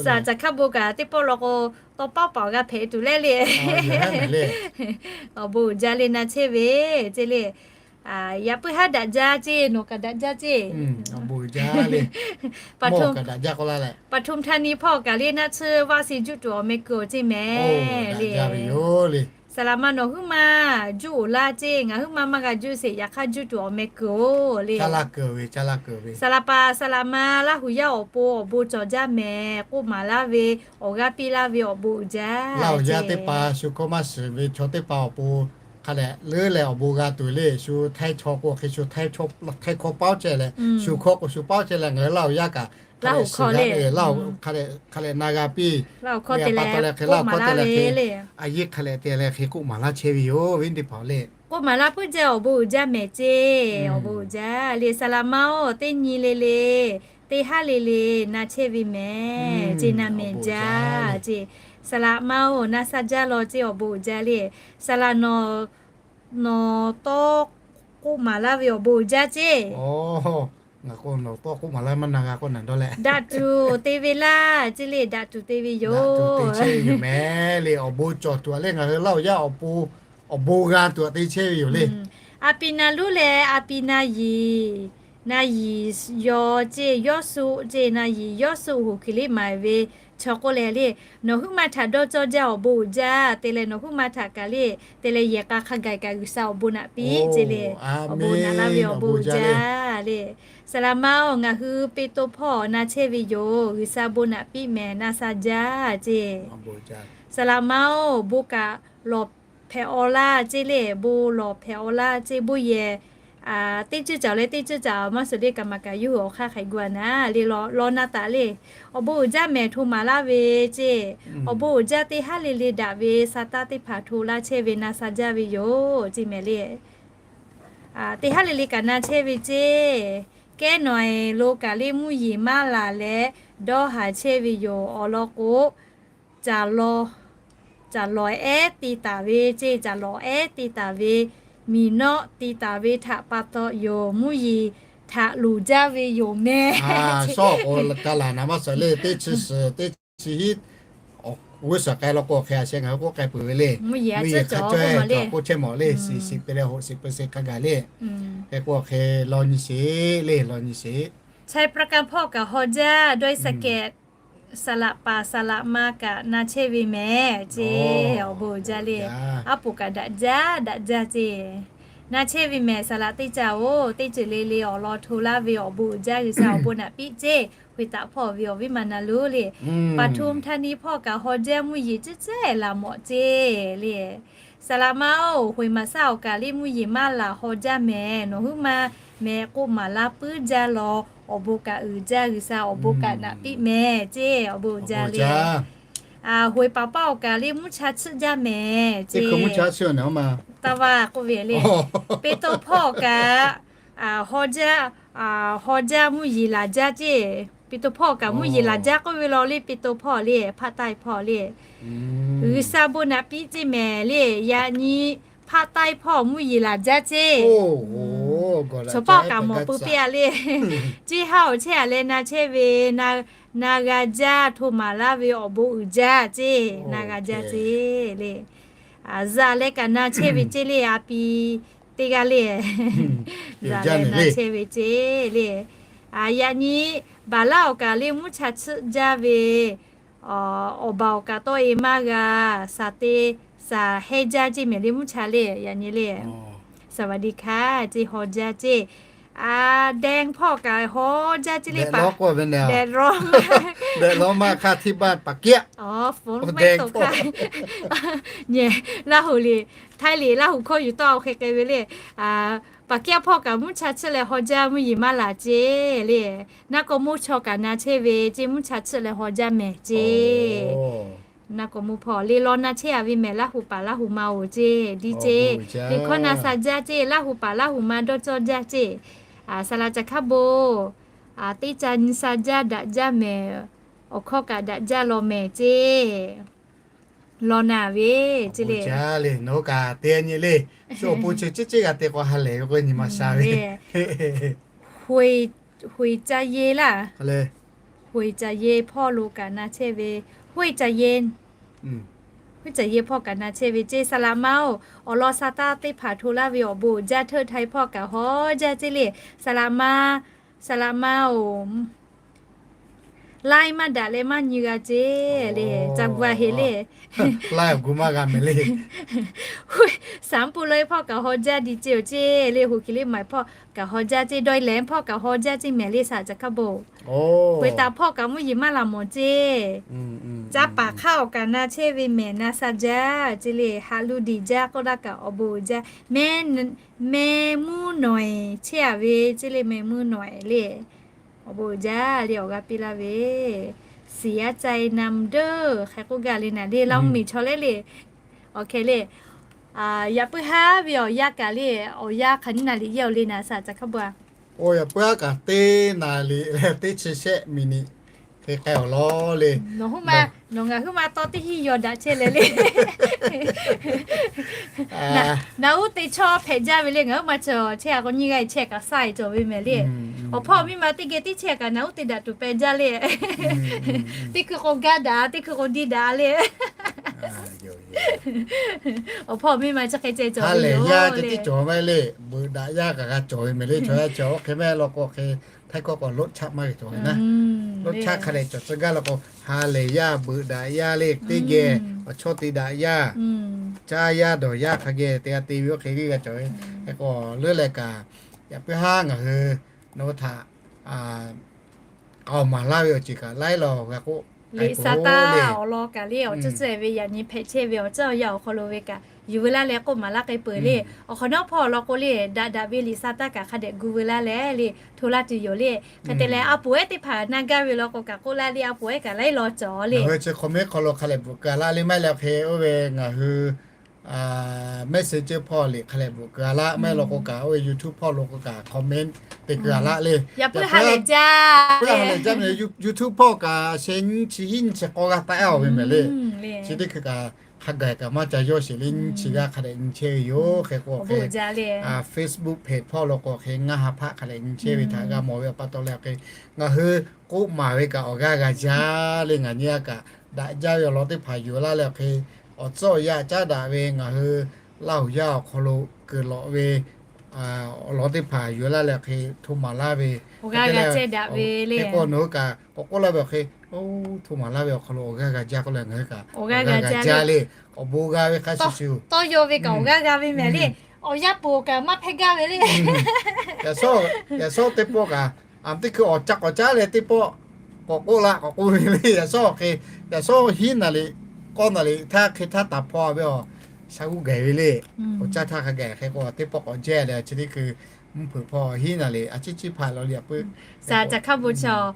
Saˍ laꞈ caˬ hkaˇ bon kaꞈ teˇ pawˆ law k'o, tawˇ paˉ paˍ awˬ g'aˇ hpehꞈ tuˬ leh le. Awˬ bon uiˍ jaˇ le, na chehˇ ve ceˇ le. Yaꞈ puiˉ haˉ daꞈ jaˇ ceˇ, nawˬ kaꞈ daꞈ jaˇ ceˇ. ปทุมธานี hpawˇ kaꞈ le naˆ tsuhˇ vaˆ se juˇ tuˬ awˬ meh keu-oˬ ceˇ mehˍ le. Saˍ laꞈ ma nawˬ huiˉ ma juˇ oˬ laˇ ceˇ, ngaˬ huiˉ ma maˇ g'a juˇ sheˍ, yaꞈ hk'aˇ juˇ tuˬ awˬ meh keu-oˬ le. Saˍ laꞈ paˍ saˍ laꞈ ma Laˇ huˍ yaˇ awˬ pon awˬ bon cawˬ jaˇ mehˍ, k'oˆ maˍ laˇ ve, awˬ g'aˇ piˇ laˇ ve awˬ bon uiˍ jaˇ. Laˇ huˍ yaˇ teˇ hpaˍ shu hkawˇ maˇ shiˍ ve chaw teˇ hpaˍ awˬ pon hk'a dehꞈ leuˉ leh awˬ bon g'a tuˬ le. Shu htaiˇ chaw k'o hk'e shu htaiˇ hkawˇ paoˉ chehˇ leh, shu hkawˇ k'o shu paoˉ chehˇ leh, ngaˬ hui Laˇ huˍ yaˇ kaꞈ hk'a dehꞈ hk'a dehꞈ na g'a piˇ. Hk'a dehꞈ na g'a piˇ. Laˇ huˍ hkawˇ te leh hk'e, Laˇ huˍ hkawˇ te leh hk'e, a yeˇ hk'a dehꞈ te leh hk'e k'oˆ maˍ laˇ chehˇ ve yoˬ, viˉ teˇ hpaˍ le. K'oˆ maˍ laˇ puiˉ jaˇ, awˬ bon uiˍ jaˇ mehˍ ceˇ, awˬ bon uiˍ jaˇ le. Saˍ laꞈ ma-oˬ, teˇ nyi le le, teˇ haˉ le le na chehˇ ve mehˍ ceˇ, na mehˍ jaˇ ceˇ. Saˍ laꞈ ma-oˬ, na sha jaˇ law ceˇ, awˬ bon uiˍ jaˇ le. Saˍ laꞈ nawˬ, nawˬ tawˇ k'oˆ maˍ laˇ ve awˬ bon uiˍ jaˇ ceˇ. Ngaˬ k'o nawˬ tawˇ k'oˆ maˍ laˇ maˇ na g'a k'oˆ naˍ dawˇ leh, daꞈ tuˬ te ve laˇ ceˇ le, daꞈ tuˬ te ve yoˬ. Mehˍ le, awˬ bon cawˬ tuˬ a le, ngaˬ hui Laˇ huˍ yaˇ awˬ pon awˬ bon g'a tuˬ a te chehˇ ve yoˬ le. A pi na luˉ leh a pi na yiˍ, na yiˍ yaw ceˇ, Yawˇsuˆ ceˇ, na yiˍ Yawˇsuˆ hoꞈ hkiˬ liˇ maˍ ve chaw k'oˆ leh le, nawˬ huiˉ ma htaꞈ dawˇ cawˇ jaˇ, awˬ bon uiˍ jaˇ te leh, nawˬ huiˉ ma htaꞈ kaꞈ le, te leh yehˬ k'a hk'a gaˬ kaꞈ G'uiˬsha awˬ bon naꞈ piˇ ceˇ le. Awˬ bon naꞈ laˇ ve awˬ bon uiˍ jaˇ le. Saˍ laꞈ ma-oˬ, ngaˬ hui Peˇtawˇhpawˇ na chehˇ ve yoˬ. G'uiˬsha bon naꞈ piˇ mehˍ, na sha jaˇ ceˇ. Saˍ laꞈ ma-oˬ, bon kaꞈ lawˬ hpehꞈ aw laˇ ceˇ le, bon lawˬ hpehꞈ aw laˇ ceˇ, bon yehˬ teˇ ceuˬ caˍ leh teˇ ceuˬ caˍ maˇ suhˍ le, kaꞈ maˍ kaꞈ yawˇ hui awˬ hk'aˇ hk'ai gu a naˍ le, law na taˍ le. Awˬ bon uiˍ jaˇ mehˍ, hto maˍ laˇ ve ceˇ. Awˬ bon uiˍ jaˇ, teˇ haˉ le le daꞈ ve sa taˇ teˇ hpaˍ hto laˇ chehˇ ve na sha jaˇ ve yoˬ ceˇ mehˍ le. Teˇ haˉ le le kaꞈ na chehˇ ve ceˇ. Kehˉ nawˬ-e lo kaꞈ le mvuhˇ yeˬ maˇ laˬ leh dawˇ haˍ chehˇ ve yoˬ. Awˬ lawn k'o, caˬ lawˬ ehˉ te taˍ ve ceˇ, caˬ lawˬ ehˉ te taˍ ve, miˬ nawˆ te taˍ ve htaꞈ pa taw yoˬ. Mvuhˇ yeˬ htaꞈ loˍ jaˇ ve yoˬ mehˍ. Shawˉ k'o, ka laˬ naˍ maˇ suhˍ le, teˇ chi suhˍ teˇ chi hiˉ g'uˇ suhˍ k'ai law k'o, hk'e a sheh ngaˬ hui k'oˆ k'ai peuˬ ve le. Mvuhˇ yeˬ hk'a cawˬ k'oˆ chehˇ mawˬ le, shiˍ shiˍ te leh hoꞈ shiˍ peuˬ se hk'a gaˬ le. Hk'e k'o, hk'e law nyi sheˍ le, law nyi sheˍ. Chai praˍ kaˍ hpawˇ kaꞈ haw jaˇ dawˇ-e saˍ kehˍ, saˍ laꞈ paˍ saˍ laꞈ ma kaꞈ na chehˇ ve mehˍ ceˇ. Awˬ bon uiˍ jaˇ le. Aˉ poˍ kaꞈ daꞈ jaˇ daꞈ jaˇ ceˇ. Na chehˇ ve mehˍ saˍ laꞈ teˇ caˍ-oˬ, teˇ ceuˬ le le awˬ lawn hto laˇ ve awˬ bon uiˍ jaˇ G'uiˬsha awˬ bon naꞈ piˇ ceˇ. Hoꞈ taˍ hpawˇ ve awˬ viˉ ma na lonˉ le. Paˍ hto mvuhˇ htaˇ neˇ hpawˇ kaꞈ haw jaˇ mvuhˇ yeˬ ceˇ ceˇ laˬ mawꞈ ceˇ le. Saˍ laꞈ ma-oˬ, hoꞈ maˍ saˉ awˬ kaꞈ le mvuhˇ yeˬ maˇ laˬ haw jaˇ mehˍ. Nawˬ huiˉ ma mehˍ k'oˆ maˍ laˇ puiˉ jaˇ law, awˬ bon kaꞈ uiˍ jaˇ G'uiˬsha awˬ bon kaꞈ naꞈ piˇ mehˍ ceˇ. Awˬ bon uiˍ jaˇ le. Hoꞈ paˍ paˇ awˬ kaꞈ le mvuhˇ cha tsuhˆ jaˇ mehˍ ceˇ. Taˇ vaˇ k'oˆ ve le. Peˍ to hpawˇ kaꞈ haw jaˇ, haw jaˇ mvuhˇ yeˬ laˬ jaˇ ceˇ. Peˍ to hpawˇ kaꞈ mvuhˇ yeˬ laˬ jaˇ k'oˆ ve law le, peˍ to hpawˇ le, hpaˆ taiˇ hpawˇ le. G'uiˬsha bon naꞈ piˇ ceˇ mehˍ le. Yaꞈ nyi hpaˆ taiˇ hpawˇ mvuhˇ yeˬ laˬ jaˇ ceˇ. Chaw paˇ kaꞈ mawˬ peuˬ piˇ-a le. Ceˇ haˉ awˬ chehˇ-a leh na chehˇ ve, na g'a jaˇ hto maˍ laˇ ve awˬ bon uiˍ jaˇ ceˇ. Na g'a jaˇ ceˇ le. Za leh kaꞈ na chehˇ ve ceˇ le, a pi teˇ g'aˇ le. Za leh na chehˇ ve ceˇ le. Yaꞈ nyi baˍ laˇ awˬ kaꞈ le mvuhˇ cha tsuhˆ jaˇ ve, awˬ baˬ awˬ kaꞈ tawˇ e maˇ g'a, saˍ te saˍ hehnˇ jaˇ ceˇ mehˍ le mvuhˇ cha le. Yaꞈ nyi le, สวัสดีค่ะ ceˇ haw jaˇ ceˇ. A, dehꞈ hpawˇ kaꞈ haw jaˇ ceˇ le paˍ. Dehꞈ law maˇ hk'aˇ htiˇ baˆ paˍ kiaˆ. Laˇ huˍ le, Htaiˇ le Laˇ huˍ hkawˇ yuˬ tawˇ a hk'e k'ai ve le. Paˍ kiaˆ hpawˇ kaꞈ mvuhˇ cha tsuhˆ leh haw jaˇ mvuhˇ yeˬ maˇ laˬ ceˇ le. Naˇ k'o mawˇ chaw kaꞈ na chehˇ ve ceˇ, mvuhˇ cha tsuhˆ leh haw jaˇ mehˍ ceˇ. Naˇ k'o mawˇ hpawˇ le law na chehˇ-a ve mehˍ Laˇ huˍ paˍ Laˇ huˍ ma-oˬ ceˇ. Diˇ ceˇ, teˇ hkawˇ na sha jaˇ ceˇ, Laˇ huˍ paˍ Laˇ huˍ ma dawˇ cawˇ jaˇ ceˇ. Saˍ laꞈ caˬ hkaˉ bon, teˇ ca nyi sha jaˇ daꞈ jaˇ mehˍ, awˬ hkawˇ kaꞈ daꞈ jaˇ law mehˍ ceˇ. Law na ve ceˇ le. Nawˬ hui kaꞈ te nyi le. Shu awˬ pon chi ceˇ ceˇ g'a te k'o ha lehˬ ve k'o nyi ma sha ve. Hoꞈ ca ye laˇ. Hoꞈ ca ye hpawˇ lo kaꞈ na chehˇ ve. Hoꞈ ca ye, hoꞈ ca ye hpawˇ kaꞈ na chehˇ ve ceˇ. Saˍ laꞈ ma-oˬ, awˬ lawn sha taˇ teˇ hpaˍ hto laˇ ve awˬ bon uiˍ jaˇ. Hteuˆ Htaiˇ hpawˇ kaꞈ haw jaˇ ceˇ le. Saˍ laꞈ ma, saˍ laꞈ ma-oˬ, laiˉ maˇ daꞈ leh maˇ nyi g'a ceˇ le. Ca gu a heꞈ le. Laiˉ awˬ gu maˇ g'a mehˍ le. Saˍ mvuhˇ pui lo e hpawˇ kaꞈ haw jaˇ diˇ ceˇ-oˬ ceˇ le. Hoꞈ kiˬ le maiˍ hpawˇ kaꞈ haw jaˇ ceˇ, dawˇ e lehˬ hpawˇ kaꞈ haw jaˇ ceˇ mehˍ le. Saˍ laꞈ caˬ hkaˉ bon, hoꞈ taˍ hpawˇ kaꞈ mvuhˇ yeˬ maˇ laˬ mawˬ ceˇ. Caˇ paˍ hk'aˇ awˬ kaꞈ na chehˇ ve mehˍ na sha jaˇ ceˇ le. Haꞈ lu diˬ jaˇ k'oˆ daˇ kaꞈ awˬ bon uiˍ jaˇ. Meh mvuhˇ nawˬ-e chehˇ-a ve ceˇ le. Meh mvuhˇ nawˬ-e le. Awˬ bon uiˍ jaˇ le awˬ g'aˇ piˇ laˇ ve. Siˍ yaˇ ca e na mvuhˇ deuˇ hk'e k'oˆ gaˇ le naˍ le. Laˇ mvuhˇ miˬ chaw lehˉ le. Awˬ hkeh le. Yaꞈ puiˉ haˉ ve awˬ yanˇ kaꞈ le, awˬ yanˇ hk'aˬ nyiˇ naˍ riˍ yehˇ-oˬ le naˍ, Saˍ laꞈ caˬ hkaˉ bon-a. Oˬ, yaꞈ puiˉ haˉ kaꞈ teˇ naˍ riˍ leh teˇ chi shehˆ miˬ niꞈ hk'e k'ai awˬ lawn le. Nawˬ ngaˬ huiˉ ma tawˇ teˇ hinˉ yaw daꞈ chehˇ leh le. Naˍ uˉ te chaw hpehꞈ jaˇ ve le. Ngaˬ huiˉ ma chaw chehˇ-a k'o nyiˇ g'aˇ chehˇ kaꞈ sha-e cawˬ ve mehˍ le. Awˬ hpawˇ miˇ ma teˇ geh teˇ chehˇ kaꞈ naˍ uˉ te daꞈ tuˬ peh jaˇ le. Teˇ hkui k'o gaˇ daꞈ, teˇ hkui k'o diˇ daꞈ le. Awˬ hpawˇ miˇ ma chi hk'e ceh cawˬ ve yoˬ le. Beuꞈ daꞈ yaˇ kaꞈ g'a cawˬ ve mehˍ le. Chaw yaˇ cawˬ oˇ hk'e mehˍ law k'o hk'e, Htaiˇ hkawˇ k'o รถชัก maˇ g'a cawˬ ve naˉ. รถชัก hk'a lehˬ cawˬ tcuh gaˇ law k'o, ha lehˬ yaˇ, beuꞈ daꞈ yaˇ le, teˇ geh awˬ chawˇ te daꞈ yaˇ, caˇ yaˇ dawˬ yaˇ hk'a geh te g'a te ve oˇ hk'e g'uiˇ g'a cawˬ ve. Hk'e k'o leuˉ leh kaꞈ, yaꞈ puiˉ haˉ ngaˬ hui nawˬ hui htaꞈ k'aoˍ maˍ laˇ ve awˬ ceuˬ kaꞈ laiˉ law g'a k'oˆ, liꞈ sha taˇ awˬ lawn kaꞈ le awˬ tcuhˉ tcuhˉ-e ve yaꞈ nyi hpehꞈ chehˇ ve awˬ ceuˬ awˬ yanˇ awˬ hk'aw lo ve kaꞈ yuˬ veu laˇ leh k'oˆ maˍ laˇ k'ai peuˬ le. Awˬ hk'awꞈ nawˉ hpawˇ awˬ lawn k'o le, daꞈ daꞈ ve liꞈ sha taˇ kaꞈ hk'a dehꞈ gu veu laˇ leh le, hto laˇ tuˬ yoˬ le. Hk'e te leh a poˍ ehˉ teˇ hpaˍ na gaˇ ve law k'o kaꞈ k'oˆ laˇ le, a poˍ ehˉ kaꞈ laiˉ law cawˬ le. Ngaˬ hui chi hk'awꞈ mehˉ hk'aw lo hk'a lehˬ bvuhꞈ ka laˇ le maˇ heˆ leh hk'e oˇ ve ngaˬ hui Messenger hpawˇ liꞈ hk'a leh bvuhꞈ keu a laˇ. Maˇ heˆ law k'o kaꞈ, oˇ ve YouTube hpawˇ lo k'o kaꞈ comment te keu a laˇ le. Yaꞈ puiˉ ha lehˬ jaˇ, YouTube hpawˇ kaꞈ sheh nyiˇ chi hiˉ nyiˇ chi k'awˇ g'aˇ taˆ-a ve mehˍ le. Chi teˇ hkui kaꞈ hk'a gaˬ kaꞈ maˇ ca yawˇ sheˍ le, nyiˇ chi g'aˇ hk'a dehꞈ nyi chehˇ ve yoˬ. Hk'e k'o, Facebook page hpawˇ lo k'o hk'e ngaˇ ha hpaˆ hk'a dehꞈ nyi chehˇ ve htaꞈ g'a mawˬ ve awˬ pa taw leh hk'e, ngaˬ hui k'oˆ maˍ ve kaꞈ awˬ g'aˇ g'a jaˇ le. Ngaˬ nyi a kaꞈ daꞈ jaˇ ve awˬ lawn teˇ hpaˍ yuˬ laˇ leh hk'e, awˬ tcuhˉ awˬ yaˇ caˉ daꞈ ve ngaˬ hui Laˇ huˍ yaˇ awˬ hk'aw lo kuiˬ lawꞈ ve awˬ lawn teˇ hpaˍ yuˬ laˇ leh hk'e hto maˍ laˇ ve, hk'e k'o nawˬ hui kaꞈ k'awꞈ k'oˆ laˇ ve awˬ hk'e, hto maˍ laˇ ve awˬ hk'aw lo awˬ g'aˇ g'a jaˇ k'oˆ leh ngaˬ hui kaꞈ awˬ g'aˇ g'a jaˇ le. Awˬ bon g'a ve hk'a shuˍ shuˍ, tawˇ yaw ve kaꞈ awˬ g'aˇ g'a ve mehˍ le. Awˬ yanˇ poˍ kaꞈ maˇ hpehˇ gaˇ ve le. Yaꞈ shawˉ teˇ pawˆ kaꞈ, a teˇ hkui awˬ ca k'awꞈ caˉ leh teˇ pawˆ k'awꞈ k'oˆ la k'awꞈ k'oˆ ve le. Yaꞈ shawˉ hk'e, yaꞈ shawˉ hiˉ naˍ riˍ k'awˇ naˍ riˍ htaˇ hk'e htaˇ taˍ hpaw ve awˬ sha g'uˇ gaˬ ve le. Awˬ caˇ htaˇ hk'a gaˬ hk'e k'o teˇ pawˆ k'awꞈ jehˇ leh chi teˇ hkui mvuhˇ hpeuꞈ hpaw hiˉ naˍ riˍ a ciˉ ciˉ hpaˍ law le. Aꞈ puiˉ, caˬ caˬ hk'a bvuhꞈ chaw,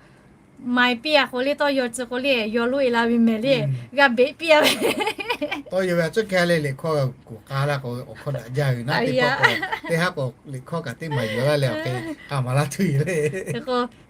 maiˍ piˇ a k'o le tawˇ yaw tcuh k'o le yaw loˆ e la ve mehˍ le. G'a beꞈ piˇ a ve, tawˇ yaw ve a ciˉ hk'e le. Liꞈ hkawˇ g'a kuˬ k'a laˇ k'o awˬ hkawˇ daꞈ jaˇ ve naˉ teˇ pawˆ k'o, teˇ haˉ k'o liꞈ hkawˇ kaꞈ teˇ maˍ yuˬ laˇ leh awˬ hk'e k'a maˍ laˇ tuˬ yoˬ le.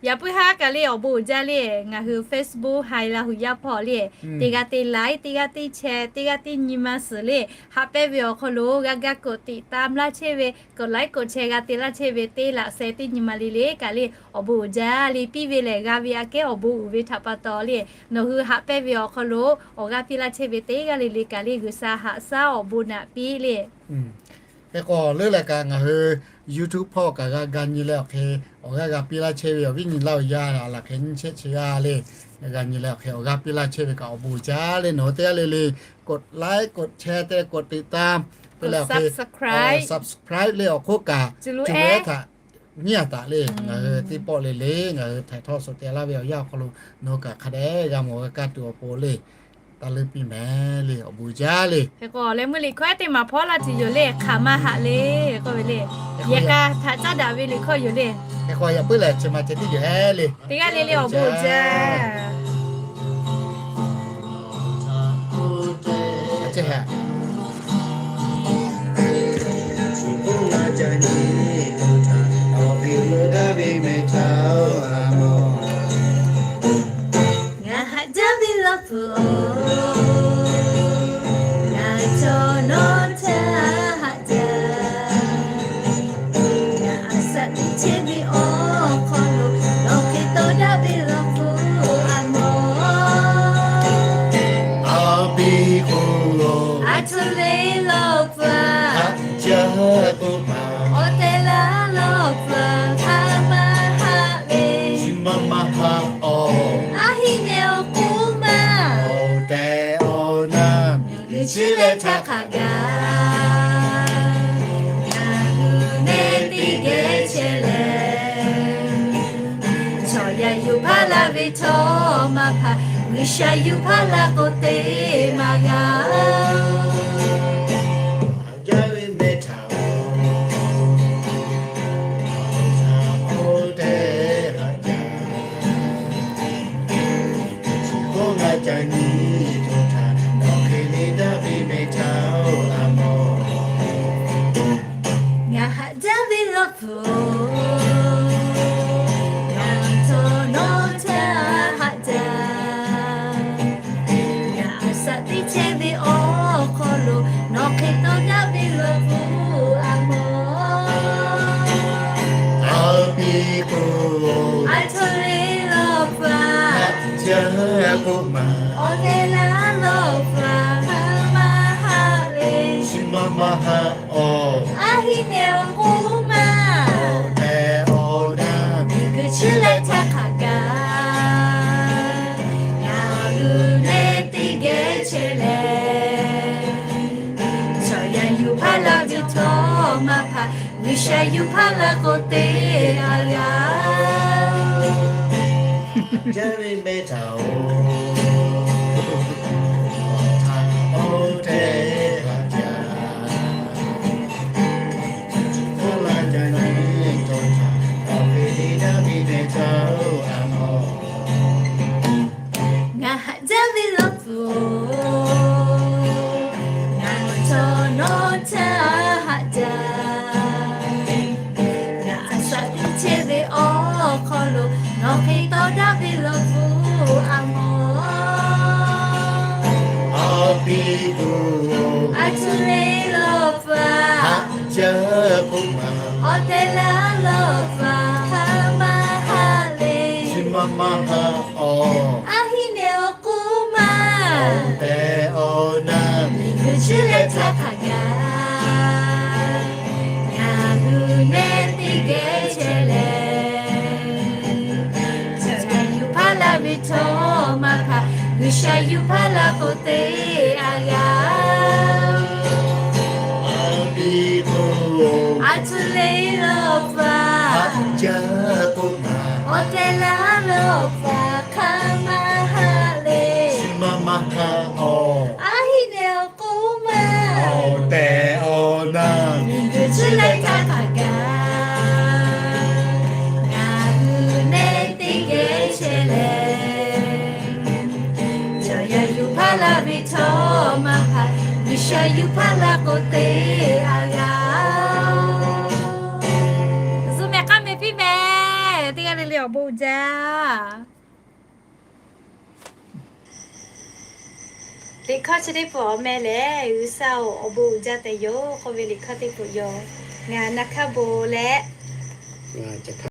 Yaꞈ puiˉ haˉ kaꞈ le awˬ bon uiˍ jaˇ le. Ngaˬ hui Facebook haiˬ Laˇ huˍ yaˇ hpawˇ le, teˇ g'aˇ teˇ like, teˇ g'aˇ teˇ share, teˇ g'aˇ teˇ nyi ma suhˍ le, haꞈ pehnˇ ve awˬ hk'aw lo g'a ga กดติดตาม laˇ chehˇ ve, กดไลค์ กดแชร์ g'a te laˇ chehˇ ve teˇ laꞈ sheh teˇ nyi ma le le kaꞈ le awˬ bon uiˍ jaˇ le. Piˇ ve lehˬ g'a ve aꞈ kehˉ awˬ bon uiˍ ve htaꞈ pa taw le, nawˬ hui haꞈ pehnˇ ve awˬ hk'aw lo awˬ g'aˇ piˇ laˇ chehˇ ve teˇ g'aˇ le le kaꞈ le G'uiˬsha haꞈ shaˉ awˬ bon naꞈ piˇ le. Hk'e k'o leuˉ leh kaꞈ ngaˬ hui YouTube hpawˇ kaꞈ g'a ga nyi leh awˬ hk'e awˬ g'aˇ g'a piˇ laˇ chehˇ ve awˬ viˉ nyi Laˇ huˍ yaˇ a laˬ hk'e nyiˇ chehˇ chi g'aˇ le, g'a nyi leh awˬ hk'e awˬ g'aˇ piˇ laˇ chehˇ ve kaꞈ awˬ bon uiˍ jaˇ le. Nawˬ hui teˇ g'aˇ le le กดไลค์ กดแชร์ te กดติดตาม te leh awˬ hk'e subscribe le awˬ hk'oˆ kaꞈ cuˬ lo ehˉ htaꞈ nyiˉ a taꞈ le. Ngaˬ hui teˇ pawˆ le le ngaˬ hui htaiˍ htawˇ suhˍ te laˇ ve awˬ yanˇ awˬ hk'aw lo nawˬ hui kaꞈ hk'a dehꞈ g'a mawˬ g'a kaˇ tuˬ awˬ pon le, taˇ leuˉ piˇ mehˍ le. Awˬ bon jaˇ le. Hk'e k'o leh meuˇ liꞈ hkawˇ ehˉ teˇ maˬ hpawˇ laˇ tuˬ yoˬ le. Hk'aˬ ma haꞈ le k'oˆ ve le. Yaꞈ hk'aˇ htaꞈ caˉ daꞈ ve liꞈ hkawˇ yoˬ le. Hk'e k'o yaꞈ puiˉ lehˬ chi ma ceh tiˉ yoˬ ehˉ le. Teˇ g'aˇ le le awˬ bon uiˍ jaˇ. Ngaˬ haꞈ jaˇ ve Laˇ hpu-oˬ, ngaˬ chaw nawˬ htaꞈ haꞈ jaˇ. Ngaˬ aˬ saꞈ teˇ chehˇ ve awˬ hk'aw lo nawˬ hk'e tawˇ daꞈ ve Laˇ hpu a mawˬ. A pi k'o, a htoꞈ le Laˇ hpu a, haꞈ jaˇ k'oˆ ma. Awˬ tehˬ laˇ Laˇ hpu a, hk'aˬ ma haꞈ ve, chi ma ma haꞈ awˬ, a hiˉ nehˬ awˬ k'oˆ ma. Awˬ tehˬ awˬ na miˬguiˬ chi leh htaˇ hk'a gaˬ, ngaˬ hui neˇ teˇ geh chehˇ leh, chaw yaˇ yuˬ hpaˇ laˇ ve htawˇ maˇ hpaˇ, G'uiˬsha yuˬ hpaˇ laˇ k'o te maˇ g'a. Haꞈ jaˇ ve mehˬ htaꞈ, oˇ tehˬ haꞈ jaˇ. K'oˆ gaˇ ca nyi htaˇ, nawˬ hk'e le daꞈ ve mehˬ htaꞈ-oˬ, a mawˬ. Ngaˬ haꞈ jaˇ ve Laˇ hpu-oˬ, ngaˬ chaw nawˬ htaꞈ haꞈ jaˇ. Ngaˬ aˬ saꞈ teˇ chehˇ ve awˬ hk'aw lo nawˬ hk'e tawˇ daꞈ ve Laˇ hpu a mawˬ. A pi k'o, a htoꞈ le Laˇ hpu a, haꞈ jaˇ k'oˆ ma. Awˬ tehˬ laˇ Laˇ hpu a, hk'aˬ ma haꞈ ve, chi ma ma haꞈ awˬ, a hiˉ nehˬ awˬ k'oˆ ma. Awˬ tehˬ awˬ na miˬguiˬ chi leh htaˇ hk'a gaˬ, ngaˬ hui neˇ teˇ geh chehˇ leh, chaw yaˇ yuˬ hpaˇ laˇ ve htawˇ maˇ hpaˇ, G'uiˬsha yuˬ hpaˇ laˇ k'o te maˇ g'a. Jaˇ ve mehˬ htaꞈ-oˬ, oˇ htaꞈ oˇ tehˬ haꞈ jaˇ. Oˇ laˇ jaˇ nyi htawˇ htaꞈ, awˬ hk'e le daꞈ ve mehˬ htaꞈ-oˬ, a mawˬ. Ngaˬ haꞈ jaˇ ve Laˇ hpu-oˬ, ngaˬ chaw htaˇ hk'aˬ gaˇ, ngaˬ hui nehˬ teˇ geh chehˇ leh, cawˬ yaˇ yuˬ hpaˇ laˇ ve htawˇ maˇ hpaˍ, G'uiˬsha yuˬ hpaˇ laˇ k'o te a g'a. A tuˬ le lawˬ hpaˇ, awˬ tehˬ laˇ lawˬ hpaˇ hk'aˬ maˇ haꞈ le. A hiˉ nehˬ awˬ k'o maˇ, awˬ tehˬ awˬ na, miˬguiˬ chi leh htaˇ hk'aˬ gaˇ, ngaˬ hui nehˬ teˇ geh chehˇ leh, cawˬ yaˇ yuˬ hpaˇ laˇ ve htawˇ maˇ hpaˍ, G'uiˬsha yuˬ hpaˇ laˇ k'o te a g'a. Zuhꞈ mehˍ k'aˇ mehˍ piˇ mehˍ, teˇ g'aˇ le le awˬ bon uiˍ jaˇ. Liꞈ hkawˇ chi teˇ peuˬ awˬ meh lehˬ, G'uiˬsha-oˬ, awˬ bon uiˍ jaˇ tehꞈ yoˬ k'oˆ ve liꞈ hkawˇ teˇ peuˬ yoˬ. Ngaˬ Na Hkaˇ Bon leh, ngaˬ